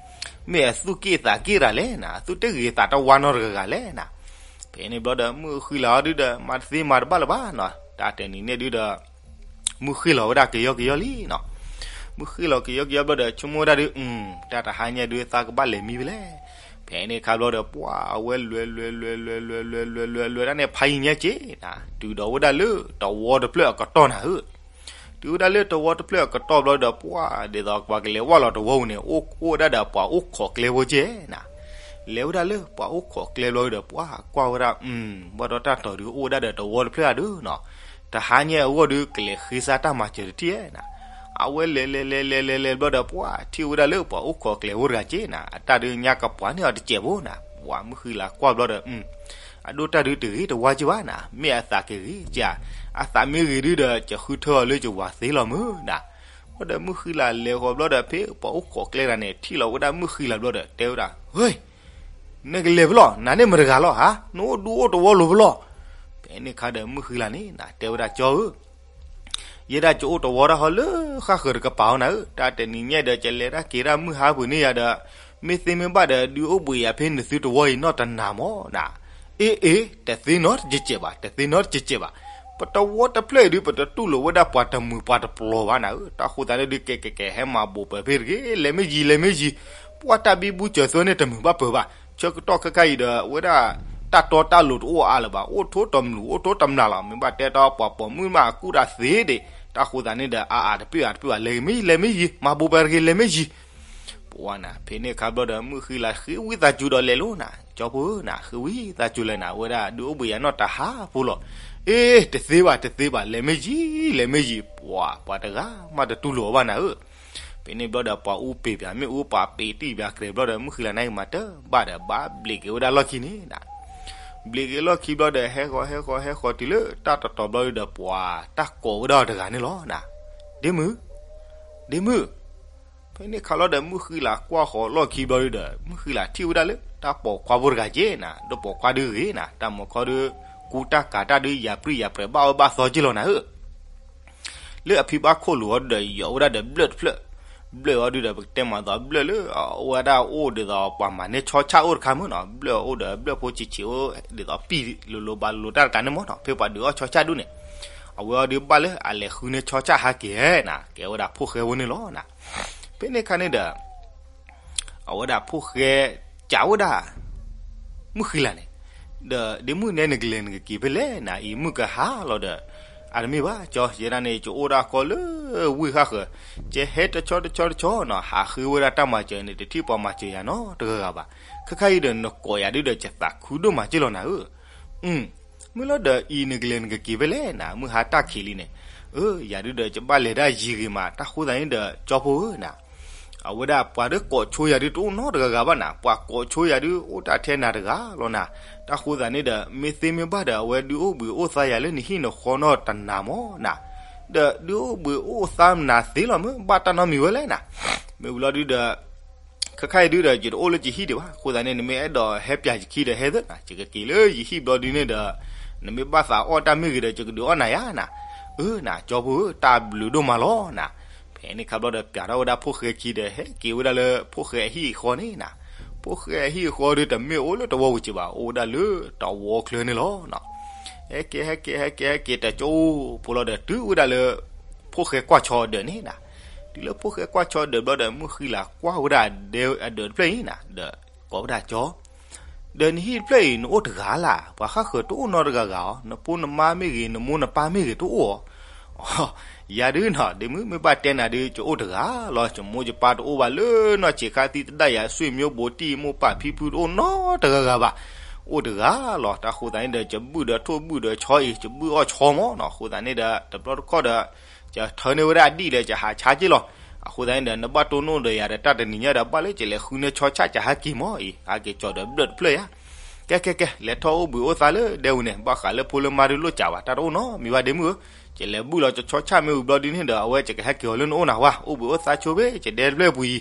မ့ၢ်အသူၣ်က့ၣ်သးက့ၣ်တၢ်လဲၣ်နီၤ, အသူၣ်တဂ့ၤသးတဝါနီတဂၤဂၤလဲၣ်နီၤ. ဖဲန့ၣ်ဘျီဒီး မုၢ်ဃံလၤအီၤဒုးဒီး မၤတသ့မၤတဘၣ်လၢၤဘၣ်နီၤ, တၢ်တနံၤန့ၣ်ဒုးဒီး မုၢ်ဃ့ၢ်လီၤဝဲဒၣ်ကယီကယီလံနီၤ, မုၢ်ဃ့ၢ်လီၤကယီကယီဘျီဒီး ဆိကမိၣ်ဝဲဒၣ်ဒုး တၢ်တဟါညါဒုး သးကဘၣ်လဲၤမံဖဲလဲၣ်. ဖဲန့ၣ်ခါဘျီဒီး ပှၤအဝဲလဲၤလဲၤလဲၤလဲၤလဲၤလဲၤလဲၤလဲၤလဲၤလဲၤလဲၤလဲၤဒၣ်န့ၣ် ဖးယံၤညါက့ၤနီၤ, တုၤဒီးဝဲဒၣ်လၢတဝီတဖျၢၣ်အကတီၢ်နၤဧၢ တုၤဝဲဒၣ်လၢတဝီတဖျၢၣ်အကတီၢ်ဘျီဒီး ပှၤဒ်သိးပှၤကလဲၤဝဲလီၤတဝီပူၤန့ၣ် အိၣ်အိၣ်ဝဲဒၣ်ဒီးပှၤအိၣ်ခိးကျဲဖိကဲနီၤ. လဲၤဝဲဒၣ်လၢပှၤအိၣ်ခိးကျဲဘျီဒီး ပှၤကွၢ်ဝဲဒၣ် ဘၣ်ဒီးတၢ်တီၤဒုးအိၣ်ဝဲဒၣ်ဒီးတဝီတဖျၢၣ်ဧါဒုးနီၤ, တဟါညါအဂီၢ်ဒုး ကလဲၤဃ့စၢ်တၢ်မၤစၢၤတထံၣ်ဧါနီၤ. အဝဲလဲၤလဲၤလဲၤလဲၤလဲၤလဲၤဘျီဒီး ပှၤထံၣ်ဝဲဒၣ်လၢပှၤအိၣ်ခိးကျဲဖိတဂၤက့နၤ, အတၢ်ဒုးညါကပှၤန့ၢ်အီၤတစဲးဖိနၤ, ပှၤမုၢ်ဃံလၤကွၢ်ဘျီဒီး အဒိၣ်တၢ်ဒုးတဂ့ၤတဝါက့ဘၣ်နၤ, မ့ၢ်အသးကဂ့ၤက, အသးမ့ၢ်ဂ့ၤဒုဒီး ကဃုထၢအီၤလၢကဝၤသ့လီၤမုၢ်နၤ. ဘျီဒီးမုၢ်ဃံလၤလဲၤဃီၤဘျီဒီး ဖဲပှၤအိၣ်ခိးကျဲတဂၤန့ၣ် ထံၣ်လီၤဝဲဒၣ်မုၢ်ဃံလၤဘျီဒီး တဲဝဲဒၣ်, ဟ့, နကလဲၤဖဲလဲၣ်, နၤန့ၣ်မတဂၤလီၤဧါ, နအိၣ်ဒူအိၣ်တဝီလိၤဖဲလဲၣ်. ဖဲန့ၣ်အခါဒီးမုၢ်ဃံလၤန့ၣ်နၤ တဲဝဲဒၣ် ကၠီဧၢ, ယဲဒၣ်ကအိၣ်တဝီတၢ်ဟီလၢဃၣ်ဃၢၤတကပၤအီၤနၤဧၢ, တၢ်တနံၤညါဒီး ကလဲၤတၢ်က့ၤတၢ်မုၢ်ဟါပူၤန့ၢ်ယၤဒီး မ့ၢ်သ့မ့ၢ်ဘၣ်ဒီး ဒုးအိၣ်ဘှံးယၤဖဲနသုတဝီအံၤနီၢ်တနၤမၢ်နၤ. အ့အ့, တသ့နီတစဲးဘၣ်, တသ့နီတစဲးဘၣ်. ပတဝီတဖျၢၣ်အံၤဒုး ပတတူၢ်လိာ်ဝဲဒၣ်ပှၤတမုာ်ပှၤတပျီၤဘၣ်နၤဧၢ, တၢ်ဃိသတးန့ၣ်ဒုး ကဲကဲကဲ ဟဲမၤဘိးပၢၤဖဲတဂ့ၤ, လဲၤမ့ၢ်ယံၤ လဲၤမ့ၢ်ယံၤ, ပှၤတၢ်ဘံဘူစၢၤသွဲန့ၣ်တမုာ်ဘၣ်ပၢၤဘၣ်. ဆၢကတီၢ်ခဲခါအံၤဒီး အဝဲဒၣ် တၢ်တီတၢ်လိၤတအိၣ်အါလၢၤဘၣ်, အိၣ်ထိတမျူး အိၣ်ထိတမျၢ်လီၤ. မ့ၢ်ဘၣ်တဲတီပှၤပိာ်မုၣ်မးအကူၣ်တၢ်သ့ဒံး, တၢ်ဃိသတးန့ၣ်ဒီး အါအါတပ့ၢ်အါတပ့ၢ်ဘၣ်, လဲၤမ့ၢ်ယံၤ လဲၤမ့ၢ်ယံၤ, မၤဘိးပၢၤတဂ့ၤ လဲၤမ့ၢ်ယံၤ. ပှၤနၤ ဖဲန့ၣ်အခါဘျီဒီး မုၢ်ဃံလၤဃ့ဝံသးစူၤဒီးလဲၤလီၤနၤ, ကၠီဖိဧၢနၤ, ဃ့ဝံသးစူၤလဲၣ်နၤ, အဝဲဒၣ်ဒုးအိၣ်ဘှံးယၤနီၢ်တဟါဖိလီၤ. အ့, တသ့ဘၣ် တသ့ဘၣ်, လဲၤမ့ၢ်ယံၤ လဲၤမ့ၢ်ယံၤ, ပှၤ ပှၤတဂၤမးတတူၢ်လိာ်အီၤဘၣ်နၤဧၢ. ဖဲန့ၣ်ဘျီဒီး ပှၤအူပ့ၤပၠး မ့ၣ်အူပှၤပ့ၤတံၢ်ပၠးကြဲးဘျီဒီး မုၢ်ဃံလၤန့ၣ်မၤတၢ်ဘၣ်ဒီး ဘၣ်ဘျံးက့ၤဝဲဒၣ်လီၢ်ခံန့ၣ်နၤ. ဘျံးက့ၤလီၢ်ခံဘျီဒီး ဟဲဃီၤ ဟဲဃီၤ ဟဲဃီၤတုၤလၢတၢ်တတီၤဘျီဒီး ပှၤတၢ်ကိးဝဲဒၣ်အီၤတဂၤန့ၣ်လီၤနၤ. ဒ့မုၣ်, ဒ့မုၣ်. ဖဲန့ၣ်ခါလီၤဒီး မုၢ်ဃံလၤကွၢ်ဃီၤလီၢ်ခံဘျီဒီး မုၢ်ဃံလၤထံၣ်ဝဲဒၣ်လၢ တၢ်ပိာ်ခွါဖိတဂၤက့နၤ, ဒီးပိာ်ခွါဒုးဂ့ၤနၤ, တၢ်မီၤခီဒုး ကူတၢ်ကၤတၢ်ဒုး ယၤပြံၣ်ယၤပြဲၤ ဘၣ်ဝဲဘၣ်သီက့လီၤနၤဧၢ. လၢအဖံဘၣ်ခိၣ်လိာ်အီၤဒုးဒီး ယီၤဝဲဒၣ်ဒီးဘျၢၣ်တဖျၢၣ်, ဘျၢၣ်အီၤဒုးဒီး ပကတဲမၤသီဘျၢၣ်လၢ အဝဲဒၣ်အိၣ်ဒ်သိးပှၤမၤန့ၢ်ဆီဆၣ်အိၣ်တခါမ့ၢ်နီၤ, ဘျၢၣ်အိၣ်ဒီးဘျၢၣ်ဖိဆံးဆံးအိၣ် ဒ်သိးပံာ်လိၤလိၤဘၣ်လိၤတၢ်တကးန့ၣ်မ့ၢ်နီၤ, ဖဲပှၤဒုးအီၣ်ဆီဆၣ်ဒူၣ်န့ၣ်, အဝဲအီၤဒုးဘၣ်လၢအလဲၤဃုန့ၢ်ဆီဆၣ်ဟးက့ၤနၤ, ကဲဝဲဒၣ်ဖိၣ်ဃဲဖိန့ၣ်လီၤနၤ. ဖဲန့ၣ်ခါန့ၣ်ဒီး အဝဲဒၣ်ဖိၣ်ဃဲ ကးဝဲဒၣ် မုၢ်ဃံလၤန့ၣ်, ဒီးဒ့မုၣ်န့ၣ် နကလဲၤနကက့ၤဖဲလဲၣ်နၤ, အံၤမုၢ်ကဟါလီၤဒီး, အတမ့ၢ်ဘၣ် ကၠီ, ယဲဒၣ်န့ၣ် ယအိၣ်ဒၣ်ကီလၢဝ့ၢ်ဃၣ်ဃၢၤ, ယဟဲတဆီတဆီတဆီနီၤ, ဟးဃ့ဝဲဒၣ်တၢ်မၤစၢၤန့ၣ် တထံၣ်ပှၤမၤစၢၤယၤနီတဂၤဂၤဘၣ်. ခဲခါအံၤဒီး နကိးယၤဒုဒီး ယသးခုဒိၣ်မးက့လီၤနၤဧၢ. မ့ၢ်လီၤဒီး အံၤနကလဲၤနကက့ၤဖဲလဲၣ်နၤ, မုၢ်ဟါတၢ်ခံးလံန့ၣ်, အၢ ယၤဒုဒီးယဘၣ်လဲၤဒၣ်ယံၤဂ့ၤမး, တၢ်ဃိသတးန့ၣ်ဒီး ကၠီဖိဧၢနၤ, အဝဲဒၣ်ပှၤဒုးကိးဆိယၤဒုတအိၣ်နီတဂၤဂၤဘၣ်နၤ, ပှၤကိးဆိယၤဒုအိၣ်တၢ်ထဲနၤတဂၤလီၤနၤ. တၢ်ဃိသတးန့ၣ်ဒီး မ့ၢ်သ့မ့ၢ်ဘၣ်ဒီး အဝဲဒုးအိၣ်ဘှံးအိၣ်သါယၤလၢနဟံၣ်နဃီနီတနၤမ့ၢ်နၤ, ဒီးဒုးအိၣ်ဘှံးအိၣ်သါနၤသ့လီၤမ့ၢ်, ဘၣ်တၢ်နီတမံၤဝဲလဲၣ်နၤ. မ့ၢ်ဝံၤလီၤဒုဒီး ခဲခါအံၤဒုဒီး ယတအိၣ်လၢယဟံၣ်ဒံးဘၣ်, အဃိသတးန့ၣ် နမ့ၢ်အဲၣ်ဒိးဟဲပၠးယခံဒီးဟဲသ့နၤ, ယကက့ၤလၢယဟံၣ်ဘျီဒုန့ၣ်ဒီး နမ့ၢ်ဘၣ်သးအီၣ်တၢ်မ့ၢ်ဂ့ၤဒီး ယကဒုးအီၣ်နၤယၤနၤ. အၢနၤ ကၠီဖိဧၢ, တၢ်ဘျုးဒိၣ်မးလီၤနၤ. ဖဲန့ၣ်ခါဘျီဒီး ပၠးထီၣ်ဝဲဒၣ်ဖိၣ်ဃဲခံဒီး ဟဲက့ၤဝဲဒၣ်လၢဖိၣ်ဃဲအဟံၣ်အဃီန့ၣ်နၤ. ဖိၣ်ဃဲအဟံၣ်အဃီဒုတမ့ၢ်အိၣ်လၢတဝီပူၤက့ဘၣ်, အိၣ်ဝဲဒၣ်လၢတဝီချၢန့ၣ်လီၤ. ဟဲက့ၤ ဟဲက့ၤ ဟဲက့ၤ ဟဲက့ၤတကၠိဖိလီၤဒီး တုၤဝဲဒၣ်လၢ ဖိၣ်ဃဲကွၢ်ဆီအဒၢးန့ၣ်နၤ. တုၤလၢဖိၣ်ဃဲကွၢ်ဆီအဒၢးဘျီဒီး မုၢ်ဃံလၤကွၢ်ဝဲဒၣ်အဒၢးတဖျၢၣ်အံၤနၤ, ဒီးကိးဝဲဒၣ် ကၠီ, ဒီးနဟံၣ်တဖျၢၣ်အံၤ နအိၣ်တဂၤလၢ်, ပှၤဃၣ်ဃၢၤတအိၣ်နီတဂၤဂၤအီၤ, နဖိနမါမ့ၢ်ဂ့ၤ နမိၢ်နပၢ်မ့ၢ်ဂ့ၤတအိၣ်အီၤ. ယၤဒုနီၤ ဒ့မုၣ် မ့ၢ်ဘၣ်တဲနၤဒုး ယအိၣ်တဂၤလီၤ. ယမိၢ်ယပၢ်တအိၣ်ဘၣ်လၢနီၢ်ဆံးခါသံသဒၣ်ယၤ ဆွေမျိုးဘိးတံၢ်မိၢ်ပၢ်ဖံဖုတအိၣ်နီတဂၤဂၤဘၣ်, အိၣ်တဂၤလီၤ. တၢ်ဃိသတးန့ၣ်ဒီး ယဘုၣ်ဒီးထိၣ်ဘုၣ်ဒီးဆီအံၤ ယဘုၣ်အီၣ်ဆီမ့ၢ်နီၤ. အဃိသတးန့ၣ်ဒီး တဘျီတခီၣ်ဒီး ယထၢန့ၢ်ဝဲဒၣ်အဒံၣ်ဒီး ယဟးဆါက့လီၤ. အဃိသတးန့ၣ်ဒီး နဘၣ်တိၢ်နီၣ်ဒီးယၤဒီး တၢ်တနံၤညါဒီး ဘၣ်လၢယလဲၤဃုန့ၢ်ဆီဆၣ် ယဟဲက့ၤမ့ၢ်အံၤ ဟဲက့ၤကၠီဒီးဘျၢၣ်တဖျၢၣ်ယါ. ကဲကဲကဲ လဲၤထီၣ်အိၣ်ဘှံးအိၣ်သါလၢဒဲဝံၤန့ၣ် ဘၣ်ဃးလၢဖိလၢမါဒုးလိၣ်စးဘၣ် တၢ်တအိၣ်နီတမံၤဘၣ်ဒ့မုၣ်ဧၢ. ယလဲၤဘုၣ်လီၤဆီဆၣ်မ့ၢ်ဝံၤဘျီဒုန့ၣ်ဒီး အဝဲယကဟဲက့ၤအီၤလၢနအိၣ်နၤဝါ အိၣ်ဘှံးအိၣ်သါဆိဘ့ၣ် ယဒဲတဖျၢၣ်ပူၤ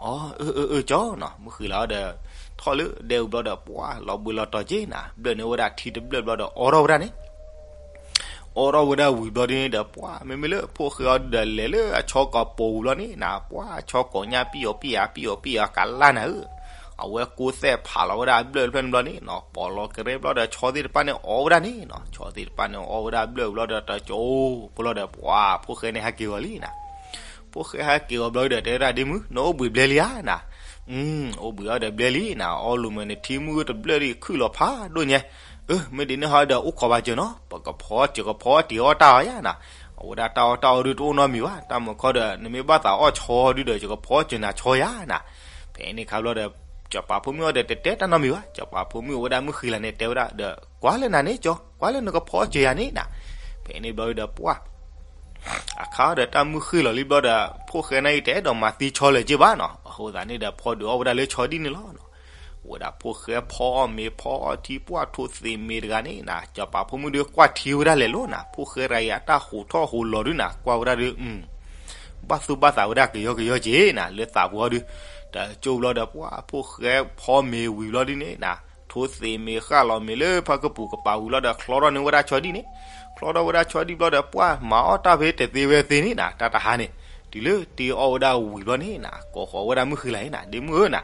အံၤ. အီ အၢ အၢ အၢ ကၠီနီၤ မုၢ်ဃံလၤအီၤဒီး ထီၣ်လၢဒဲဝံၤဘျီဒီး ပှၤလီၤဘှံးလီၤတီၤက့ၤနၤ ဘျၢၣ်န့ၢ်ဝဲဒၣ်ထံတဘျၢၣ်ဘျီဒီး အိးထီၣ်ဝဲဒၣ်န့ၣ် အိးထီၣ်ဝဲဒၣ်ဝံၤဘျီဒုန့ၣ်ဒီး ပှၤမ့မ့ၢ်လၢဖိၣ်ဃဲအီၤဒုဒီး လဲၤလၢအဆီကိးပိာ်ဝံၤဘျီန့ၣ်နၤ ပှၤဆီကိးညါပံၣ်အီၤပံၣ်အါ ပံၣ်အီၤပံၣ်အါကလါနၤဧၢ. အဝဲကိးသဲၣ်ဖးလီၤဝဲဒၣ်အဘျၢၣ်တဖျၢၣ်န့ၣ်ဘျီန့ၣ်နီၤ ပိာ်လီၤကရဲဘျီဒီး ဆီသ့ၣ်တဖၣ်န့ၣ်အီဝဲဒၣ်န့ၣ်နီၤ ဆီသ့ၣ်တဖၣ်န့ၣ်အီဝဲဒၣ်ဘျၢၣ်ဘျီဒီး တကၠိဖိလီၤဒီး ပှၤဖိၣ်ဃဲန့ၣ်ဟဲက့ၤအီၤလံနၤ ဖိၣ်ဃဲဟဲက့ၤအီၤဘျီဒီး တဲဝဲဒၣ်ဒ့မုၣ် နအိၣ်ဘှံးဘျဲလံဧါနၤ. အိၣ်ဘှံးအီၤဒီးဘျဲလံနၤ အီလူၤမ့ၢ်နထံမုၢ်တဘျၢၣ်ဒ်ခုၣ်လီၤဖးဒိၣ်ညါ. အၢ မ့ၢ်ဒ်န့ၣ်ဟီဒီး အိၣ်ခိးဘၣ်စၢၤနီၤ ပကဖီစၢၤကဖီတ့ၢ်အီၣ်တၢ်အီၤယါနၤ. အဝဲဒၣ်တၢ်အီၣ်တၢ်အီဒုတအိၣ်နီတမံၤဘၣ် တၢ်မုၢ်ခီဒီး နမ့ၢ်ဘၣ်သးအီၣ်ဆီဒုဒီး ယကဖီစၢၤနၤဆီယါနၤ. ဖဲန့ၣ်ခါဘျီဒီး စီၤပၤဖိမုၣ်အီၤဒီး တတဲတၢ်နီတမံၤဘၣ် စီၤပၤဖိမုၣ်အဝဲဒၣ်မုၢ်ဃံလၤန့ၣ် တဲဝဲဒၣ်ဒီး ကွၢ်လၢနၤန့ၣ်ကၠီ ကွၢ်လၢနကဖီစၢၤယၤန့ၣ်နၤ. ဖဲန့ၣ်ဘျီဒီးပှၤ အခါဒီးတၢ်မုၢ်ဃ့ၢ်လီၤလံဘျီဒီး ဖိၣ်ဃဲန့ၣ်အံၤတအဲၣ်ဒိးမၤသံဆီလၢၤက့ဘၣ်နီၤ. အဃိသတးန့ၣ်ဒီး ဖီဒုးအီၣ်ဝဲဒၣ်လၢဆီဒံၣ်န့ၣ်လီၤ. ဝဲဒၣ်ဖိၣ်ဃဲဖီအီၣ်မ့ၤ ဖီအီၣ်ထံပှၢ်ထိးသ့ၣ်မ့ၤတဂၤန့ၣ်နၤ, စီၤပၤဖိမုၣ်ဒုးကွၢ်ထံဝဲဒၣ်လဲၤလိၤနၤ, ဖိၣ်ဃဲတဂၤအံၤအတၢ်ဟူးထီၣ်ဟူးလီၤဒုးနၤ, ကွၢ်ဝဲဒၣ်ဒုး ဘၣ်သူၣ်ဘၣ်သးဝဲဒၣ်ကယီကယီက့ၤနၤ, လၢသးပူၤအီၤဒုး တကၠိဘျီဒီး ပှၢ်ဖိၣ်ဃဲဖီမ့ၤဝံၤဘျီဒုးန့ၣ်နၤ, ထိးသ့ၣ်မ့ၤဃၣ်လီၤမ့ၤလၢဖၢကပူၤကပၤဝံၤဘျီဒီး ချီထီၣ်န့ၢ်ဝဲဒၣ်ဆီဒံၣ်န့ၣ်, ချီထီၣ်ဝဲဒၣ်ဆီဒံၣ်ဘျီဒီး ပှၢ်မၤအီၣ်တၢ်ဖဲတသ့ဝဲသ့န့ၣ်နၤ, တၢ်တဟါန့ၣ် တုၤလၢတ့အီၣ်ဝဲဒၣ်ဝံၤဘျီန့ၣ်နၤ, ကိးဃီၤဝဲဒၣ်မုၢ်ဃံလၤန့ၣ်နၤ, ဒ့မုၣ်ဧၢနၤ,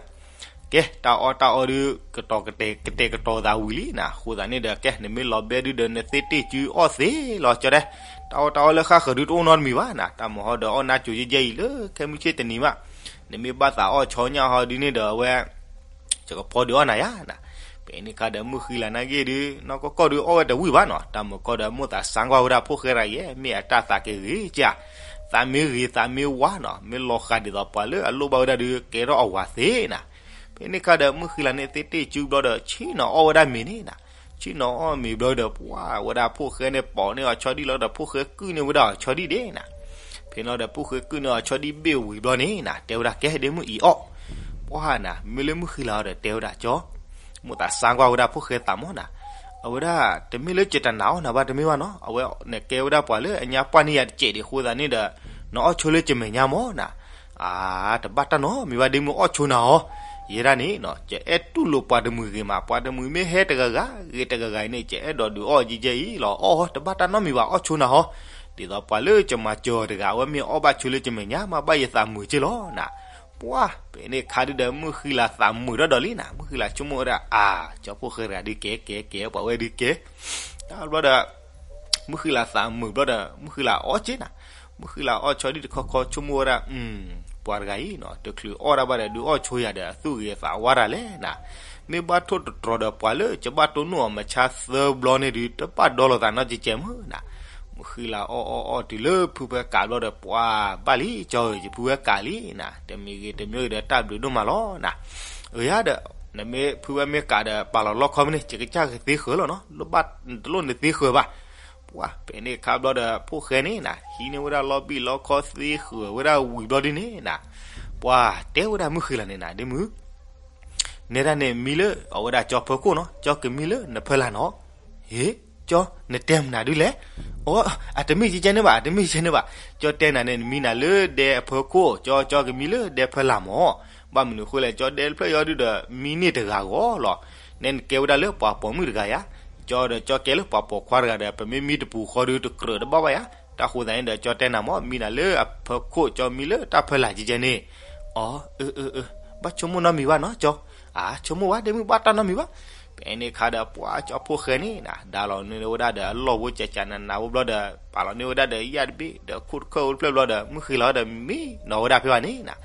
ကဲ တၢ်အီၣ်တၢ်အီဒုး ကတီၤကတဲာ်ကတီၤသးဝံၤလံနၤ, အဃိသတးန့ၣ်ဒီး ကဲ နမ့ၢ်လီၤဘဲဒုးဒီး နသ့တ့ၢ်စုအီၣ်သ့လီၤကၠီတဲ, တၢ်အီၣ်တၢ်အီလၢဃၣ်ဃၢၤဒုးတအိၣ်နီတမံၤဘၣ်နၤ, တၢ်မၤဟီဒီးအီၣ်နါစိၤယဲၢ်ယဲၢ်အံၤလၢခဲမုၢ်ဆ့ၣ်တနံၤဘၣ်, နမ့ၢ်ဘၣ်သးအီၣ်ဆီညၣ်ဟီဒုးန့ၣ်ဒီးအဝဲ ယကဖီဒုးအီၣ်နၤယါနၤ. ဖဲန့ၣ်အခါဒီးမုၢ်ဃံလၤနာ်က့ဒုး နီၢ်ကီၢ်ကီၢ်ဒုးအီၣ်ဝဲတဝံၣ်ဘၣ်နီၤ, တၢ်မုာ်ကီၢ်ဒီးမိၢ်သးစါကွၢ်ဝဲဒၣ်ဖိၣ်ဃဲတဂၤအံၤ မ့ၢ်အတၢ်သးကဂ့ၤကၠါ, သးမ့ၢ်ဂ့ၤသးမ့ၢ်ဝါနီၤ, မ့ၢ်လီၤဃာ်ဒ်သိးပှၤလၢအလိၣ်ဘၣ်ဝဲဒၣ်ဒုးကဲထီၣ်အဝၤသ့နၤ. ဖဲန့ၣ်အခါဒီးမုၢ်ဃံလၤန့ၣ်သ့တ့ၢ်စုဘျီဒီး ဆ့ၣ်နီၤအီၣ်ဝဲဒၣ်မ့ၤန့ၣ်နၤ, ဆ့ၣ်နီၤအီၣ်မ့ၤဘျီဒီး ပှၢ်ဝဲဒၣ်ဖိၣ်ဃဲန့ၣ်ပိာ်န့ၢ်အီၤဆီဒံၣ်လီၤဒီး ဖိၣ်ဃဲကုၢ်န့ၢ်ဝဲဒၣ်အီၤဆီဒံၣ်ဒ့နၤ. ဖဲန့ၣ်ဒီးဖိၣ်ဃဲကုၢ်န့ၢ်အီၤဆီဒံၣ်ဘ့ၣ်ဝံၤဘျီန့ၣ်နၤ, တဲဝဲဒၣ်ကဲဒ့မုၣ်အံၤအီၣ်, ပှၢ်နၤ မ့ၢ်လၢမုၢ်ဃံလၤအီၤဒီးတဲဝဲဒၣ်ကၠီ, မိၢ်သးစါကွၢ်ဝဲဒၣ်ဖိၣ်ဃဲသးမီၢ်နၤ, အဝဲဒၣ် တမ့ၢ်လၢယတနာ်အီၣ်နၤဘၣ်တမ့ၢ်ဘၣ်နီၤ, အဝဲနကဲဝဲဒၣ်ပှၤလၢအညါပှၢ်န့ၢ်ယၤတစဲးဒံးအဃိသတးန့ၣ်ဒီး နအီၣ်ဆိလၢယမဲာ်ညါမီၢ်နၤ. အါ တဘၣ်တၢ်နီတမံၤဘၣ်ဒ့မုၣ်အီၣ်ဆိနၤအီၤ, ယဲဒၣ်န့ၣ် ယအဲၣ်တူၢ်လိာ်ပှၤတမှံၤဂ့ၤမး, ပှၤတမှံၤမ့ၢ်ဟဲတဂၤဂၤဂ့ၤတဂၤဂၤအံၤန့ၣ် ယအဲၣ်ဒိးဒုးအီၣ်ယဲယဲအံၤလီၤ, အီၣ်တဘၣ်တၢ်နီတမံၤဘၣ်အီၣ်ဆိနၤအီၤ, ဒ်သိးပှၤလၢယမၤစၢၤအီၤတဂၤ အဝဲမ့ၢ်အီၣ်ဘၣ်ဆိလၢယမဲာ်ညါမးဘၣ်ယသးမုာ်က့လီၤနၤ. ပှၢ်ဖဲန့ၣ်အခါဒုးဒီး မုၢ်ဃံလၤသးမုာ်ဒီးဒီးလံနၤ, မုၢ်ဃံလၤဆိကမိၣ်ဝဲဒၣ် အါ ကၠီဖိၣ်ဃဲတဂၤဒုးကဲကဲကဲ ပှၤဝဲဒုးကဲ တၢ်ဘျီဒီး မုၢ်ဃံလၤသးမုာ်ဘျီဒီး မုၢ်ဃံလၤအီၣ်က့နၤ, မုၢ်ဃံလၤအီၣ်ဆိဒံၣ်တခီခီဆိကမိၣ်ဝဲဒၣ် ပှၤတဂၤအံၤနီၤ တချုးအီၣ်ဒၣ်ဘၣ်ဒီး ဒုးအီၣ်ဆိယၤဒီး အသူၣ်ဂ့ၤသးဝါတၢ်လဲၣ်နၤ, မ့ၢ်ဘၣ်ထိၣ်တတြီၤဒီး ပှၤလၢယဘၣ်တိၢ်နီၣ်အီၤမဆါသၢဘျီန့ၣ်ဒုး တဘၣ်ဒီလိာ်သးနီတကဲးမုၢ်နၤ. မုၢ်ဃံလၤအီၣ်အီၣ်အီၣ်တုၤလၢဖုဖဲကးဘျီဒီး ပှၤဘၣ်လံကၠီဧၢ ယဖုဖဲကးလံနၤ, တမံၤဂ့ၤတမံၤဂ့ၤဒီးတၢ်ဘျုးဒိၣ်မးလီၤနၤ. အၢ ယၤဒီး နမ့ၢ်ဖုဝဲမ့ၢ်ကးဒီး ပာ်လီၤလီခီမ့ၢ်န့ၣ် ယကစၢ်ကသ့ဃၢၤလီၤနီၤ, လၢဘၣ်တလိၣ်နသ့ဃၢၤဘၣ်. ပှၢ်ဖဲန့ၣ်အခါဘျီဒီး ဖိၣ်ဃဲန့ၣ်နၤ ဟံးန့ၢ်ဝဲဒၣ်လီဘံၣ်လီခီသ့ဃၢၤဝဲဒၣ်ဝံၤဘျီဒုးန့ၣ်နၤ, ပှၢ်တဲဝဲဒၣ်မုၢ်ဃံလၤန့ၣ်နၤ ဒ့မုၢ် နဲဒၣ်န့ၣ်မံလၢအဝဲဒၣ်ကၠီဖၢခိၣ်နီၤ, ကၠီကမံလၢနဖၢလၢ်နီၤ. ဟ့ ကၠီ နတဲမနုၤဒုးလဲၣ်. အိ အတမ့ၢ်ကဲကဲန့ၣ်ဘၣ် အတမ့ၢ်ကဲန့ၣ်ဘၣ်, ကၠီတဲနၤန့ၣ် နမံနၤလၢဒဲအဖၢခိၣ်, ကၠီ ကၠီကမံလၢဒဲဖၢလၢ်မၢ်. ဘၣ်မနုၤအဃိလဲၣ် ကၠီဒဲတဖျၢၣ်အံၤဒုးဒီး မံန့ၢ်တဂၤဂီၢ်လီၤ. နဲနကဲဝဲဒၣ်လၢပှၤပိာ်မုၣ်တဂၤယါ, ကၠီဒီးကၠီကဲလၢပှၤပိာ်ခွါတဂၤဒီး ပမ့ၢ်မံတပူၤဃီဒုးတကြၢးတဘၣ်ဘၣ်ယါ. တၢ်ဃိသတးန့ၣ်ဒီး ကၠီတဲနၤမၢ် မံနၤလၢအဖၢခိၣ် ကၠီမံလၢတၢ်ဖၢလၢ်ကဲကဲန့ၣ်. အိ အၢ အၢ အၢ ဘၣ်ဆိကမိၣ်နီတမံၤဘၣ်နီၤ ကၠီ. အါ ဆိကမိၣ်ဝဲဒ့မုၣ်ဘၣ်တၢ်နီတမံၤဘၣ်. ဖဲန့ၣ်အခါဒီးပှၢ်ကၠီဖိၣ်ဃဲန့ၣ်နၤ ဒါလီၤန့ၢ်ဝဲဒၣ်ဒီးအလီၢ်ဖိကၠးကၠးနးနးဖိဘျီဒီး ပာ်လီၤန့ၢ်ဝဲဒၣ်ဒီးယၣ်တဘ့ၣ် ဒီးခိၣ်တခၢၣ်အိၣ်တဖျၢၣ်ဘျီဒီး မုၢ်ဃံလၤအီၤဒီးမံနီၤဝဲဒၣ်ဖဲဘၣ်န့ၣ်နၤ.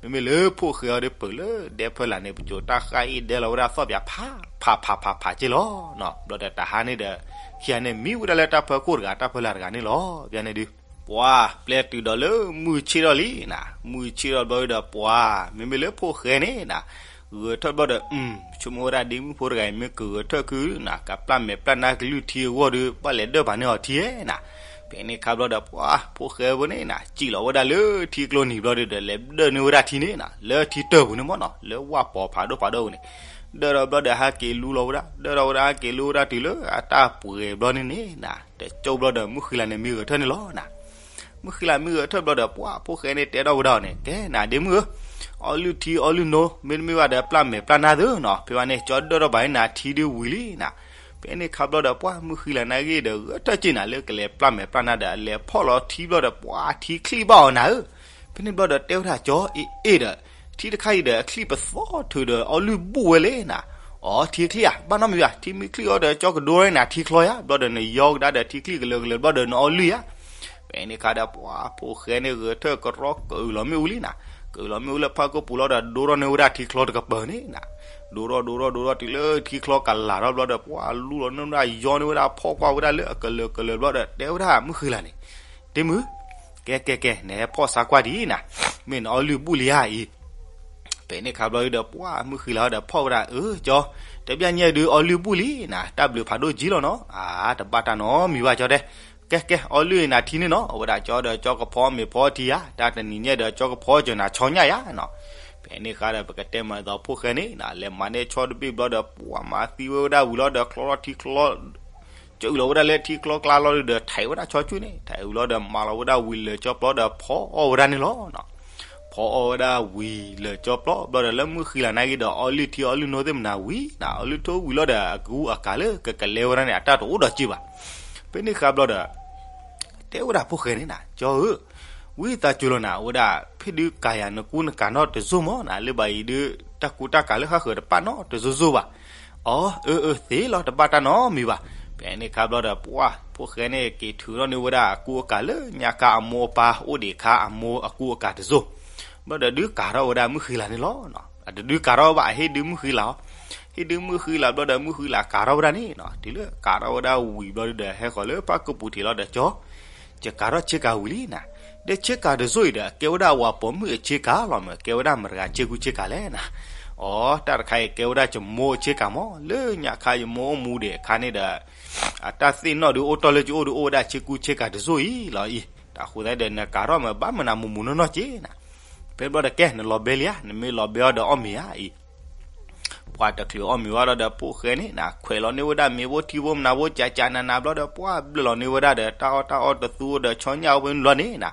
မ့မ့ၢ်လၢဖိၣ်ဃဲအီၤဒီးပၢၢ်လၢဒဲဖၢလၢ်န့ၣ် ပစိာ်တၢ်ဃၣ်အ့ၣ်ဒဲလီၤဝဲဒၣ်သီၣ်ပၠးဖး ဖးဖးဖးဖးက့လီၤနီၤ. ဘျီဒီးတဟါန့ၣ်ဒီး ခံဂၤန့ၣ် မံဝဲဒၣ်လၢတၢ်ဖၢခိၣ်တဂၤ တၢ်ဖၢလၢ်တဂၤန့ၣ်လီၤ. ဘျီန့ၣ်ဒုး ပှၢ်ပျဲတုၤဒီးလၢမုၢ်ဆ့ၣ်ထီၣ်လံနၤ. မုၢ်ဆ့ၣ်ထီၣ်ဘျီဒီးပှၢ် မ့မ့ၢ်လၢဖိၣ်ဃဲန့ၣ်နၤ ဂဲၤထၢၣ်ဘျီဒီး အု ဆိကမိၣ်ဝဲဒၣ်ဒ့မုၣ်ဖိတဂၤအံၤ မ့ၢ်ကဂဲၤထၢၣ်ခုနၤ ကပျၢ်မဲာ်ပျၢ်နါကလုၢ်ထံအဂီၢ်ဒီး ဘၣ်လဲၤဒၢၣ်ပာ်န့ၢ်အီၤထံဧဲနၤ. ဖဲန့ၣ်အခါဘျီဒီးပှၢ် ဖိၣ်ဃဲဖိန့ၣ်နၤ စံၣ်လီၤဝဲဒၣ်လၢထံကျိနံၤဘျီဒီး လဲၤဒၢၣ်န့ၢ်ဝဲဒၣ်ထံန့ၣ်နၤ လၢထံတၢၢ်ပူၤန့ၣ်မၢ်နီၤ လၢဝၣ်ပိာ်ဖးဒိၣ်ဖးဒိၣ်ပူၤန့ၣ် ဒၢၣ်ထီၣ်ဘျီဒီးဟဲက့ၤလူလီၤဝဲဒၣ် ဒၢၣ်ထီၣ်ဝဲဒၣ်ဟဲက့ၤလူဝဲဒၣ်တုၤလၢအတၢ်ပှဲၤဘျီန့ၣ်န့ၣ်နၤ တကၠိဘျီဒီးမုၢ်ဃံလၤန့ၣ် မံဂဲၤထၢၣ်န့ၣ်လီၤနၤ. မုၢ်ဃံလၤမံဂဲၤထၢၣ်ဘျီဒီး ပှၢ်ဖိၣ်ဃဲန့ၣ်တဲထီၣ်ဝဲဒၣ်အီၤန့ၣ် ကဲနၤဒ့မုၣ်ဧၢ, အီလုၢ်ထံအီလုၢ်နိ မ့တမ့ၢ်ဘၣ်ဒီးပျၢ်မဲာ်ပျၢ်နါသုနီၤ, ဖဲဘၣ်န့ၣ် ကၠီဒၢၣ်ထီၣ်ဘၣ်န့ၣ်နၤထံဒုးဝံၤလံနၤ. ဖဲန့ၣ်ခါဘျီဒီး ပှၢ်မုၢ်ဃံလၤနာ်ဂ့ၤဒီး ဂဲၤထၢၣ်က့ၤနၤလၢကလဲၤပျၢ်မဲာ်ပျၢ်နါဒီး လဲၤဖီၣ်လီၤထံဘျီဒီး ပှၢ်ထံချံၣ်ဘၣ်အီၤနၤဧၢ. ဖဲန့ၣ်ဘျီဒီးတဲဝဲဒၣ်ကၠီအ့ၣ်အ့ၣ်ဒီး ထံတခါအံၤဒီး အချံၣ်ပသီၣ်ထုးဒီးအီလုၢ်ဘူၣ်ဝဲလံနၤ. အီ ထံချံၣ်ဧါ, ဘၣ်နီတမံၤဘၣ်, ထံမ့ၢ်ချံၣ်အီၤဒီး ကၠီကဒိထီၣ်နၤထံချီယါ, ဘျီဒီးနယီကဒါဒီးထံချံၣ်ကလၢာ်ကလၢာ်ဘျီဒီးနအီလုၢ်ယါ. ဖဲန့ၣ်ခါဒီး ပှၢ်ဖိၣ်ဃဲန့ၣ်ဂဲၤထၢၣ်ကရီကအုးလီၤမ့ၣ်အူလံနၤ, ကအုးလီၤမ့ၣ်အူလၢဖၣ်ကိၣ်ပူၤလီၤဒီး ဒိထီၣ်န့ၢ်ဝဲဒၣ်ထံချီတကပၤန့ၣ်နၤ. ဒိထီၣ်ဒိထီၣ်ဒိထီၣ်တုၤလၢထံချီကလာ်ထီၣ်ဘျီဒီး ပှၢ်လူလီၤန့ၢ်ဝဲဒၣ်ယီန့ၢ်ဝဲဒၣ်ဖီၣ်ကွၢ်ဝဲဒၣ်လၢအကလၢာ်ကလၢာ်ဘျီဒီး တဲဝဲဒၣ်မုၢ်ဃံလၤန့ၣ်, ဒ့မုၣ်, ကဲကဲကဲ နဟဲဖီၣ်ဆါကွၢ်ဒံးနၤ, မ့ၢ်နအီလုၢ်ဘူၣ်လံဧါအံၤ. ဖဲန့ၣ်ခါဘျီဒီး ပှၢ်မုၢ်ဃံလၤဒီးဖီၣ်ဝဲဒၣ်အၢကၠီ, တဘျီညါဒုးအီလုၢ်ဘူၣ်လံနၤ, တၢ်ဘျုးဖးဒိၣ်ကၠံလီၤနီၤ. အါ တဘၣ်တၢ်နီတမံၤဘၣ်ကၠီတဲ ကဲကဲ အီလုၢ်နၤထံန့ၣ်နီၤ, အဝဲဒၣ်ကၠီဒီးကၠီကဖီမ့ၤဖီထံယၤ, တၢ်တနံၤညါဒီးကၠီကဖီကၠီနၤဆီညါယၤနီၤ. ဖဲန့ၣ်ဃါဒီး ပကတဲမၤသးဖိၣ်ဃဲန့ၣ်နၤ လဲၤမၤန့ၢ်ဆီတဘ့ၣ်ဘျီဒီး ပှၤမၤသံဝဲဝဲဒၣ်ဝံၤလီၤဒီး ချီထီၣ်ထံချီ ကၠီအုၣ်လီၤဝဲဒၣ်လၢထံချီကျါလီၤဒီး ထံၣ်ဝဲဒၣ်ဆီဆူၣ်န့ၣ်, ထံၣ်ဝံၤလီၤဒီး မၤလီၤဝဲဒၣ်ဝံၤလၢာ်ကၠီပျီဒီး ဖီအီၣ်ဝဲဒၣ်န့ၣ်လီၤနီၤ. ဖီအီၣ်ဝဲဒၣ်ဝံၤလၢာ်ကၠီပျီဘျီဒီး လၢမုၢ်ဃံလၤနာ်က့ဒီး အီလုၢ်ထံအီလုၢ်နိသ့ၣ်မနၤဝံၤနၤ, အီလုၢ်ထီၣ်ဝံၤလီၤဒီး အကူအကၤလၢကကလဲဝဲဒၣ်န့ၣ် အတၢ်တအိၣ်ဒီးက့ဘၣ်. ဖဲန့ၣ်ဃါဘျီဒီး တဲဝဲဒၣ်ဖိၣ်ဃဲန့ၣ်နၤ, ကၠီဧၢ, ဝံသးစူၤလီၤနၤ, အဝဲဒၣ် ဖဲဒုးကၤယၤနကူနကၤနီတစိၢ်မးနၤ, လၢဘၣ်အံၤဒုး တၢ်ကူတၢ်ကၤလၢဃၣ်ဃၢၤတပာ်နီတစိၢ်စိၢ်ဘၣ်. အီ အၢ အၢ သ့လီၤ တဘၣ်တၢ်နီတမံၤဘၣ်. ဖဲန့ၣ်ခါဘျီဒီး ပှၤဖိၣ်ဃဲန့ၣ် က့ၤထုးထီၣ်န့ၢ်ဝဲဒၣ်အကူအကၤလၢညါခါအမိၢ်အပၢ်အိၣ်ဒံးခါ အမိၢ်အကူအကၤတစိၢ် ဘျီဒီး ဒုးကၤထီၣ်ဝဲဒၣ်မုၢ်ဃံလၤန့ၣ်လီၤ. အတဒုးကၤထီၣ်ဘၣ် အဟ့ၣ်ဒုးမုၢ်ဃံလၤအီၤ, ဟ့ၣ်ဒုးမုၢ်ဃံလၤဘျီဒီး မုၢ်ဃံလၤကၤထီၣ်ဝဲဒၣ်န့ၣ်, တုၤလၢကၤထီၣ်ဝဲဒၣ်ဝံၤဘျီဒီး ဟဲဃီၤလၢပၢ်ကပူၤထံးလီၤဒီး ကၠီ ယကၤထီၣ်ဆ့ကၤဝံၤလံနၤ, ဒီးဆ့ကၤတစိၢ်အံၤဒီး အကဲဝဲဒၣ်ဝၤပိာ်မုၣ်အဆ့ကၤလီၤမး, ကဲဝဲဒၣ်မတၤတဂၤဆ့ကူဆ့ကၤလဲၣ်နၤ. အီ တၢ်တခါအံၤ ကဲဝဲဒၣ်ယမိၢ်ဆ့ကၤမး, လၢညါခါယမိၢ်အိၣ်မူဒံးအခါန့ၣ်ဒီး အတၢ်သ့ၣ်နီၣ်ဒုးအိၣ်တီၢ်လၢယအိၣ်ဒီး အိၣ်ဝဲဒၣ်ဆ့ကူဆ့ကၤတစိၢ်အံၤလီၤအံၤ, တၢ်ဃိသတးဒီး နကၤထီၣ်မး ဘၣ်မနုၤမူးမူးနီၢ်နီၢ်က့နၤ. ဖဲဘျီဒီး ကဲ နလီၤဘဲလံဧါ, နမ့ၢ်လီၤဘဲအီၤဒီး အီၣ်မ့ၤဧါအံၤ ပှၤတချုးအီၣ်မ့ၤဝဲဒီး ဖိၣ်ဃဲန့ၣ်နၤ ခွဲးလီၤန့ၢ်ဝဲဒၣ်မ့ၤဖိထံဖိမနၤဖိ ကကနနၤဘျီဒီး ပှၤဘျၢၣ်လီၤန့ၢ်ဝဲဒၣ်ဒီး တၢ်အီၣ်တၢ်အီတသူဒီး ဆီညၣ်အိၣ်ဖဲန့ၣ်လီၤန့ၣ်နၤ.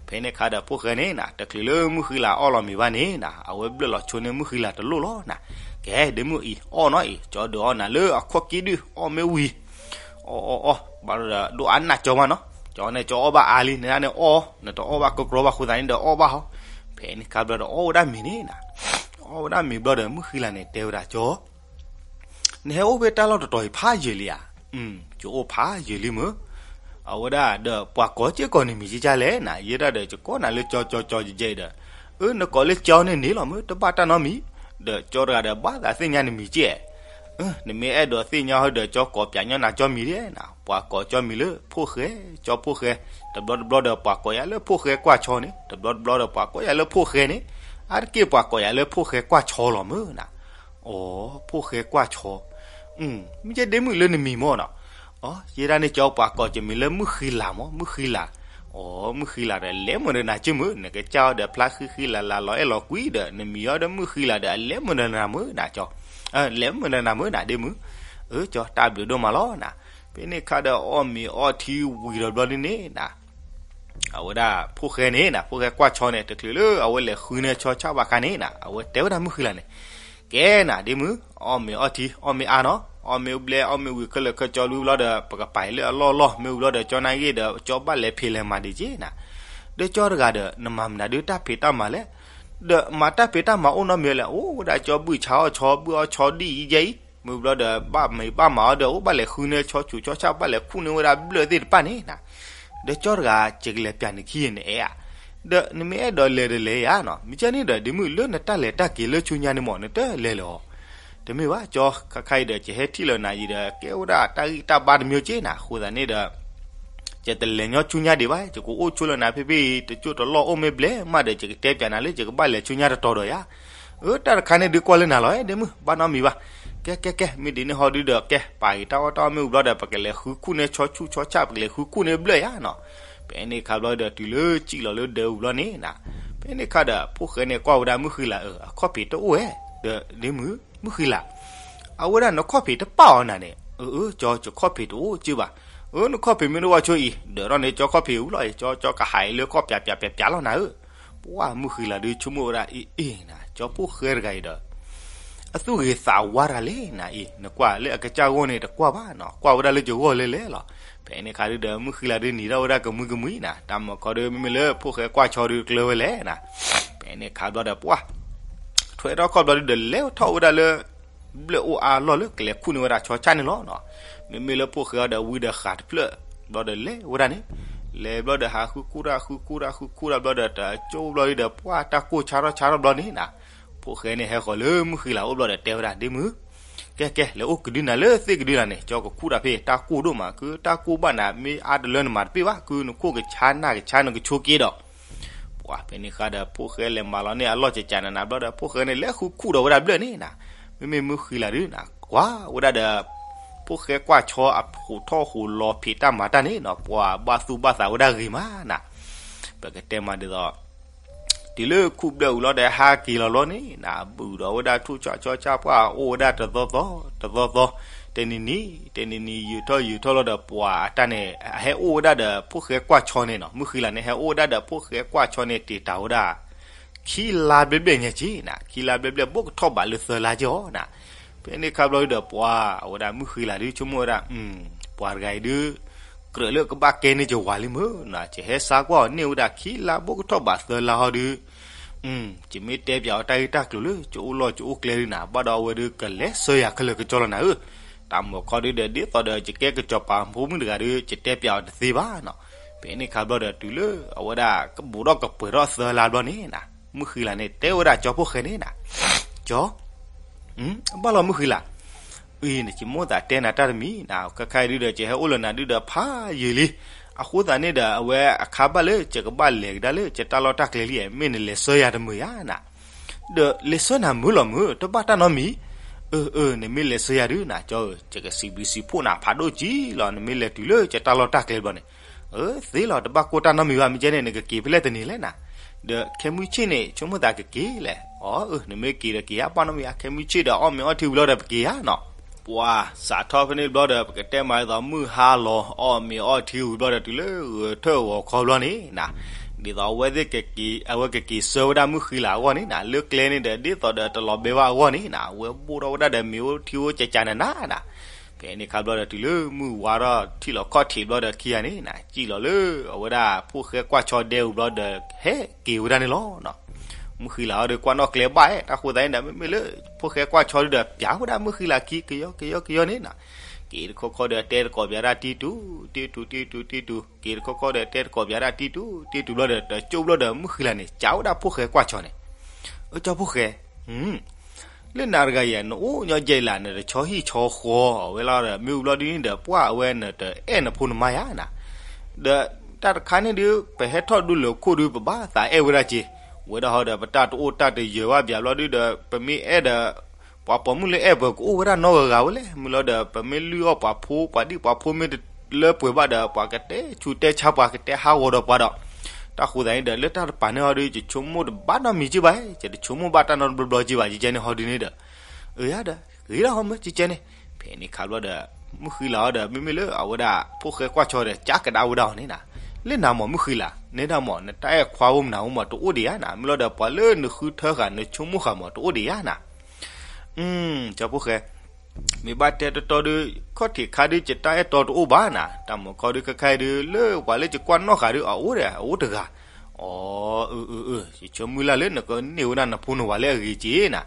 ဖဲန့ၣ်ခါဒီး ဖိၣ်ဃဲန့ၣ်နၤ တချုးလၢမုၢ်ဃံလၤအီၣ်လီၤမ့ၤဘၣ်န့ၣ်နၤ အဝဲဘျၢၣ်လီၤဆိန့ၢ်မုၢ်ဃံလၤတလိၣ်လီၤနၤ. ကဲ ဒ့မုၣ်အံၤ အီၣ်နီၤအံၤ, ကၠီဒုးအီၣ်နၤလၢအခီၣ်က့ဒုး အီၣ်မ့ၢ်ဝံၤ အီၣ်အီၣ်အီၣ် ဘၣ်ဒီး ဒိၣ်အါနးကၠီမးနီၤ, ကၠီန့ၣ် ကၠီအီၣ်ဘၣ်အါလံ နဒၣ်န့ၣ်အီၣ်, နတအီၣ်ဘၣ်ကကြီဘၣ်ဃိသတးန့ၣ်ဒီး အီၣ်ဘၣ်ဟီ. ဖဲန့ၣ်ခါဘျီဒီး အီၣ်ဝဲဒၣ်မ့ၤန့ၣ်နၤ, အီၣ်ဝဲဒၣ်မ့ၤဘျီဒီး မုၢ်ဃံလၤန့ၣ် တဲဝဲဒၣ် ကၠီ နဟဲအိၣ်ဖဲတၢ်လီၢ်တတီၤအံၤဖးယံာ်လံဧါ. ကၠီအိၣ်ဖးယံာ်လံမး. အဝဲဒၣ်ဒီး ပှၤကိးစ့ၢ်ကီးနမံၤကကလဲၣ်နၤ, ယဲဒၣ်ဒီး ယကိးနၤလၢကၠီကၠီကၠီယဲဒီး, အၢ နကိးလၢကၠီန့ၣ်န့ၣ်လီၤမး, တဘၣ်တၢ်နီတမံၤ, ဒီးကၠီတဂၤဒီး ဘၣ်သးသ့ၣ်ညါနမံၤကဲ နမ့ၢ်အဲၣ်ဒိးသ့ၣ်ညါဟီဒီး ကၠီကိးပၠးညီနၤကၠီမံၤဒၣ်နၤ, ပှၤကိးကၠီမံၤလၢဖိၣ်ဃဲ, ကၠီဖိၣ်ဃဲ, တဘျီတဘျီဒီး ပှၤကိးယၤလၢဖိၣ်ဃဲကွၢ်ဆီန့ၣ်, တဘျီတဘျီဒီး ပှၤကိးယၤလၢဖိၣ်ဃဲန့ၣ်, အါတက့ၢ်ပှၤကိးယၤလၢဖိၣ်ဃဲကွၢ်ဆီလီၤမးနၤ. အိ ဖိၣ်ဃဲကွၢ်ဆီ, မ့ၢ်ကဲဒ့မုၣ်လၢနမံၤမးနီၤ. အိ ယဲဒၣ်န့ၣ် ကၠီပှၤကိးကမံၤလၢမုၢ်ဃံလၤမး, မုၢ်ဃံလၤ. အိ မုၢ်ဃံလၤဒီး လဲၤမုာ်ဒီးနၤက့မး, နကစၢ်အီၤဒီး ဖျါဃံဃံလၤလၤ လီၤအဲၣ်လီၤကွံဒီး နမံၤအီၤဒီးမုၢ်ဃံလၤဒီး အလဲၤမုာ်ဒီးနၤမးနၤကၠီ, လဲၤမုာ်ဒီးနၤမးနၤဒ့မုၣ်. အၢ ကၠီတၢ်ဘျုးဒိၣ်မးလီၤနၤ. ဖဲန့ၣ်ခါဒီး အီၣ်မ့ၤအီၣ်ထံဝံၤဒီးဘျီဒ်န့ၣ်နၤ အဝဲဒၣ်ဖိၣ်ဃဲန့ၣ်နၤ, ဖိၣ်ဃဲကွၢ်ဆီန့ၣ် တချုးလၢအဝဲလဲၤဃုန့ၢ်ဆီဆၣ်ဘၣ်ခါန့ၣ်နၤ အဝဲတဲဝဲဒၣ်မုၢ်ဃံလၤန့ၣ်, ကဲနၤဒ့မုၣ်, အီၣ်မ့ၤအီၣ်ထံ အီၣ်မ့ၤအါနီၤ, အီၣ်မ့ၤဘျဲ အီၣ်မ့ၤဝံၤခဲလၢာ်ခဲဆ့ဝံၤဘျီဒီး ပကပာ်အံၤလၢအလီၢ်လီၢ် မ့ၢ်ဝံၤဘျီဒီး ကၠီနာ်က့ဒီး ကၠီဘၣ်လဲၤဖံးလဲၤမၤဒံးက့နၤ. ဒီးကၠီတဂၤဒီး နမၤမနုၤဒုးတၢ်ဖံးတၢ်မၤလဲၣ်, ဒီးမၤတၢ်ဖံးတၢ်မၤအိၣ်နီတမံၤလဲၣ်, အိၣ်ဝဲဒၣ်ကၠီဘုၣ်ဆါအီၣ်ဆီ ဘုၣ်အီၣ်ဆီဒ်အံၤယဲအံၤ, မ့ၢ်ဝံၤဘျီဒီး ဘၣ်မ့ၤဘၣ်မၤအီၤဒီး အိၣ်ဘၣ်လဲၤဃုန့ၢ်ဆီဆူၣ်ဆီဆၣ် ဘၣ်လဲၤခူၣ်န့ၢ်ဝဲဒၣ်ဘျၢၣ်သ့ၣ်တဖၣ်န့ၣ်နၤ. ဒီးကၠီတဂၤ ယကလဲၤပျးနခံနအဲၣ်ဧါ, ဒီးနမ့ၢ်အဲၣ်ဒိးလဲၤဒီးလဲၤယၤနီၤ, မ့ၢ်ကဲန့ၣ်ဒီး ဒ့မုၣ်လၢနတၢ်လဲၤတၢ်က့ၤလၢဆူညါန့ၣ်မး နတလဲၤလၢၤအီၤ, တမ့ၢ်ဘၣ်ကၠီ, ခါခါအံၤဒီး ယဟဲထံၣ်လၢနၤအံၤဒီး ကဲဝဲဒၣ်တၢ်ဂံၢ်တၢ်ဘါတမံၤက့နၤ, အဃိသတးန့ၣ်ဒီး ယတလဲၤညီဆူညါဒံးဘၣ်, ယကအိၣ်ဆိလၢနၤဖဲဖဲအံၤ တကၠိၢ်တလီၢ်အိၣ်မ့ၢ်ဘျဲၣ်မးဒီး ယကတဲပျးနၤလၢ ယကဘၣ်လဲၤဆူညါတတီၤဒီးယၤ. အၢ တၢ်တခါန့ၣ်ဒုးကွၢ်လၢနၤလီၤ ဒ့မုၣ်, ဘၣ်နီတမံၤဘၣ်. ကဲကဲကဲ မ့ၢ်ဒ်န့ၣ်ဟီဒုဒီး ကဲ ပာ်ဂ့ၤတၢ်အီၣ်တၢ်အီမ့ၢ်ဝံၤဘျီဒီး ပကလဲၤဃုခူၣ်န့ၢ်ဆီဆူၣ်ဆီဆၣ် ပကလဲၤဃုခူၣ်န့ၢ်ဘျၢၣ်ယၤနီၤ. ဖဲန့ၣ်ခါဘျီဒီး တုၤလၢစံၣ်လီၤလၢဒၢးဝံၤဘျီန့ၣ်နၤ, ဖဲန့ၣ်ခါဒီး ဖိၣ်ဃဲန့ၣ်ကွၢ်ဝဲဒၣ်မုၢ်ဃံလၤ အၢ အခီၣ်ဖံးတအိၣ်ဝဲ, ဒီးဒ့မုၣ်, မုၢ်ဃံလၤ အဝဲဒၣ်နခီၣ်ဖံးတပာ်အီၤနၤန့ၣ်, အၢ အၢ ကၠီ ယခီၣ်ဖံးတအိၣ်က့ဘၣ်. အၢ နခီၣ်ဖံးမ့ၢ်တအိၣ်ဘၣ်ဆိအံၤ ဒၢးထီၣ်န့ၢ်ကၠီခီၣ်ဖံးဝံၤလီၤအံၤ ကၠီ ကၠီကဟးအံၤလၢကီၢ်ပၠးပၠးပၠးပၠးလီၤနၤဧၢ. ပှၢ်မုၢ်ဃံလၤဒုးဆိကမိၣ်ဝဲဒၣ်အ့ၣ်အ့ၣ်နၤ ကၠီဖိၣ်ဃဲတဂၤအံၤဒီး အသူၣ်ဂ့ၤသးဝါတဂၤလဲၣ်နၤအံၤ နကွၢ်လၢအကစၢ်ဂီၢ်န့ၣ်တကွၢ်ဘၣ်နီၤ ကွၢ်ဝဲဒၣ်လၢယဂီၢ်လဲၣ်လဲၣ်လီၤ. ဖဲန့ၣ်ခါဒုဒီး မုၢ်ဃံလၤဒုးနံၤထီၣ်ဝဲဒၣ်ကမှံကမှံနၤ တၢ်မၤခီဒုမ့မ့ၢ်လၢဖိၣ်ဃဲကွၢ်ဆီဒုတကျၢၤဝဲလဲၣ်နၤ. ဖဲန့ၣ်ခါဘျီဒီးပှၢ် ထွဲထီၣ်ခီၣ်ဘျီဒုဒီး လဲၤထီၣ်ဝဲဒၣ်လၢ ဘျၢၣ်အိၣ်အါလီၢ်လၢကလဲၤခူၣ်န့ၢ်ဝဲဒၣ်ဆီဆၣ်န့ၣ်လီၤနီၤ. မ့မ့ၢ်လၢဖိၣ်ဃဲအီၤဒီးဝံဒီးဃးတဖျၢၣ် ဘျီဒီးလဲၤဝဲဒၣ်န့ၣ်, လဲၤဘျီဒီးဟးဃုခူၣ်တၢ်ဃုခူၣ်တၢ်ဃုခူၣ်တၢ်ဘျီဒီး တကၠိဘျီဒုဒီး ပှၢ်တၢ်ကိၢ်ဆါထီၣ်ဆါထီၣ်ဘျီန့ၣ်နၤ. ဖိၣ်ဃဲန့ၣ်ဟဲဃီၤလၢမုၢ်ဃံလၤအိၣ်ဘျီဒီးတဲဝဲဒၣ် ဒ့မုၣ်, ကဲကဲ လဲၤအိၣ်ကဒုနၤလၢသ့ၣ်ကဒုနၤန့ၣ် ကၠီကခူၣ်တၢ်ဖဲ တၢ်ကိၢ်ဒိၣ်မး ကၢတၢ်ကိၢ်ဘၣ်နၤ မ့ၢ်အါတလၢနမၤတပ့ၢ်ဘၣ် ကၢနခိၣ်ကဆါနၢ်ကဆါနကဆိက့ဒီး ပှၢ်ဖဲန့ၣ်ဃါဒီး ဖိၣ်ဃဲလဲၤမၤလီၤန့ၢ်အလီၢ်ကကနနၤဘျီဒီး ဖိၣ်ဃဲန့ၣ်လဲၤဃုခူၣ်ဒီးဝဲဒၣ်ဘျၢၣ်န့ၣ်နၤ. မ့မ့ၢ်မုၢ်ဃံလၤဒုနၤ ကွၢ်ဝဲဒၣ်ဒီး ဖိၣ်ဃဲကွၢ်ဆီအဟူးထီၣ်ဟူးလီၤဖံးတၢ်မၤတၢ်န့ၣ်နီၤ ပှၤဘၣ်သူၣ်ဘၣ်သးဝဲဒၣ်ဂ့ၤမးနၤ. ပကတဲမးဒ်သိး တုၤလၢခူၣ်ဘျၢၣ်ဝံၤလီၤဒီး ဟးက့ၤလီၤလီၤန့ၣ်နၤ ဘုၣ်ဒီးဝဲဒၣ်ထူၣ်ကၠီကၠီကၠီ ပှၤအိၣ်ဝဲဒၣ်တသီသီ တသီသီ, တနံၤနံၤ တနံၤနံၤ ယုာ်ထီၣ်ယုာ်ထီၣ်လီၤဒီး ပှၤအတၢ်န့ၣ် ဟဲအိၣ်ဝဲဒၣ်ဒီးဖိၣ်ဃဲကွၢ်ဆီန့ၣ်နီၤ မုၢ်ဃံလၤန့ၣ် ဟဲအိၣ်ဝဲဒၣ်ဒီးဖိၣ်ဃဲကွၢ်ဆီန့ၣ် တ့ၢ်တၢ်ဝဲဒၣ် ခံလါဘျဲၣ်ဘျဲၣ်ညါက့နၤ ခံလါဘျဲၣ်ဘျဲၣ် ဘိၣ်ကထီၣ်ဘးလၢသၢလါက့အီၤနၤ. ဖဲန့ၣ်ခါဘျီဒီး ပှၤအဝဲဒၣ်မုၢ်ဃံလၤဒုး ဆိကမိၣ်ဝဲဒၣ် ပှၤတဂၤအံၤဒုး ကြၢးလၢကဘၣ်ကဲန့ၢ်ကဝၤလံမ့ၢ်နၤ ယဟဲစါကွၢ်အီၤန့ၢ်ဝဲဒၣ်ခံလါဘိၣ်ကထီၣ်ဘးသၢလါဟီဒုး ယမ့ၢ်တဲပၠးအီၤတၢ်ဂ့ၢ်တၢ်ကျိၤလၢ ယအိၣ်လီၢ်ယအိၣ်ကျဲဒုးနၤ ဘၣ်ဒီးအဝဲဒုးကလဲၤဆှၢယၤခဲလၢာ်ကကၠီလီၤနၤဧၢ. တၢ်မုၢ်ခီဒုးဒီး ဒ်သိးဒီးယကဲကစီၤပၤဖိမုၣ်တဂၤဒုး ယတဲပၠးအီၤတသ့ဘၣ်နီၤ. ဖဲန့ၣ်ခါဘျီဒီးတုၤလၢအဝဲဒၣ်ကဘူးထီၣ်ကပှဲၤထီၣ်သၢလါဘျီန့ၣ်နၤ မုၢ်ဃံလၤန့ၣ် တဲဝဲဒၣ်ကၠီဖိၣ်ဃဲန့ၣ်နၤ ကၠီ ဘၣ်လီၤမုၢ်ဃံလၤ အံၤ နကမိၣ်သးတဲနၤတၢ်တမံၤနၤ ခဲခါအံၤဒုးဒီး ယဟဲအိၣ်လၢနၤဒုးဒီးဖးယံာ်လံ. အဃိသတးန့ၣ်ဒီး အဝဲအခါဘၣ်လၢယကဘၣ်လဲၤကဒါလၢယတၢ်လီၢ်တၢ်ကျဲလံ မ့ၢ်နလဲၤဆှၢယၤတမုာ်ဧါနၤ. ဒီးလဲၤဆှၢနၤမုာ်လီၤမုာ် တဘၣ်တၢ်နီတမံၤ. အၢ အၢ နမ့ၢ်လဲၤဆှၢယၤဒုးနၤ ကၠီဧၢ ယကစံးဘျုးစံးဖှိၣ်နၤဖးဒိၣ်ကံလီၤ နမ့ၢ်လဲၤတုၤလၢယတၢ်လီၢ်တၢ်ကျဲဘျီန့ၣ်. အၢ သ့လီၤ တဘၣ်ကိၢ်တၢ်နီတမံၤဘၣ် မ့ၢ်ကဲန့ၣ် နကက့ၤဖဲလဲၣ်တနံၤလဲၣ်နၤ. ဒီးခဲမုၢ်ဆ့ၣ်န့ၣ် ဆိကမိၣ်သးကက့ၤလဲၣ်. အီ အၢ နမ့ၢ်က့ၤဒီးက့ၤဧါ ဘၣ်နီတမံၤဧါ ခဲမုၢ်ဆ့ၣ်ဒီးအီၣ်မ့ၤအီထံဝံၤလီၤဒီးပက့ၤဧါနီၤ. ပှၤစးထီၣ်ဖဲန့ၣ်ဘျီဒီး ပကတဲမးဒ်သိး မုၢ်ဟါလီၤ အီၣ်မ့ၤအီထံဝံၤဘျီဒီး တုၤလၢဂဲၤထၢၣ်ဂီၤခီဘျီန့ၣ်နၤ ဒ်သိးအဝဲသ့ၣ်ကက့ၤ အဝဲကက့ၤဆှၢဝဲဒၣ်မုၢ်ဃံလၤအဂီၢ်န့ၣ်နၤ လၢကျဲန့ၣ်ဒီး ဒ်သိးဒီးတလီၤဘဲဘၣ်အဂီၢ်န့ၣ်နၤ အဝဲဘိၣ်ထီၣ်ဝဲဒၣ်ဒီးမ့ၤအိၣ်ထံအိၣ်ကကနၤနၤနၤ. ဖဲန့ၣ်ခါဘျီဒီး တုၤလၢမုၢ်ဝါထီၣ်ထံၣ်လီၤခီၣ်ထံးဘျီဒီးခံဂၤန့ၣ်နၤ စံၣ်လီၤလၢအဝဲဒၣ်ဖိၣ်ဃဲကွၢ်ဆီဒဲဝံၤဘျီဒီး ဟဲက့ၤဝဲဒၣ်န့ၣ်လီၤ. မုၢ်ဃံလၤအီၤဒီးကွၢ်နီၣ်ကျဲဘၣ်အဲၣ် တၢ်ဃိသတးန့ၣ်ဒီး မ့မ့ၢ်လၢဖိၣ်ဃဲကွၢ်ဆီဒုးဒီး ပၠးဝဲဒၣ်မုၢ်ဃံလၤခံ ကယီကယီကယီန့ၣ်နၤ က့ၤတခီခီဒီးတဲတကိးပၠးဒၣ်တံတူာ် တံတူာ် တံတူာ် တံတူာ် က့ၤတခီခီဒီးတဲတကိးပၠးဒၣ်တံတူာ် တံတူာ်ဘျီဒီး တကၠိၣ်ဘျီဒီး မုၢ်ဃံလၤန့ၣ် ကးဝဲဒၣ်ဖိၣ်ဃဲကွၢ်ဆီန့ၣ် အၢ ကၠီဖိၣ်ဃဲ လၢနၤတဂၤအံၤ နအိၣ်ညီကဲအံၤလၢ နတဆီဟံၣ်ဆီဃီအဝဲလီၤဒီး မ့ၢ်ဝံၤဘျီဒ်န့ၣ်ဒီး ပှၤအဝဲနတအဲၣ်နဖိနမါယါနၤ ဒီးတၢ်တခါန့ၣ်ဒုး ပဟဲထီၣ်ဒူလၢခိၣ်ဒုး ပဘၣ်သးအဲၣ်ဝဲဒၣ်က့ၤ ဝဲဒၣ်ဟီဒီး ပတၢ်တအိၣ်တၢ်တယၢၤဘၣ်ဘၣ်ဘျီဒုးဒီး ပမ့ၢ်အဲၣ်ဒီး ပှၤပိာ်မုၣ်လၢအဲၣ်ပှၤကအိၣ်ဝဲဒၣ်နီတဂၤဂၤဝဲလဲၣ် မ့ၢ်လီၤဒီး ပမ့ၢ်လုၢ်အီၣ်ပှၤဖိ ပှၤဒံၣ်ပှၤဖိမ့ၢ်တလၢပှဲၤဘၣ်ဒီး ပှၤကတဲဆူးတဲဆါပှၤ ကတဲဟးဂီၤဒီးပှၤဒီး တၢ်ဃိသတးန့ၣ်ဒီး လၢတၢ်တပာ်န့ၢ်အီၤဒုး ယဆိကမိၣ်တဘၣ်နီတမံၤက့ဘၣ် ယတဆိကမိၣ်ဘၣ်တၢ်နီတဘျီဘျီက့ဘၣ် ကဲန့ၣ်ဟီဒုးန့ၣ်ဒီး အၢ ယါဒီး ဂ့ၤဒၣ်ဟီမ့ၢ်ကဲန့ၣ် ဖဲန့ၣ်ခါဘျီဒီး မုၢ်ဃံလၤအီၤဒီး မ့မ့ၢ်လၢအဝဲဒၣ် ဖိၣ်ဃဲကွၢ်ဆီဒီး ကးကဒါဝဲဒၣ်အီၤန့ၣ်နၤ လၢနၤမးမုၢ်ဃံလၤ နဲဒၣ်မး နတၢ်အဲၣ်ခွါအိၣ်မနုၤအိၣ်မး တအိၣ်ဒံးဧါနၤ မ့ၢ်လီၤဒီး ပှၤလၢနဃုထၢဃာ် နဆိကမိၣ်ဃာ်မး တအိၣ်ဒံးဧါနၤ ကၠီဖိၣ်ဃဲ မ့ၢ်ဘၣ်တဲတီတီဒုး ခီၣ်ထံးခါဒုး ယတၢ်အဲၣ်တီတအိၣ်ဘၣ်နၤ တၢ်မုၢ်ခီဒုး ခဲခါအံၤဒုး လၢပှၤလၢယကွၢ်နီၣ်ဃာ်ဒုး အအိၣ်ဒီး အအိၣ်တဂၤ အီ အၢ အၢ အၢ ယဆိကမိၣ်လၢ်လၢနကန့ၢ်ဝဲဒၣ်နဖိနဝၤလၢအဂ့ၤက့နၤ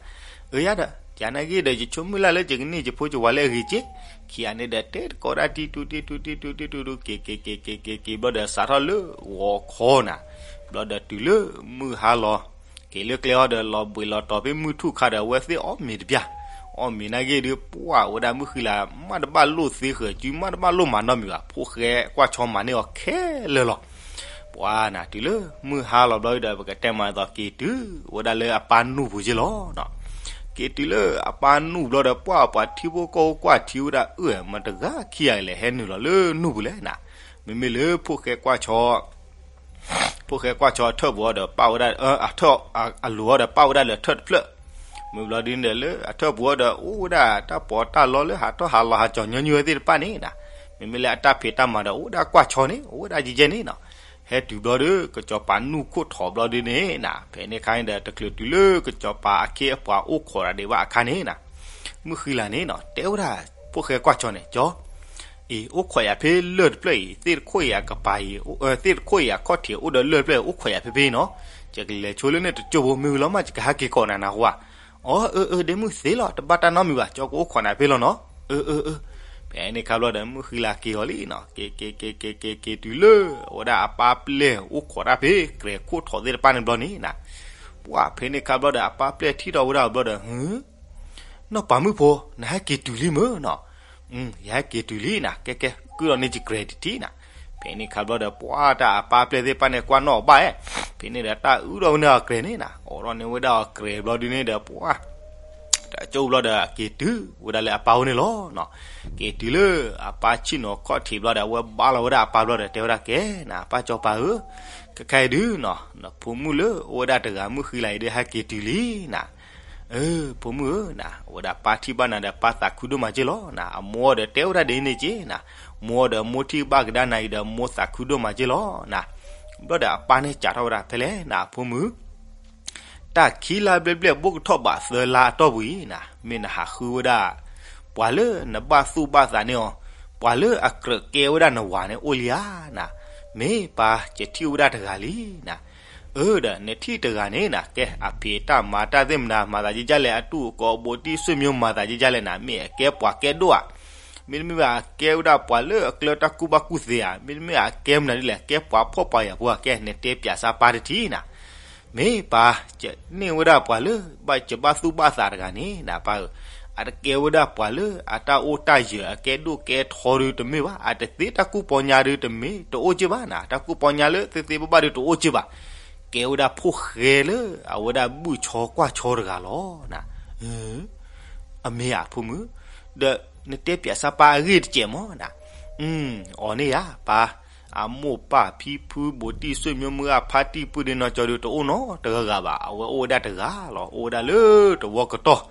အၢ ယါဒီး ယၤနာ်က့ဒီး ယဆိကမိၣ်လၢ်လၢယကန့ၢ်ယဖိယဝၤလၢအဂ့ၤက့ ခံဂၤန့ၣ်ဒီး တဲတကိးဒၣ်တံတူာ် တံတူာ် တံတူာ် တံတူာ် တံတူာ် က့ၤ က့ၤ က့ၤ က့ၤ က့ၤ ဘျီဒီး စးထီၣ်လၢဂီၤခီနၤ ဘျီဒီးတုၤလၢမုၢ်ဟါလီၤ က့ၤလၢကျဲအီၤဒီး လီၤဘှံးလီၤတီၤဖဲမုၢ်ထူၣ်ခါဒီး အဝဲသ့ၣ်အီၣ်မ့ၤတပျၢ် အီၣ်မ့ၤနာ်က့ဒုး ပှၤဝဲဒၣ်မုၢ်ဃံလၤ မ့ၢ်တဘၣ်လိၣ်သ့ဃၢၤစု မ့ၢ်တဘၣ်လိၣ်မၤနီတမံၤဘၣ် ဖိၣ်ဃဲကွၢ်ဆီမၤန့ၢ်အီၤခဲလၢာ်လီၤ ပှၤနၤ တုၤလၢမုၢ်ဟါလီၤဘျီဒီး ပကတဲမးဒ်သိးက့ၤတုၤဝဲဒၣ်လၢအပၢ်နူၢ်ပူၤက့လီၤ က့ၤတုၤလၢအပၢ်နူၢ်ဘျီဒီး ပှၤပှၤထံဖိကီၢ်ဖိကွၢ်ထံဝဲဒၣ် အၢ မတၤဂၤခံဂၤလဲၣ် ဟဲနုာ်လီၤလၢနူၢ်ပူၤလဲၣ်နၤ မ့မ့ၢ်လၢဖိၣ်ဃဲကွၢ်ဆီ ဖိၣ်ဃဲကွၢ်ဆီအထၢၣ်ပူၤအီၤဒီး ပာ်ဝဲဒၣ် အထၢၣ် အလိၤအီၤဒီး ပာ်ဝဲဒၣ်လၢအထၢၣ်တဖျၢၣ် မ့ၢ်ဘျီဒ်န့ၣ်ဒီး လၢအထၢၣ်ပူၤအီၤဒီး အိၣ်ဝဲဒၣ်တၢ်ပီးတၢ်လီလၢဟးထီၣ်ဟးလီၤဟးကၠီၤညီနုၢ်ဝဲသ့ၣ်တဖၣ်န့ၣ်နၤ မ့မ့ၢ်လၢအတၢ်ဖံးတၢ်မၤဒီး အိၣ်ဝဲဒၣ်ကွၢ်ဆီန့ၣ် အိၣ်ဝဲဒၣ်ယဲၢ်ယဲၢ်န့ၣ်နၤ ဟဲတုၤဘျီဒီး ကစီၤပၤနူၢ်ခိၣ်ထီၣ်ဘျီဒ်န့ၣ်နၤ ဖဲန့ၣ်အခါန့ၣ်ဒီး တချုးတုၤလၢကစီၤပၤအခ့အပှၤအိၣ်ခိးတၢ်ဒံးဘၣ်အခါန့ၣ်နၤ မုၢ်ဃံလၤန့ၣ်နၤ တဲဝဲဒၣ် ဖိၣ်ဃဲကွၢ်ဆီန့ၣ် ကၠီ အံၤ အိၣ်ခိးယၤဖဲလၢၢ်တဖျၢၣ်အံၤ သ့ၣ်တခိၣ်အံၤအကပၤအံၤ သ့ၣ်တခိၣ်အံၤအခီၣ်ထံးအိၣ်ဒီးလၢၢ်တဖျၢၣ်အံၤ အိၣ်ခိးယၤဖဲဖဲအံၤနီၤ ယကလဲၤဆိလၢန့ၣ်တကၠိဖိ မ့ၢ်ဝံၤလီၤမး ယကဟဲက့ၤကိးနၤနၤဟူဧါ အီ အၢ အၢ ဒ့မုၣ်သ့လီၤ တဘၣ်တၢ်နီတမံၤဘၣ် ကၠီကအိၣ်ခိးနၤဖဲလီၤနီၤ အၢ အၢ အၢ ဖဲန့ၣ်ခါဘျီဒီး မုၢ်ဃံလၤက့ၤအီၤလံနီၤ က့ၤ က့ၤ က့ၤ က့ၤ က့ၤ က့ၤတုၤလၢ အဝဲဒၣ်အပၢ်ပျဲၢ်အိၣ်ခိးတၢ်ဖဲ ကြဲၤခိၣ်ထီၣ်သ့ၣ်တဖၣ်န့ၣ်ဘျီန့ၣ်နၤ ပှၤဖဲန့ၣ်ခါဘျီဒီး အပၢ်ပျဲၢ်ထံၣ်ထီၣ်ဝဲဒၣ်ဘျီဒီး ဟၢ နီၢ်ပၤမုၣ်ဖိ နဟဲက့ၤတုၤလံမ့ၢ်နီၤ ယဟဲက့ၤတုၤလံနၤ ကဲကဲ ကုၢ်ထီၣ်န့ၢ်ယကြဲၤတထံၣ်နၤ ဖဲန့ၣ်ခါဘျီဒီး ပှၤတၢ်အပၢ်ပျဲၢ်သ့ၣ်တဖၣ်န့ၣ် ကွၢ်နီၣ်အီၤဘၣ်ဧါ ဖဲန့ၣ်ဒီး တၢ်အုၣ်ထီၣ်ဝဲန့ၢ်အီၤကြဲၤန့ၣ်နၤ အိးထီၣ်န့ၢ်ဝဲဒၣ်အီၤကြဲၤဘျီဒ်န့ၣ်ဒီး ပှၤ အကၠိဘျီဒီး အက့ၤတုၤဝဲဒၣ်လၢအပၢ်အိၣ်န့ၣ်လီၤနီၤ. က့ၤတုၤလၢအပၢ်ဆ့ၣ်နီၤခီၣ်ထံးဘျီဒီး အဝဲဘါလီၤဝဲဒၣ်အပၢ်ဘျီဒီး တဲဝဲဒၣ်ကဲနီၤ, ပၢ်စီၤပၤဧၢ, ခဲခါအံၤဒုနီၤ, နဖိမုၣ်လၢအိၣ်ဝဲဒၣ်တဂၤမုၢ်ဃံလၤအံၤဒု ဟဲက့ၤတုၤလံနီၤ. အၢ ဖိမုၣ်ဧၢနီၤ, အဝဲဒၣ်ပၢ်ထံၣ်ဘၣ်နၤဒီး ပၢ်သးခုဒိၣ်မးက့ၢ်လီၤနီၤ. အမိၢ်ဒီးတဲဝဲဒၣ်ဒ်န့ၣ်က့ၢ်နီၤ. မိၢ်ဒီးမိၢ်ထံၣ်ဘၣ်ကဒါနၤအံၤဒီး မိၢ်သးခုဒိၣ်မးက့ၢ်လီၤနီၤ. ဘျီဒီးအပၢ်န့ၣ်စံးထီၣ်ဝဲဒၣ်ဖဲလဲၣ်နီၤ, ဖိမုၣ် တၢ်ခံလါဘျဲၣ်ဘျဲၣ် ဘိၣ်ကထီၣ်ဘးသၢလါအတီၢ်ပူၤအံၤနီၤ, မ့ၢ်နဟးဃုဝဲဒၣ် ပှၤလၢနဘၣ်သူၣ်ဘၣ်သးန့ၢ်အီၤ, ပှၤလၢအကြၢးကဲဝဲဒၣ်နဝၤန့ၣ်အိၣ်လံဧါနီၤ. မ့ၢ်ပၢ် ယထံၣ်ဝဲဒၣ်တဂၤလံနီၤ. အၢ ဒီးနထံၣ်တဂၤန့ၣ်နီၤ, ကဲအဖံးတၢ်မၤတၢ်သ့ၣ်မနၤ မၤသးကကၢ်လဲၣ်, အတူၢ်အကိးဘူးတံၢ်ဆွေမျိုးမၤသးကကၢ်လဲၣ်နီၤ, မ့ၢ်အကဲပှၤကဲဒိၣ်ဧါ, မ့တမ့ၢ်ဘၣ်အကဲဝဲဒၣ်ပှၤလၢအကျၢတၢ်ကူၣ်ဘၣ်ကူၣ်သ့ဧါ, မ့တမ့ၢ်အကဲမနုၤဒ်လဲၣ်, ကဲပှၤဖှီၣ်ပှၤယာ်ဖိဧါ, ကဲနတဲပျးစၢ်ပၢ်တထံၣ်နီၤ. မ့ၢ်ပၢ် ယန့ၢ်ဝဲဒၣ်ပှၤလၢဘၣ်ယဘၣ်သူၣ်ဘၣ်သးတဂၤန့ၣ်နီၤ ပၢ်ဧၢ, အတကဲဝဲဒၣ်ပှၤလၢအတၢ်အိၣ်တၢ်ယၢၤအကဲဒိၣ်ကဲထီဒုတမ့ၢ်ဘၣ်, အတသ့တၢ်ကူၣ်ပီညါဒုတမ့ၢ်တအိၣ်က့ၢ်ဘၣ်နီၤ, တၢ်ကူၣ်ပီညါလၢသ့သ့ဘၣ်ဘၣ်ဒုတအိၣ်က့ၢ်ဘၣ်, ကဲဝဲဒၣ်ဖိၣ်ဃဲလၢအဝဲဒၣ်ဘုၣ်ဆီကွၢ်ဆီတဂၤလီၤနီၤ. အမ့ၢ်ဧါ ဖိမုၣ်, ဒီးနတဲပျးစၢ်ပၢ်အဂ့ၢ်တစဲးမးနီၤ. အီၤန့ၣ်ယၤ ပၢ်, အမိၢ်ပၢ်ဖံဖုဘူးတံၢ်ဆွေမျိုးမုၢ်ဂၢ်ဖါတံၢ်ပုၢ်ဒုနီၢ်ကၠီဒုတအိၣ်နီတဂၤဂၤဘၣ်, အဝဲအိၣ်ဝဲဒၣ်တဂၤလီၤ, အိၣ်ဝဲဒၣ်လၢတဝီကတီၢ်,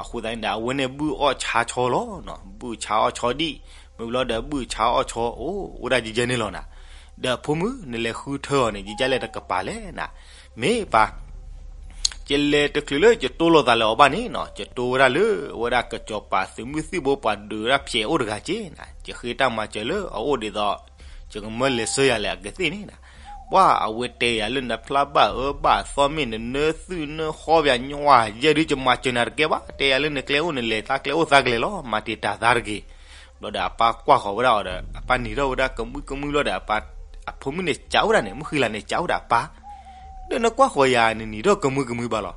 အဃိသတးန့ၣ်ဒီး အဝဲန့ၣ်ဘုၣ်အီၣ်ဆါဆီလီၤနီၤ, ဘုၣ်ဆါအီၣ်ဆီဒံၣ်, မ့ၢ်ဘျီဒီးဘုၣ်ဆါအီၣ်ဆီအိၣ်ဝဲဒၣ်ကကဲန့ၣ်လီၤနီၤ. ဒီးဖိမုၣ် နလဲၤဃုထၢအီၤန့ၣ် ကကဲလဲၣ်တကပၤလဲၣ်နီၤ. မ့ၢ်ပၢ် ယလဲၤတချုးလၢယတိလိာ်သးလၢအီၤဘၣ်န့ၣ်နီၤ, ယတိဝဲဒၣ်လၢ အဝဲဒၣ်ကစီၤပၤသုးမုၢ်သံၣ်ဘိပှၤဒုးဝဲဒၣ်ဖျဲးအိၣ်တဂၤက့ၢ်နီၤ, ယဃ့တၢ်မၤစၢၤလၢအအိၣ်ဒ်သိး ယကမၢလဲၤဆှၢယၤလဲၣ်အကသ့ၣ်န့ၣ်နီၤ. ပှၤအဝဲတဲယၤလၢနဖျါဘၣ်အၢဘၣ်သီမ့ၢ်နနၢသုၣ်နၢဃီပယၤညီယဲဒု ယမၤစၢၤနၤတကဲဘၣ်, တဲယၤလၢနကျဲအိၣ်နလဲၤသးကျဲအိၣ်သးကလဲၤလီၤ, မၤတ့ၢ်တၢ်သးတဂ့ၤ. ဘျီဒီးအပၢ်ကွၢ်ဃီၤဝဲဒၣ်အီၤဒီး အပၢ်နံၤထီၣ်ဝဲဒၣ်ကမုၢ်ကမုၢ်ဘျီဒီး အဖိမုၣ်န့ၣ်စံးဝဲဒၣ်န့ၣ် မုၢ်ဃံလၤန့ၣ် စံးဝဲဒၣ်ပၢ် ဒီးနကွၢ်ဃီၤယၤ နနံၤထီၣ်ကမုၢ်ကမုၢ်ဘၣ်လီၤ.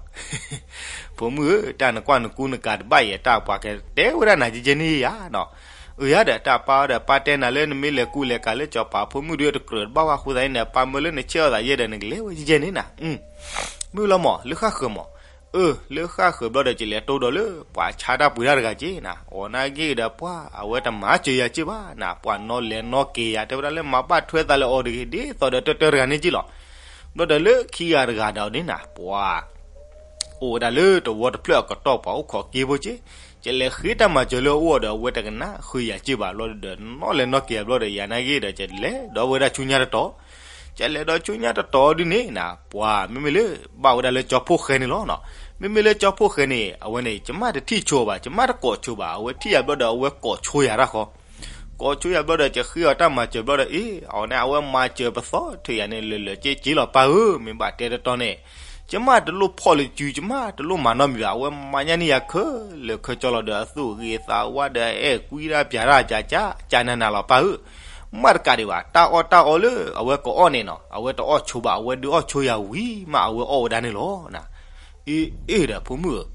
ဖိမုၣ်ဧၢ, တၢ်နကွၢ်နကူနကၤတဘၣ်အံၤ တၢ်ပှၤကတဲဝဲဒၣ်နၤကကဲန့ၣ်ယၤနီၤ. အၢ ယၤဒီးတၢ်ပၢ်ဒီး ပၢ်တဲနၤလၢနမ့ၢ်လဲၤကူလဲၤကၤလၢစီၤပၤဖိမုၣ်ဒုတကြၢးတဘၣ်ဘၣ်အဃိသတးန့ၣ်ဒီး ပၢ်မၢလၢနဆဲးအီၤသးယဲဒီး နကလဲၤဝဲကကဲန့ၣ်နီၤ. မုၢ်လီၤမး လၢဃၣ်ဃၢၤမး. အၢ လၢဃၣ်ဃၢၤဘျီဒီး ယလဲၤတိဒီးလၢပှၤဆါတၢ်ပှ့ၤတၢ်တဂၤက့ၢ်နီၤ. အီၤနာ်က့ဒီး ပှၤအဝဲတမၤစၢၤယၤက့ၢ်ဘၣ်နီၤ, ပှၤနီၣ်လဲၤနီၣ်က့ၤယၤ တဲဝဲဒၣ်လၢမၤဘၣ်ထွဲသးလၢအီၤတဂ့ၤ ဒ်သိးဒီးတၢတၢတဂၤန့ၣ်က့ၢ်လီၤ. ဘျီဒီးလၢခံဂၤတဂၤဒီးန့ၣ်နီၤ ပှၤ အိၣ်ဝဲဒၣ်လၢတဝီတဖျၢၣ်အကတီၢ် ပှၤအိၣ်ခိးက့ဖိက့ၢ်, ယလဲၤဃ့တၢ်မၤစၢၤလၢအအိၣ်ဒီး အဝဲတကနၣ်ဃုာ်ယၤက့ၢ်ဘၣ် ဘျီဒီး နီၣ်လဲၤနီၣ်က့ၤဘျီဒီး ယၤနာ်က့ဒီး ယလဲၤဒီးဝဲဒၣ်ဆူညါတတီၤ, ယလဲၤဒီးဆူညါတတီၤဒုန့ၣ်နီၤ ပှၤမ့မ့ၢ်လၢ ဘၣ်ဝဲဒၣ်လၢကၠီဖှိၣ်ဃဲန့ၣ်လီၤနီၤ. မ့မ့ၢ်လၢကၠီဖှိၣ်ဃဲန့ၣ် အဝဲန့ၣ် ယမ့ၢ်တထံၣ်ဆိဘၣ် ယမ့ၢ်တကိးဆိဘၣ် အဝဲထံၣ်ယၤဘျီဒီး အဝဲကိးဆိယၤတၢ်ဃီ ကိးဆိယၤဘျီဒီး ယဃ့အီၤတၢ်မၤစၢၤဘျီဒီး အ့ အဝဲန့ၣ် အဝဲမၤစၢၤပသီထၢၣ်ယၤန့ၣ် လၢာ်လၢာ်က့က့လီၤပၢ်ဧၢ, မ့ၢ်ဘၣ်တဲတတီၤန့ၣ် ယမ့ၢ်တလိၣ်ဖီၣ်လၢစု ယမ့ၢ်တလိၣ်မၤနီတမံၤဘၣ် အဝဲမၤညါန့ၢ်ယၤခဲလၢာ်ခဲဆ့လီၤဒီး အသူၣ်ဂ့ၤသးဝါဒီး အဲၣ်ကွံဒၣ်ပျးတၢ် ကကကနနၤလီၤပၢ်ဧၢ. မ့ၢ်တကးဒံးဘၣ် တၢ်အီၣ်တၢ်အီလၢအဝဲကအီၣ်န့ၣ်နီၤ အဝဲတအီၣ်ဆိဘၣ် အဝဲဒုးအီၣ်ဆိယၤဝံၤမး အဝဲအီၣ်ဝဲဒၣ်န့ၣ်လီၤ. အ့ အ့ဒီးဖိမုၣ်ဧၢ,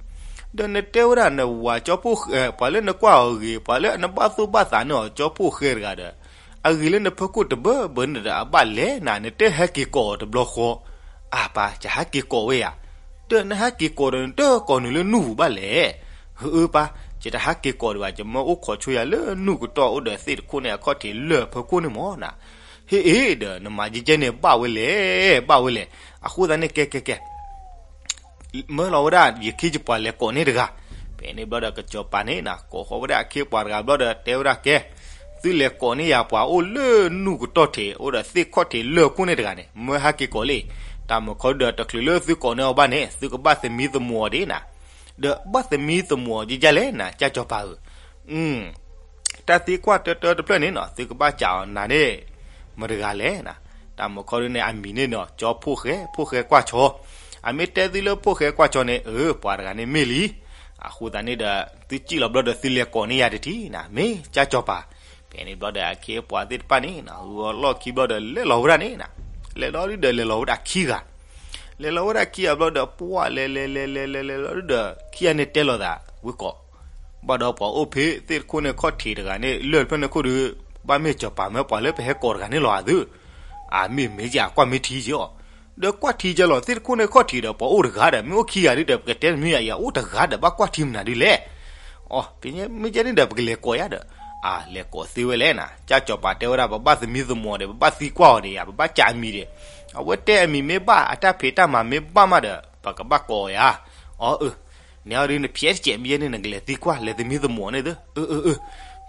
ဒီးနတဲဝဲဒၣ်နဝၤကၠီဖှိၣ်ဃဲ ပှၤလၢနကွၢ်အီၤဂ့ၤ ပှၤလၢနဘၣ်သူၣ်ဘၣ်သးန့ၢ်အီၤကၠီဖှိၣ်ဃဲတဂၤဒီး အဂ့ၤလၢနဖီခိၣ်တဘၢဘၢန့ၣ်ဒီး အဘၣ်လဲၣ်နၤ နတဲဟဲက့ၤကိးအီၤတဘျီဃီ, အၢ ပၢ် ယဟဲက့ၤကိးဝဲယၤ, ဒီးနဟဲက့ၤကိးဒီး နတကိးနုာ်လၢနူၢ်ပူၤဘၣ်လဲၣ်. အၢ ပၢ် ယတဟဲက့ၤကိးဒံးဘၣ် ယမၢအိၣ်ခိးဆိယၤလၢနူၢ်ကတီၢ်အိၣ်ဒီးသ့ၣ်တခိၣ်န့ၣ် အခီၣ်ထံးလၢာ်ဖီခိၣ်န့ၣ်မးနီၤ. ဟ့ၣ်အ့ဒီး နမၤကကဲန့ၣ် ဘၣ်ဝဲလဲၣ် ဘၣ်ဝဲလဲၣ်. အဃိသတးန့ၣ် ကဲ ကဲ ကဲ မၢလီၤဝဲဒၣ် ယခ့ယပှၤလဲၤကိးန့ၢ်တဂၤ, ဖဲန့ၣ်ဘျီဒီးကစီၤပၤန့ၣ်နီၤ ကိးဃီၤဝဲဒၣ်အခ့ပှၤတဂၤဘျီဒီး တဲဝဲဒၣ်ကဲ, သုလဲၤကိးန့ၢ်ယၤပှၤအိၣ်လၢနူၢ်ကတီၢ်ထံး အိၣ်ဒီးသ့ၣ်ခီၣ်ထံးလၢာ်ခိၣ်န့ၣ်တဂၤန့ၣ် မၢဟဲက့ၤကိးလံ, တၢ်မုၢ်ခီဒီးတချုးလၢသုကိးန့ၢ်အီၤဘၣ်န့ၣ် သုကဘၣ်သမံသမိးအီၤဒံးနီၤ, ဒီးဘၣ်သမံသမိးအီၤဒ်လဲၣ်နီၤ ကၢ်စီၤပၤဧၢ တၢ်သံကွၢ်တၢတၢတဖျၢၣ်န့ၣ်နီၤ သုကဘၣ်စံးအီၤနၤန့ၣ် မတၤတဂၤလဲၣ်နီၤ, တၢ်မုၢ်ခီဒုန့ၣ် အမံၤန့ၣ်နီၤ ကၠီဖှိၣ်ဃဲ ဖှိၣ်ဃဲကွၢ်ဆီ, အမ့ၢ်တဲသုလၢဖှိၣ်ဃဲကွၢ်ဆီန့ၣ် အၢ ပှၤတဂၤန့ၣ်မ့ၢ်လံ, အဃိသတးန့ၣ်ဒီး သုစံၣ်လီၤဘျီဒီးသုလဲၤကိးန့ၢ်ယၤတထံၣ်နီၤ မ့ၢ်ကၢ်စီၤပၤ, ဖဲန့ၣ်ဘျီဒီးအခ့အပှၤသ့ၣ်တဖၣ်န့ၣ်နီၤ ဂုၤအီၤလီၢ်ခံဘျီဒီးလဲၤလီၤဝဲဒၣ်န့ၣ်နီၤ, လဲၤလီၤဒုဒီးလဲၤလီၤဝဲဒၣ်ခံဂၤ လဲၤလီၤဝဲဒၣ်ခံဂၤဘျီဒီး ပှၢ်လဲၤလဲၤလဲၤလဲၤလဲၤလဲၤလဲၤလီၤဒုဒီး ခံဂၤန့ၣ်တဲလီၤသးဝဲကိး, ဘၣ်ဒီးပှၤအိၣ်ဖဲသ့ၣ်တခိၣ်န့ၣ် ခီၣ်ထံးတဂၤန့ၣ် လၢၢ်တဖျၢၣ်န့ၣ်ခိၣ်ဒီး ဘၣ်မ့ၢ်စီၤပၤမၢပှၤလၢပဟဲကိးတဂၤန့ၣ်လီၤအသု, အမ့ၢ်မ့ၢ်ကကွၢ်မ့ၢ်ထံက့ၤအီၤ ဒီးကွၢ်ထံကလီၤသ့ၣ်တခိၣ်န့ၣ်ခီၣ်ထံးဒီး ပှၤအိၣ်တဂၤဒီး မ့ၢ်အိၣ်ခံဂၤဒ်ဒီး ပကတဲတမ့ၢ်ယၤ အိၣ်တဂၤဒီး ဘၣ်ကွၢ်ထံမနုၤဒ်လဲၣ်. အိ မ့ၢ်ကဲန့ၣ်ဒီး ပကလဲၤကိးယၤဒီး, အါ လဲၤကိးသ့ဝဲလဲၣ်နၤ. ကၢ်စီၤပၤတဲဝဲဒၣ် ပဘၣ်သမံသမိးဒီး ပဘၣ်သံကွၢ်အီၤဒီးယၤ ပဘၣ်ကးအမံၤဒီး, အဝဲတဲအမံၤမ့ၢ်ဘၣ် အတၢ်ဖံးတၢ်မၤမ့ၢ်ဘၣ်မးဒီး ပကဘၣ်ကိးယၤ. အိ အၢ နဲအီၤဒုး နဖျဲးတစဲး မ့ၢ်ကဲန့ၣ် နကလဲၤသံကွၢ် လဲၤသမံသမိးန့ၣ်သၢ. အၢ အၢ အၢ.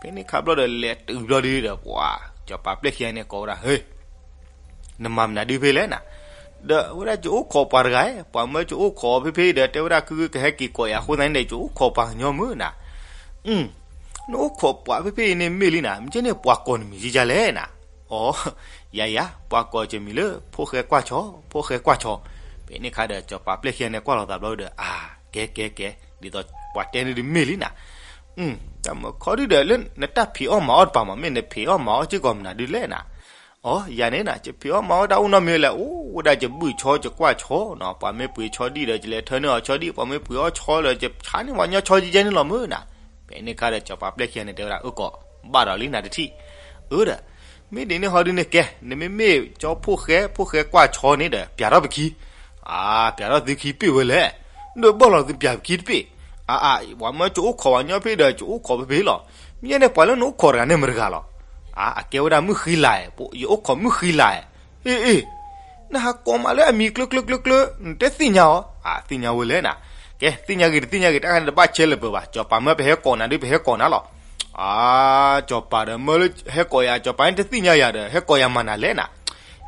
ဖဲန့ၣ်ခါဘျီဒီး လဲၤတုၤဘျီဒုးဒီး ပှၤ စီၤပၤပျဲၢ်ခံဂၤန့ၣ်ကိးဝဲဒၣ် ဟ့ နမၤမနုၤဒုးဖဲလဲၣ်နၤ, ဒီးဝဲဒၣ် ယအိၣ်ခိးပှၤတဂၤ, ပှၤမၢယအိၣ်ခိးဖဲဖဲအံၤဒီး တဲဝဲဒၣ် ခုကဟဲက့ၤကိးယၤအဃိသတးန့ၣ်ဒီး ယအိၣ်ခိးပှၤကညီမုၢ်နၤ. နအိၣ်ခိးပှၤဖဲဖဲအံၤန့ၣ်မ့ၢ်လံနၤ, မ့ၢ်ကဲန့ၣ် ပှၤကိးနမံၤကကလဲၣ်နၤ. အိ ယၤယၤ ပှၤကိးယမံၤလၢ ဖိၣ်ဃဲကွၢ်ဆီ, ဖိၣ်ဃဲကွၢ်ဆီ. ဖဲန့ၣ်ခါဒီး စီၤပၤပျဲၢ်ခံဂၤန့ၣ်ကွၢ်လိာ်သးဘျီဒီး အါ ကဲ ကဲ ကဲ, ဒ်သိးပှၤတဲန့ၣ်ဒုးမ့ၢ်လံနၤ. တၢ်မၢခီဒုဒီး လၢနတၢ်ဖံးအီၣ်မၤအီၣ်တပၤမး မ့ၢ်နဖံးအီၣ်မၤအီၣ်စ့ၢ်ကီးမနုၤဒုးလဲၣ်နၤ. အိ ယၤန့ၣ်နၤ ယဖံးအီၣ်မၤအီၣ်တၢ်အိၣ်နီတမံၤလဲၣ်, အိၣ်ဝဲဒၣ် ယဘုၣ်ဆီ ယကွၢ်ဆီနီၤ, ပှၤမ့ၢ်ပှ့ၤဆီဒံၣ်ဒီး ယလဲၤထၢန့ၢ်အီၤဆီဒံၣ်, ပှၤမ့ၢ်ပှ့ၤအီၣ်ဆီဒီး ယဆါန့ၢ်ပှၤကညီဆီကကဲန့ၣ်လီၤမုၢ်နၤ. ဖဲန့ၣ်ခါဒီး စီၤပၤပျဲၢ်ခံဂၤန့ၣ်တဲဝဲဒၣ် အၢၣ်ကိး ဘၣ်ဒီးလံနၤတထံၣ်. အၢ ဒီး မ့ၢ်ဒ်န့ၣ်ဟီဒုန့ၣ်ကဲ, နမ့မ့ၢ်ကၠီဖိၣ်ဃဲ ဖိၣ်ဃဲကွၢ်ဆီန့ၣ်ဒီး ပျးထီၣ်ပခံ. အါ ပျးထီၣ်သုခံပ့ၢ်ဝဲလဲၣ်, ဒီးဘၣ်လီၤသုပျးပခံတပ့ၢ်. အါအါ ပှၤမၢယအိၣ်ခိးပှၤကညီဖဲဒီး ယအိၣ်ခိးဖဲဖဲလီၤ. မ့ၢ်န့ၣ် ပှၤလၢနအိၣ်ခိးတဂၤန့ၣ်မတဂၤလီၤ. အါ အကဲဝဲဒၣ်မုၢ်ဃံလၤ, ယအိၣ်ခိးမုၢ်ဃံလၤ. အ့ အ့ နဟးကိးမးလၢအမံၤကျၢၤကျၢၤကျၢၤကျၢၤ နတသ့ၣ်ညါအီၤ. အါ သ့ၣ်ညါဝဲလဲၣ်နၤ. ကဲ သ့ၣ်ညါဂ့ၤတသ့ၣ်ညါဂ့ၤ တၢ်ခါန့ၣ်တဘၣ်ဆဲးလၢၤပၢၤဘၣ်, စီၤပၤမၢပဟဲကိးနၤဒုး ပဟဲကိးနၤလီၤ. အါ စီၤပၤဒီးမၢလၢဟဲကိးယၤ စီၤပၤန့ၣ်တသ့ၣ်ညါယၤဒီး ဟဲကိးယၤမၤနၤလဲၣ်နၤ.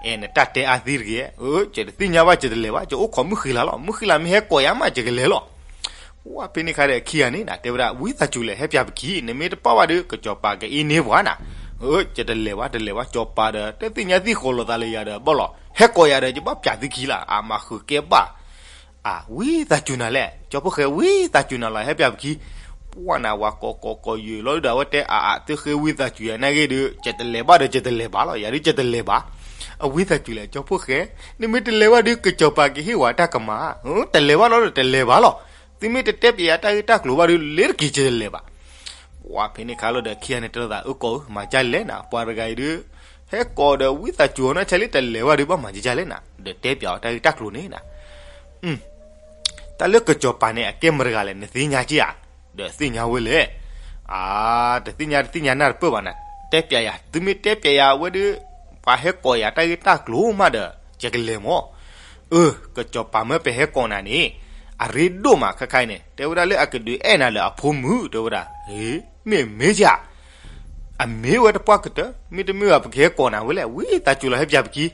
အဲ နတၢ်တဲအါသံတဂ့ၤ, အၢ ယတသ့ၣ်ညါဘၣ် ယတလဲၤဘၣ်, ယအိၣ်ခိးမုၢ်ဃံလၤလီၤ, မုၢ်ဃံလၤမ့ၢ်ဟဲကိးယၤမး ယကလဲၤလီၤ. ဝဲဖဲန့ၣ်ခါဒီးခံဂၤန့ၣ်နၤ တဲဝဲဒၣ် ဝံသးစူၤလဲၣ် ဟဲပျးပခံ, နမ့ၢ်တပာ်ဘၣ်ဒီး ကစီၤပၤကအ့န့ၢ်ပှၤနၤ. အၢ ယတလဲၤဘၣ် တလဲၤဘၣ်, စီၤပၤဒီး တသ့ၣ်ညါသ့ၣ်ဃီလိာ်သးလၢယၤဒီး ဘၣ်လီၤ ဟဲကိးယၤဒီး ယဘၣ်ပျးသုခံလီၤ, အါ မၤဃုာ်ကဲဘၣ်. အါ ဝံသးစူၤနၤလဲၣ်, ကၠီဖိၣ်ဃဲ ဝံသးစူၤနၤလီၤ ဟဲပျးပခံ. ပှၤနၤ ဝၤကိးကိးကိးယုာ်လီၤဒီး အဝဲတဲအါအါသုဃ့ဝံသးစူၤယၤန့ၣ်ဂ့ၤဒီး ယတလဲၤဘၣ်ဒီး ယတလဲၤဘၣ်လီၤ, ယၤဒုးယတလဲၤဘၣ်. အဝံသးစူၤလဲၣ် ကၠီဖိၣ်ဃဲ, နမ့ၢ်တလဲၤဘၣ်ဒီး ကစီၤပၤကဟ့ၣ်ဝဲတၢ်ကမၣ်, တလဲၤဘၣ်လီၤဒီး တလဲၤဘၣ်လီၤ. သုမ့ၢ်တတဲပျးယၤတၢ်ဂ့ၢ်တၢ်ကျိၤဘၣ်ဒီး လ့ၤတက့ၤ ယတလဲၤဘၣ်. ပှၤဖဲန့ၣ်ခါလီၤဒီး ခံဂၤန့ၣ်တဲလိာ်သး အၢၣ်ကိးဧၢ မၤဒ်လဲၣ်နၤ, ပှၤတဂၤအံၤဒုး ဟဲကိးဒီးဝံသးစူၤအီၤနီၢ်ဆါလံ တလဲၤဘၣ်ဒီး ဘၣ်မၤဒ်လဲၣ်နၤ, ဒီးတဲပျးအီၤတၢ်ဂ့ၢ်တၢ်ကျိၤန့ၣ်နၤ. တၢ်လၢကစီၤပၤန့ၣ် အကဲမတဂၤလဲၣ် နသ့ၣ်ညါက့ဧါ, ဒီးသ့ၣ်ညါဝဲလဲၣ်. အါ တသ့ၣ်ညါ တသ့ၣ်ညါနၢ်တပၢၢ်ဘၣ်နၤ, တဲပျးယၤ, သုမ့ၢ်တဲပျးယၤဝဲဒီး ပှၤဟဲကိးယၤတၢ်ဂ့ၢ်တၢ်ကျိၤမးဒီး ယကလဲၤမး. အၢ ကစီၤပၤမၢပဟဲကိးနၤန့ၣ် အရ့ဒိၣ်မး ခဲခါအံၤန့ၣ် တဲဝဲဒၣ်လၢအကဒုးအဲၣ်နၤလၢအဖိမုၣ် တဲဝဲဒၣ်. မ့ၢ်မ့ၢ်ဧါ, အမ့ၢ်ဝဲတပှၢ်ကတၢၢ်, မ့တမ့ၢ်ဘၣ် ပကဟဲကိးနၤဝဲလဲၣ်, ဝံသးစူၤလီၤ ဟဲပျးပခံ.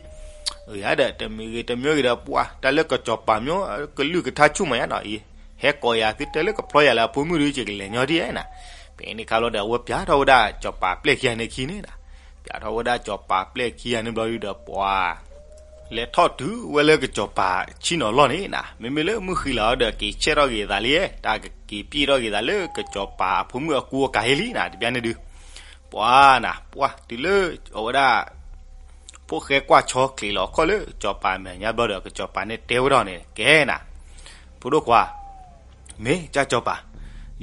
အၢ ယၤဒီး တမံၤဂ့ၤတမံၤဂ့ၤဒီး ပှၤ တၢ်လၢကစီၤပၤမၢ ကလုၢ်ကထါဆူၣ်မးယါနီၤအံၤ, ဟဲကိးယၤသုတဲလၢကဖျီယၤလၢအဖိမုၣ်ဒီး ယကလဲၤညီဒ်အဲၣ်နၤ. ဖဲန့ၣ်ခါလီၤဒီး အဝဲပျးထီၣ်ဝဲဒၣ် စီၤပၤပျဲၢ်ခံဂၤန့ၣ်ခံန့ၣ်နၤ, ပျးထီၣ်ဝဲဒၣ်စီၤပၤပျဲၢ်ခံဂၤန့ၣ်ဘျီဒုဒီး ပှၤ လဲၤထီၣ်တုၤဝဲလၢကစီၤပၤဆံၣ်နီၤလီၢ်န့ၣ်နၤ, မ့မ့ၢ်လၢမုၢ်ဃံလၤအီၤဒီး က့ၤဆဲးထီၣ်က့ၤသးလံ, တၢ်ကက့ၤပျံၢ်ထီၣ်က့ၤသးလၢကစီၤပၤအဖိမုၣ်အကူအကၤဟ့လံနၤ, တဘျီန့ၣ်ဒုး ပှၤနၤ ပှၤတုၤလၢအဝဲဒၣ် ဖိၣ်ဃဲကွၢ်ဆီချံးလီၤခီၣ်လၢစီၤပၤမဲာ်ညါဘျီဒီး ကစီၤပၤန့ၣ်တဲဝဲဒၣ်န့ၣ် ကဲနၤ, ဖိဒိၣ်ခွါ မ့ၢ်ကၢ်စီၤပၤ,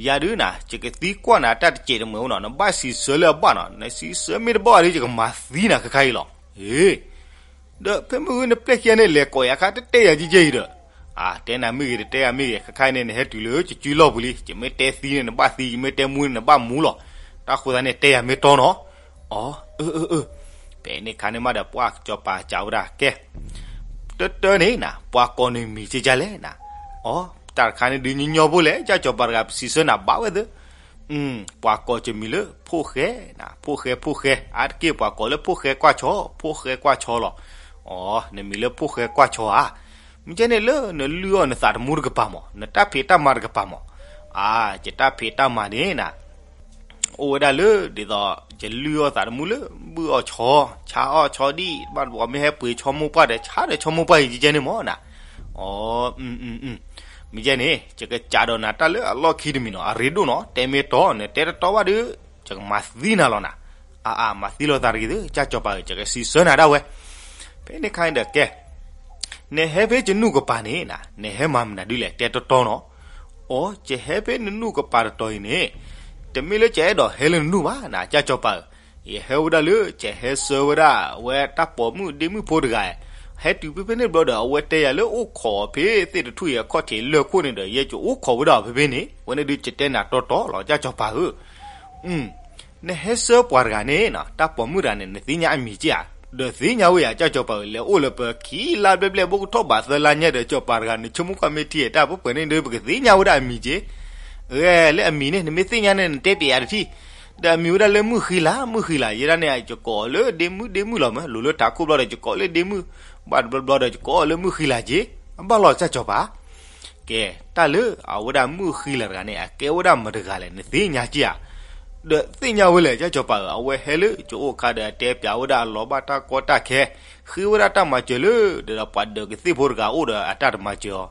ယၤဒုးနၤ ယကသံကွၢ်နၤတၢ်တစဲးတမှဲၤအိၣ်နီၤ, နဘၣ်စံးဆၢလၢအဘၣ်နီၤ, နစံးဆၢမ့ၢ်တဘၣ်ဒီး ယကမၤသံနၤခဲခါအံၤလီၤ. ဟ့ၣ် ဒီးဖဲမုၢ်ဂီၤနပျဲၢ်ခံဂၤန့ၣ် လဲၤကိးယၤခါ တတဲယၤကဲကဲအံၤဒီး, အါ တဲနၤမ့ၢ်ဂ့ၤ တတဲယၤမ့ၢ်ဂ့ၤ ခဲခါအံၤန့ၣ် နဟဲတုၤလၢယစုလီၢ်ပူၤလံ, ယမ့ၢ်တဲသံန့ၣ် နဘၣ်သံ, ယမ့ၢ်တဲမူန့ၣ် နဘၣ်မူလီၤ. တၢ်ဃိသတးန့ၣ် တဲယၤမ့ၢ်တီနီၤ. အီ အၢ အၢ အၢ. ဖဲန့ၣ်ခါန့ၣ်မးဒီး ပှၤကစီၤပၤစံးဝဲဒၣ် ကဲ တၢ်တၢ်န့ၣ်နၤ ပှၤကိးနမံၤကကလဲၣ်နၤ. အီ တၢ်တခါန့ၣ်ဒုးညီညီဖိလဲၣ်, ကၢ်စီၤပၤတဂၤ ပစံးဆၢနၤဘၣ်ဝဲသ့ၣ် ပှၤကိးကမံၤလၢဖိၣ်ဃဲနၤ, ဖိၣ်ဃဲ ဖိၣ်ဃဲ, အါတက့ၢ်ပှၤကိးလၢဖိၣ်ဃဲကွၢ်ဆီ, ဖိၣ်ဃဲကွၢ်ဆီလီၤ. အီ နမံၤလၢဖိၣ်ဃဲကွၢ်ဆီဧါ. မ့ၢ်ကဲန့ၣ်လၢနလုၢ်အီၣ်နသးသမူတကပၤမး, နတၢ်ဖံးတၢ်မၤတကပၤမး. အါ ယတၢ်ဖံးတၢ်မၤန့ၣ်နၤ အိၣ်ဝဲဒၣ်လၢ ဒ်သိး ယလုၢ်အီၣ်သးသမူလၢ ဘုၣ်အီၣ်ဆီ, ဆါအီၣ်ဆီဒံၣ်, ဘၣ်တဘျီမ့ၢ်ဟဲပှ့ၤဆီမိၢ်ပှၢ်ဒီး ဆါဒီးဆီမိၢ်ပှၢ်အံၤကကဲန့ၣ်မးနၤ. အီ မ့ၢ်ကဲန့ၣ် ယကစံးဒီးနၤတၢ်လၢအလီၢ်ခံတမံၤနီၤ, အရ့ဒိၣ်နီၤ, တဲမ့ၢ်တီ နတဲတတီဘၣ်ဒီး ယကမၤသံနၤလီၤနၤ. အါအါ မၤသံလိာ်သးတဂ့ၤသ့ၣ် ကၢ်စီၤပၤဧၢ, ယကစံးဆၢနၤဒၣ်ဝဲ. ဖဲန့ၣ်ခါန့ၣ်ဒီးကဲ နဟဲဖဲယနူၢ်ကပၤန့ၣ်နၤ နဟဲမၤမနုၤဒ်လဲၣ် တဲတတီနီၤ. အီ ယဟဲဖဲနနူၢ်ကပၤတတီအံၤန့ၣ် တမ့ၢ်လၢယအဲၣ်ဒိးဟဲလၢနနူၢ်ဘၣ်နၤ ကၢ်စီၤပၤဧၢ, ယဟဲဝဲဒၣ်လၢ ယဟဲဆှၢဝဲဒၣ် အဝဲတၢ်ပိာ်မုၣ်ဒ့မုၣ်ဖိတဂၤ ဟဲတုၤဖဲဖဲန့ၣ်ဘျီဒီး အဝဲတဲယၤလၢအိၣ်ခိးအီၤဖဲသ့ၣ်တထူၣ်အံၤအခီၣ်ထံးလၢၢ်ခိၣ်န့ၣ်ဒီး ယဲကအိၣ်ခိးဝဲဒၣ်အီၤဖဲဖဲန့ၣ်, ဝဲန့ၣ်ဒုးကတဲနၤတီတီလီၤ ကၠၢ်စီၤပၤဧၢ. နဟဲဆှၢပှၤတဂၤန့ၣ်နီၤ, တၢ်ပိာ်မုၣ်တဂၤန့ၣ် နသ့ၣ်ညါအမံၤက့ဧါ. ဒီးသ့ၣ်ညါဝဲယၤ ကၠၢ်စီၤပၤဧၢ, လဲၤအိၣ်လၢပခံလါဘျဲၣ်ဘျဲၣ် ဘိကထီၣ်ဘးသၢလါညါဒီး စီၤပၤတဂၤ နဆိကမိၣ်ကွၢ်မ့ၢ်ထံဧါ တၢ်ပှဲၤပှဲၤန့ၣ်ဒီး ပကသ့ၣ်ညါဝဲဒၣ်အမံၤက့. ဂဲၤလၢအမံၤန့ၣ် နမ့ၢ်သ့ၣ်ညါန့ၣ် နတဲပျဲယၤတထံၣ်. ဒီးအမံၤဝဲဒၣ်လၢမုၢ်ဃံလၤ, မုၢ်ဃံလၤ, ယဲဒၣ်န့ၣ် ယကိးအီၤလၢဒ့မုၣ် ဒ့မုၣ်လီၤမး, လိၤလၢထးခိၣ်ဘျီဒီး ယကိးအီၤလၢဒ့မုၣ်, ဘၣ်တဘျီဘျီဒီး ယကိးအီၤလၢမုၢ်ဃံလၤက့. အဘၣ်လီၤ ကၠၢ်စီၤပၤ ကဲ, တၢ်လၢအဝဲဒၣ်မုၢ်ဃံလၤတဂၤန့ၣ် အကဲဝဲဒၣ်မတၤတဂၤလဲၣ် နသ့ၣ်ညါက့ဧါ. ဒီးသ့ၣ်ညါဝဲလဲၣ် ကၠၢ်စီၤပၤဧၢ, အဝဲဟဲလၢကအိၣ်အခါဒီး အတဲပျဲဝဲဒၣ်အလီၤဘၣ်တၢ်ကီတၢ်ခဲ, ဃ့ဝဲဒၣ်တၢ်မၤစၢၤလၢ ဒီးပှၤဒၢးကသ့ၣ်ဖိတဂၤအိၣ်ဒီးအတၢ်တမၤစၢၤအီၤ,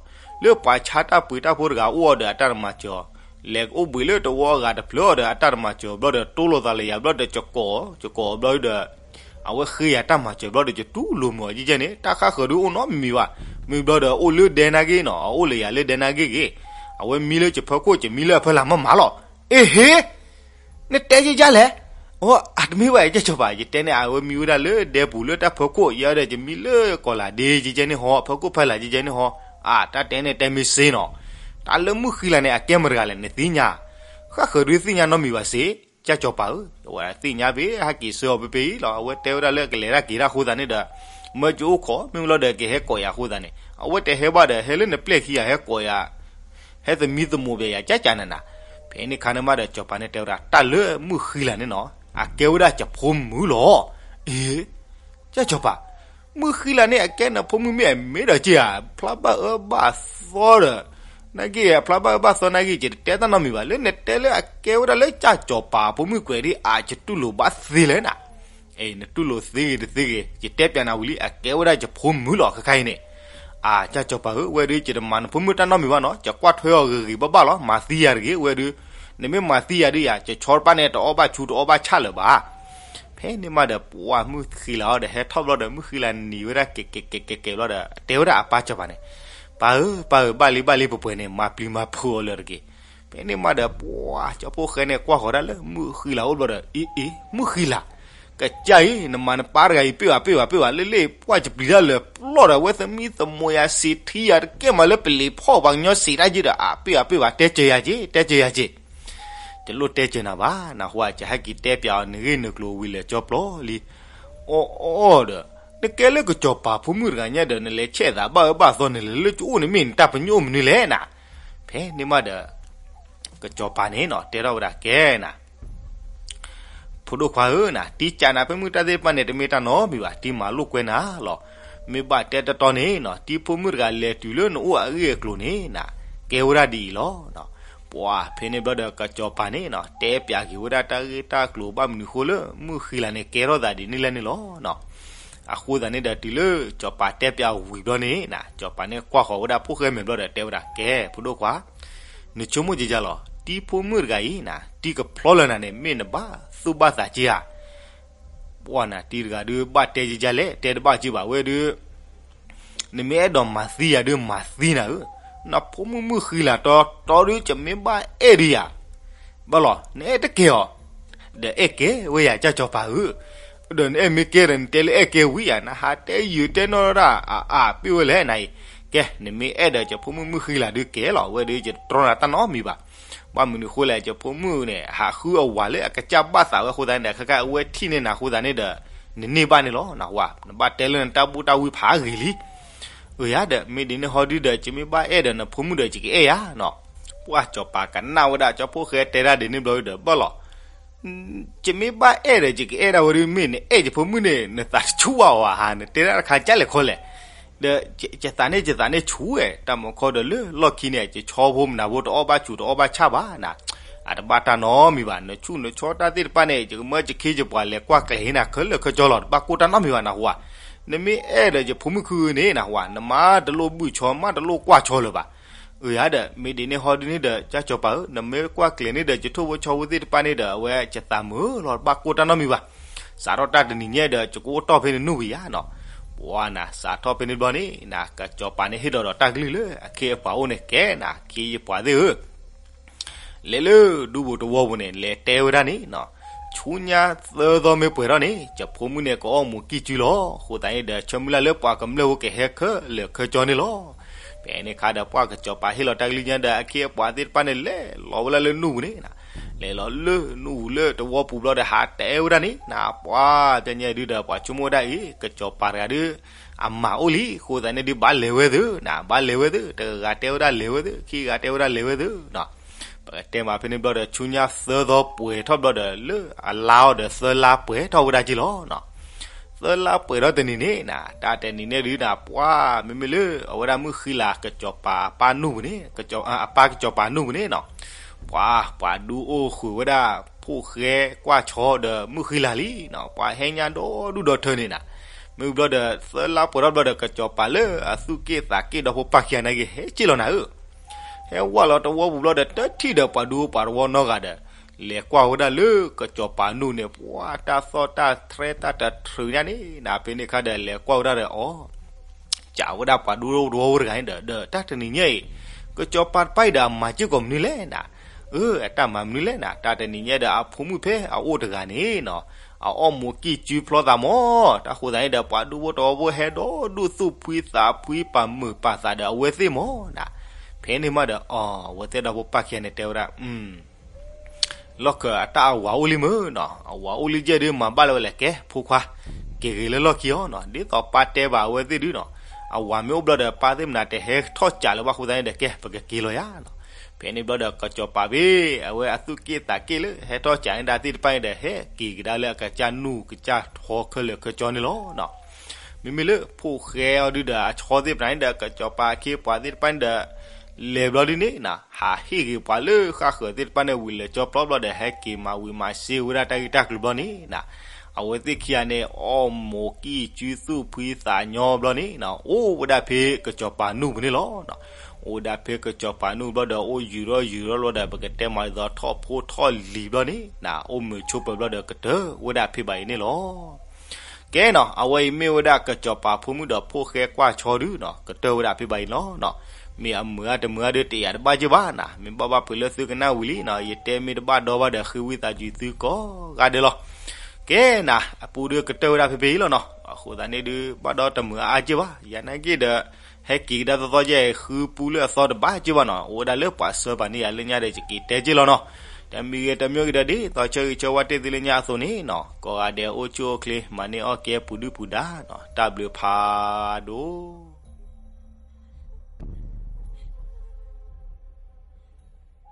လၢပှၤဆါတၢ်ပှ့ၤတၢ်ဖိတဂၤအိၣ်အီၤဒီးအတၢ်တမၤစၢၤအီၤ, လဲၤကအိၣ်ဘှံးလၢတဝီအဂၤတဖျၢၣ်အီၤဒီးအတၢ်တမၤစၢၤအီၤဘျီဒီး တိလိာ်သးလၢယၤဘျီဒီး ယကိး, ယကိးအီၤဘျီဒီး အဝဲဃ့ယၤတၢ်မၤစၢၤဘျီဒီး ယတူၢ်လိာ်မုာ်အီၤကဲကဲန့ၣ် တၢ်ဃၣ်ဃၢၤဒုးအိၣ်နီတမံၤဘၣ်. မ့ၢ်ဘျီဒီး အိၣ်လၢဒဲနါဂ့ၢ်နီၤ, အအိၣ်လၢယၤလၢဒဲနါဂ့ၢ်ဂ့ၤ, အဝဲမံလၢယဖၢခိၣ် ယမံလၢအဖၢလၢ်မးမးလီၤ. အ့ဟ့, နတဲကဲကဲလဲၣ်, အတမ့ၢ်ဘၣ် ကၠၢ်စီၤပၤ, ယတဲန့ၣ် အဝဲမံဝဲဒၣ်လၢဒဲပူၤလၢတၢ်ဖၢခိၣ်, ယဲဒီးယမံလၢကီၢ်လၤဒ့ကဲကဲန့ၣ်ဟီ, ဖၢခိၣ်ဖၢလၢ်ကဲကဲန့ၣ်ဟီ. အတၢ်တဲန့ၣ်တဲမ့ၢ်စ့နီၤ, တၢ်လၢမုၢ်ဃံလၤန့ၣ် အကဲမတၤတဂၤလဲၣ် နသ့ၣ်ညါ, ဃၣ်ဃၢၤဒုးသ့ၣ်ညါနီတမံၤဘၣ်စ့, ကၠၢ်စီၤပၤဧၢ, အဝဲသ့ၣ်ညါဖဲဟဲက့ၤဆှၢအီၤဖဲဖဲအံၤလီၤ. အဝဲတဲဝဲဒၣ်လၢကလဲၤတၢ်က့ၤတၢ်အဃိသတးန့ၣ်ဒီး မၢကအိၣ်ခိး မ့ၢ်ဘျီဒီးကဟဲကိးယၤအဃိသတးန့ၣ် အဝဲတဟဲဘၣ်ဒီး ဟဲလၢနပျဲၢ်ခံဂၤ ဟဲကိးယၤ, ဟဲသမံသမိးဘၣ်ယၤ ကၠၢ်ကၠၢ်နၤနၤ. ဖဲန့ၣ်ခါန့ၣ်မးဒီး စီၤပၤန့ၣ်တဲဝဲဒၣ် တၢ်လၢမုၢ်ဃံလၤန့ၣ်နီၤ အကဲဝဲဒၣ်ယဖိမုၣ်လီၤ. အ့, ကၠၢ်စီၤပၤ, မုၢ်ဃံလၤန့ၣ် အကဲနဖိမုၣ်မ့ၢ်အမ့ၢ်ဒီးက့ဧါ, ဖျါဘၣ်အၢဘၣ်သီဒီး, နာ်က့ အဖျါဘၣ်အၢဘၣ်သီနာ်က့ ယတတဲတၢ်နီတမံၤဘၣ်, လၢနတဲလၢအကဲဝဲဒၣ်လၢကၠၢ်စီၤပၤဖိမုၣ်ကွဲးဒ်အံၤ ယတူၢ်လိာ်ဘၣ်သ့လဲၣ်နၤ. အ့ နတူၢ်လိာ်သ့ဂ့ၤတသ့ဂ့ၤ ယတဲပျဲနၤဝံၤလံ အကဲဝဲဒၣ်ယဖိမုၣ်လီၤ ခဲခါအံၤန့ၣ်. အၢ ကၠၢ်စီၤပၤဧၢ, ဝဲဒုး ယတမၤနဖိမုၣ်တၢ်နီတမံၤဘၣ်နီၤ, ယကွၢ်ထွဲအီၤဂ့ၤဂ့ၤဘၣ်ဘၣ်လီၤ, မၤသံယၤတဂ့ၤ, ဝဲဒုး, နမ့ၢ်မၤသံယၤဒုးယၤ ယဆီတဖၣ်န့ၣ် တအီၣ်ဘၣ်ဆူတအီၣ်ဘၣ်ဆၣ်လၢၤဘၣ်. ဖဲန့ၣ်မးဒီး ပှၤမုၢ်ဃံလၤအီၤဒီး ဟဲထီၣ်ဘျီဒီး မုၢ်ဃံလၤနံၤဝဲဒၣ်ကဲးကဲးကဲးကဲးကဲးဘျီဒီး တဲဝဲဒၣ်အပၢ်စီၤပၤန့ၣ်, ပၢ်ဧၢ ပၢ်ဧၢ ဘၣ်လံဘၣ်လံ ပှဲၤပှဲၤန့ၣ် မၤပျံၤမၤဖုးအီၤလၢၤတက့ၢ်. ဖဲန့ၣ်မးဒီး ပှၤကၠီဖိဃဲန့ၣ် ကွၢ်ဃီၤဒၣ်လၢမုၢ်ဃံလၤအိၣ်ဘျီဒီး အ့ အ့ မုၢ်ဃံလၤ, ကစၢ်အံၤ နမၤနပၢ်တဂၤအံၤ ပ့ၢ်ဘၣ်ပ့ၢ်ဘၣ်ပ့ၢ်ဘၣ် လၢလ့ၣ် ပှၢ်ကပျံၤတၢ်လၢာ်ပျီၢ်ဒီး အဝဲသမံသမိးယၤ စံးထံယၤတကဲမးလၢပလံၤဖီၣ်ပှၤကညီစံးတၢ်က့ဒီး အပ့ၢ်ဘၣ်ပ့ၢ်ဘၣ် တဲစၢၤယၤက့ တဲစၢၤယၤက့ တလိၣ်တဲစၢၤနၤဘၣ် နဟူဧါ, ယဟဲက့ၤတဲပျးအီၤ နဂ့ၢ်နကျိၤဝံၤလဲၤကၠီပျီလံ. အီၣ်အီၣ်ဒီး နကဲလၢကစီၤပၤဖိမုၣ်တဂၤညါဒီး နလဲၤဆဲးသးဘၣ်အၢဘၣ်သီန့ၣ်လဲၣ်, လၢကအိၣ်န့ၣ်မ့ၢ်နတၢ်ပညိၣ်မနုၤလဲၣ်နၤ. ဖဲန့ၣ်မးဒီး ကစီၤပၤန့ၣ်နီၤ တဲထီၣ်ဝဲဒၣ် ကဲနၤ ဖိဒိၣ်ခွါဧၢနၤ, တံၤကးနၤဖဲမုၢ်တၢ်သ့ၣ်တဖၣ်န့ၣ် တမ့ၢ်တၢ်နီတမံၤဘၣ်, တံၤမၤလိာ်ကွဲနၤလီၤ. မ့ၢ်ဘၣ်တဲတတီန့ၣ်နီၤ, တံၤဖိမုၣ်တဂၤလဲၤတုၤလၢနအိၣ်အဂ့ၢ်အကျိၤန့ၣ်နၤ, ကဲဝဲဒၣ်ဒ်အံၤလီၤ. ပှၤဖဲန့ၣ်ဘျီဒီး ကစီၤပၤန့ၣ်နီၤ တဲပျးက့ၤဝဲဒၣ်တၢ်ဂ့ၢ်တၢ်ကျိၤဘၣ်မနုၤအဃိလၢ မုၢ်ဃံလၤန့ၣ် ကဲထီၣ်သးဒ်န့ၣ်လဲၣ်န့ၣ်လီၤ. အဃိသတးန့ၣ်ဒီး တုၤလၢစီၤပၤတဲပျးဝံၤဘျီန့ၣ်နၤ, စီၤပၤန့ၣ်ကွၢ်ဃီၤဝဲဒၣ်ဖိၣ်ဃဲမဲာ်ဘျီဒီး တဲဝဲဒၣ် ကဲ ဖိဒိၣ်ခွါ နဆိကမိၣ်ကကလီၤ, တံၤဖိမုၣ်တဂၤအံၤနၤ တံၤကဖျီလၢနၤန့ၣ် မ့ၢ်နဘၣ်သူၣ်ဘၣ်သးက့ဧါ. ပှၤနၤ တံၤတဂၤဒုး ဘၣ်တဲကကလဲၣ်, တဲတဘၣ်က့ဘၣ်ဝဲဒုး, နမ့ၢ်အဲၣ်ဒိးမၤသံယၤဒုး မၤသံနၤဧၢ, နဖိမုၣ်မုၢ်ဃံလၤတီတီဒုး ယမ့ၢ်ဘၣ်အဲၣ်ဒုးယၤ, ဘၣ်လီၤ နအဲၣ်တကဲအီၤ, ဒီးအဲၣ်ကဲဝဲယၤ ကစီၤပၤဧၢ, ဒီးနအဲၣ်မ့ၢ်ကဲဒီး နတဲလၢအဲၣ်ကဲဝံၤယၤ နဟးတဲယုာ်တဲနီၢ်ဒၣ် အအါပ့ၢ်ဝဲလဲၣ်နၤအံၤ, ကဲ နမ့ၢ်အဲၣ်ဒီးယဖိမုၣ်မုၢ်ဃံလၤဒုးကဲလီၤ, ဝဲဒုးယတတြီနၤတၢ်နီတမံၤဘၣ်. ဘၣ်မနုၤအဃိလဲၣ်, ယဖိမုၣ်န့ၣ် ဟးဃုအဝၤလၢအကစၢ်ဘၣ်သးဝဲအဃိသတးန့ၣ်ဒီး ခဲခါအဝဲထံၣ်န့ၢ်နၤအဃိသတးန့ၣ်ဒီး နန့ၢ်ဘၣ်န့ၣ်လီၤ နဟူဧါ, နဘၣ်တဲလၢနတၢ်ဘူၣ်တၢ်ဝံဖးဂ့ၤလံ. အၢ ယၤဒီး မ့ၢ်ဒ်န့ၣ်ဟီဒုဒီး ယမ့ၢ်ဘၣ်အဲၣ်ဒီးနဖိမုၣ်ဒီး ယကအဲၣ်ယၤနီၤ. ပှၤစီၤပၤကနၣ်ဝဲဒၣ် ကၠီဖိၣ်ဃဲတဲတၢ်ဒ်န့ၣ်ဘျီဒီး ဘၣ်လီၤ ယမ့ၢ်ဘၣ်အဲၣ်ဒီး ယကအဲၣ်ဒၣ်ဝဲဒုး မ့ၢ်နအဲၣ်ယဖိမုၣ်န့ၣ် နသးတဆူၣ်ဘၣ်ဧါ, နတဲဒၣ်တခါကၢ်လဲၣ်ခီလဲၣ်, ဒီးယသးန့ၣ် ယသးန့ၣ်ဆူၣ်ဝဲ တၢ်မၤခီဒီးလၢလီၢ်ခံန့ၣ် ယဆီဖိမနၤဖိတအီၣ်ဘၣ်ဆူၣ်တအီၣ်ဘၣ်ဆၣ်ဘၣ်နၤ, အတဘၣ်တၢ်နီတမံၤဘၣ်, နဆူၣ်နဆီတၢ်သ့ၣ်တဖၣ်န့ၣ် ယကမၢယခ့ယပှၤလဲၤကွၢ်ကျဲၤနၤခဲလၢာ်ခဲဆ့လီၤ, တဘၣ်ကိၢ်တၢ်နီတမံၤဘၣ် နဟူဧါ, နမ့ၢ်အဲၣ်ဒီးယဖိမုၣ်ခုန့ၣ် နဟူဧါ, နမါတလိၣ်ဘုၣ်ဆီ မါတလိၣ်ကွၢ်ဆီလၢၤဘၣ်. အၢ ယၤဒီး မ့ၢ်ဒ်န့ၣ်ဟီဒ်န့ၣ်ဒီး ကၠီစီၤပၤဧၢ, နမ့ၢ်ကွၢ်ကျဲၤန့ၣ်ဒီး ယထိၣ်ဖိဆီဖိသ့ၣ်တဖၣ်န့ၣ်ဒီး အဝဲယသးမုာ်လီၤ, တဘၣ်ကိၢ်တၢ်နီတမံၤဘၣ်. စးထီၣ်တၢ်တနံၤညါဒီး ယကအိၣ်တီၢ်ဖဲနနူၢ်ဝံၤယၤနီၤ. ပှၤနၤ စးထီၣ်ဖဲန့ၣ်ဘျီန့ၣ် နကၠီစီၤပၤန့ၣ် ဟ့ၣ်ဒီးဒီးတၢ်ကလုၢ်လၢအခ့အပှၤအိၣ်န့ၣ် ကဲနၤ ခ့ယပှၤသ့ၣ်ဧၢ လဲၤလၢဒူပူၤတဝီပူၤန့ၣ် လဲၤတဲဝဲဒၣ်န့ၣ်နီၤ, ဆိ ဆူညါသၢသီမ့ၢ်ပှဲၤထီၣ်န့ၣ် ကၠီဖီမုၣ်န့ၣ် ကအီၣ်မူးကံၢ်စုလီၤ. အဃိသတးန့ၣ်ဒီး ဆၢမုၢ်လၢ်လၢပှၤကမျၢၢ်ဖိကဟဲခဲလၢာ်ခဲဆ့န့ၣ်လီၤ. ဖဲန့ၣ်အခါဒီး ပှၤကစီၤပၤဟ့ၣ်လီၤတၢ်ကလုၢ်ညါဒီး အခ့အပှၤသ့ၣ်တဖၣ်န့ၣ် လဲၤလီၤဝဲဒၣ်လၢနူၢ်ပူၤန့ၣ်နၤ, လဲၤလီၤလၢနူၢ်ပူၤလၢတဝီပူၤဘျီဒီး ဟးတဲဝဲဒၣ်န့ၣ်နၤ, ပှၤပျဲညါဒုဒီး ပှၤဆိကမိၣ်ဝဲဒၣ်အံၤ ကစီၤပၤတဂၤဒု အမၤအိၣ်လံ, အဃိသတးန့ၣ်ဒု ဘၣ်လဲၤဝဲသ့နၤ, ဘၣ်လဲၤဝဲသ့, တဂၤတဲဝဲဒၣ်လဲၤဝဲသ့, ခံဂၤတဲဝဲဒၣ်လဲၤဝဲသ့နၤ. ပကတဲမးဖဲန့ၣ်ဘျီဒီး ဆူညါသၢသီပှဲၤထီၣ်ဘျီဒီး လၢအလါအီၤဒီး သၢလါပှဲၤထီၣ်ဝဲဒၣ်က့လီၤ. သၢလါပှဲၤထီၣ်တနံၤန့ၣ်နၤ, တၢ်တနံၤန့ၣ်ဒုနၤ, ပှၤမ့မ့ၢ်လၢအဝဲဒၣ်မုၣ်ဃံလၤ ကစီၤပၤအပၢ်နူၢ်ပူၤန့ၣ်, အပၢ်ကစီၤပၤနူၢ်ပူၤန့ၣ်နၤ, ပှၤပှၤဒူအိၣ်ဃုာ်ဝဲဒၣ် ဖိၣ်ဃဲကွၢ်ဆီဒီးမုၣ်ဃံလၤလံနၤ, ပှၤဟဲညါဒီဒူၣ်ဒီထၢန့ၣ်နၤ. မ့ၢ်ဘျီဒီး သၢလါပှဲၤထီၣ်ဘျီဒီး ကစီၤပၤလၢအသူၣ်က့ၣ်သးက့ၣ်ဒီဖိပၢ်ခံဂၤန့ၣ်က့ၤ ဟဲက့ၣ်လီၤနၤဧၢ. ဟဲဝဲလီၤတဝီပူၤဘျီဒီး တထံၣ်ဒီးပှၤဒူပှၤတဝီနီတဂၤဒီး လဲၤကွၢ်ဝဲဒၣ်လၢကစီၤပၤနူၢ်န့ၣ် ပှၤတၢ်သီၣ်တၢ်ထြဲတၢ်တထြုးညါန့ၣ်နၤ, ဖဲန့ၣ်အခါဒီး လဲၤကွၢ်ဝဲဒၣ်ဒီးအီၤ ကးဝဲဒၣ်ပှၤဒူတဝီဖိတဂၤန့ၣ်ဒီး ဒီးတၢ်တနံၤညါအံၤ ကစီၤပၤတပၢ်အံၤဒီး အမၤစ့ၢ်ကီးမနုၤလဲၣ်နၤ, အၢ အတၢ်မၤမနုၤလဲၣ်နၤ, တၢ်တနံၤညါဒီး အဖိမုၣ်ဖဲအအိၣ်တဂၤန့ၣ်နၤ, အအီၣ်မူးကံၢ်စုဖျီသးမၢ်, တၢ်ဃိသတးန့ၣ်ဒီး ပှၤဒူဖိတဝီဖိဟဲဒီဒူၣ်သူၣ်ဖှံသးဖှံ ပာ်မုာ်ပာ်သးဒီးအဝဲသ့ၣ်မၢ်နၤ. ဖဲန့ၣ်မးဒီး အီၤ အဝဲသ့ၣ်ဒီဖိပၢ်ခံဂၤန့ၣ်တဲဝဲဒၣ် လီၢ်ခၢၣ်အတၢ်အဝၤအိၣ်လံမ့ၢ်နၤ, အဝၤအိၣ်လံယဲၢ်ဒု မၤဘၣ်လၢၤဝဲလဲၣ်, ကဲ ဖိခွါ က့ၤဂ့ၤလၢလီၢ်ခံအီၤနၤ, ဒ်သိးပၢ်တဲဘၣ်အဝဲသ့ၣ်ဒုနၤ, အဝၤမ့ၢ်အိၣ်ဘျီဒီး ပၢ်သ့ၣ်မနၤတဟဲထီၣ်ကးလၢၤဘၣ်အဃိသတးန့ၣ်ဒီး ကဲ ပကက့ၤလီၤယၤနၤ. ဖဲန့ၣ်ဘျီဒီး ကစီၤပၤဖဲ အဝဲအသူၣ်က့ၣ်သးက့ၣ်လၢ ဟဲထီၣ်ကးန့ၢ်ဒၣ်သ့ၣ်တဖၣ်န့ၣ်ဒီး ဟဲက့ၤကဒါလၢအကစၢ်နူၢ်ကစၢ်ထီခဲလၢာ်ခဲဆ့န့ၣ်လီၤ. မ့မ့ၢ်လၢဖိၣ်ဃဲအီၤဒုဒီး အဆီသ့ၣ်တဖၣ်န့ၣ်ဒီး ကစီၤပၤအခ့အပှၤသ့ၣ်တဖၣ်န့ၣ်ဒီး လဲၤဘျီဒုန့ၣ်နၤ, ဟးဟ့ၣ်ဂ့ၤပှၤလၢဃၣ်ဃၢၤသ့ၣ်တဖၣ်န့ၣ် ဝံၤလဲၤကၠီပျီဘျီဒီး ဟဲက့ၤမၤဝံၤမၤစ့ဝဲဒၣ်တၢ်ဂ့ၢ်တၢ်ကျိၤဘျီန့ၣ်နၤ, အဝဲသ့ၣ်ခံဂၤန့ၣ် အီၣ်မူးကံၢ်စုသူၣ်ဖှံသးညီဘျီန့ၣ်နၤ, အိၣ်ဝဲဒၣ်ဖဲကစီၤပၤနူၢ်ပူၤန့ၣ်လီၤ. အိၣ်ဝဲဒၣ်ဖဲကစီၤပၤနူၢ်ဘျီဒီး အိၣ်ယူၤထီၣ်ယူၤထီၣ်ဘျီဒီး ပကတဲမးဒ်သိးထီၣ်ဖိထီၣ်လံၤဘျီန့ၣ်နၤ, အိၣ်မုာ်ဆိးပၢၤဘျီဒီး ကတၢၢ်ဝဲဒၣ်ဖဲဘၣ်အံၤန့ၣ်လီၤ. ကဲနၤ, အဝဲအံၤမ့ၢ်ဝဲဒၣ်ကစီၤပၤဖိမုၣ်ဒီးဖိၣ်ဃဲကွၢ်ဆီဒုနၤ, ကတၢၢ်ဝဲဒၣ်ဖဲဘၣ်အံၤလီၤ. မ့ၢ်အမုာ်အါတမုာ်အါဒု တယာ်တဘၣ်က့ဘၣ်နၤ, မ့ၢ်ဘၣ်ဘၣ်ဖုးလၢသုကနၣ်ဝံၤလံနၤ, ယတဲမ့ၢ်တဘၣ်ဒီဘၣ်ဒီး ဃ့ဝံသးစူၤသုကိးဂၤဒဲးလီၤ. ကဲနၤ, အပူၤဒုကတၢၢ်ဝဲဒၣ်ဖဲဖဲအံၤလီၤနၤ, အဃိသတးန့ၣ်ဒု ဘၣ်ဒီးတမုာ်အါက့ဘၣ်, ယနာ်က့ဒီး ဟဲက့ၤကဒါသီသီယဲၢ် ဃုပူလၢအသီတဘၣ်က့ဘၣ်နၤ, အိၣ်ဝဲဒၣ်လၢပှၤဆှၢပာ်န့ၢ်ယၤလၢညါဒီး ယက့ၤတဲက့လီၤနၤ. တမံၤဂ့ၤတမံၤဂ့ၤဒီး ဒ်သိးဆၢဂ့ၤဆၢဝါတ့ၢ်သုလၢညါအသိးန့ၣ်နၤ, ကိးဂၤဒဲးအိၣ်ဆူၣ်အိၣ်ချ့ မၤန့ၢ်အီၣ်ကဲပူၤဒုၣ်ပူၤဒါနၤ, တၢ်ဘျုးဖးဒိၣ်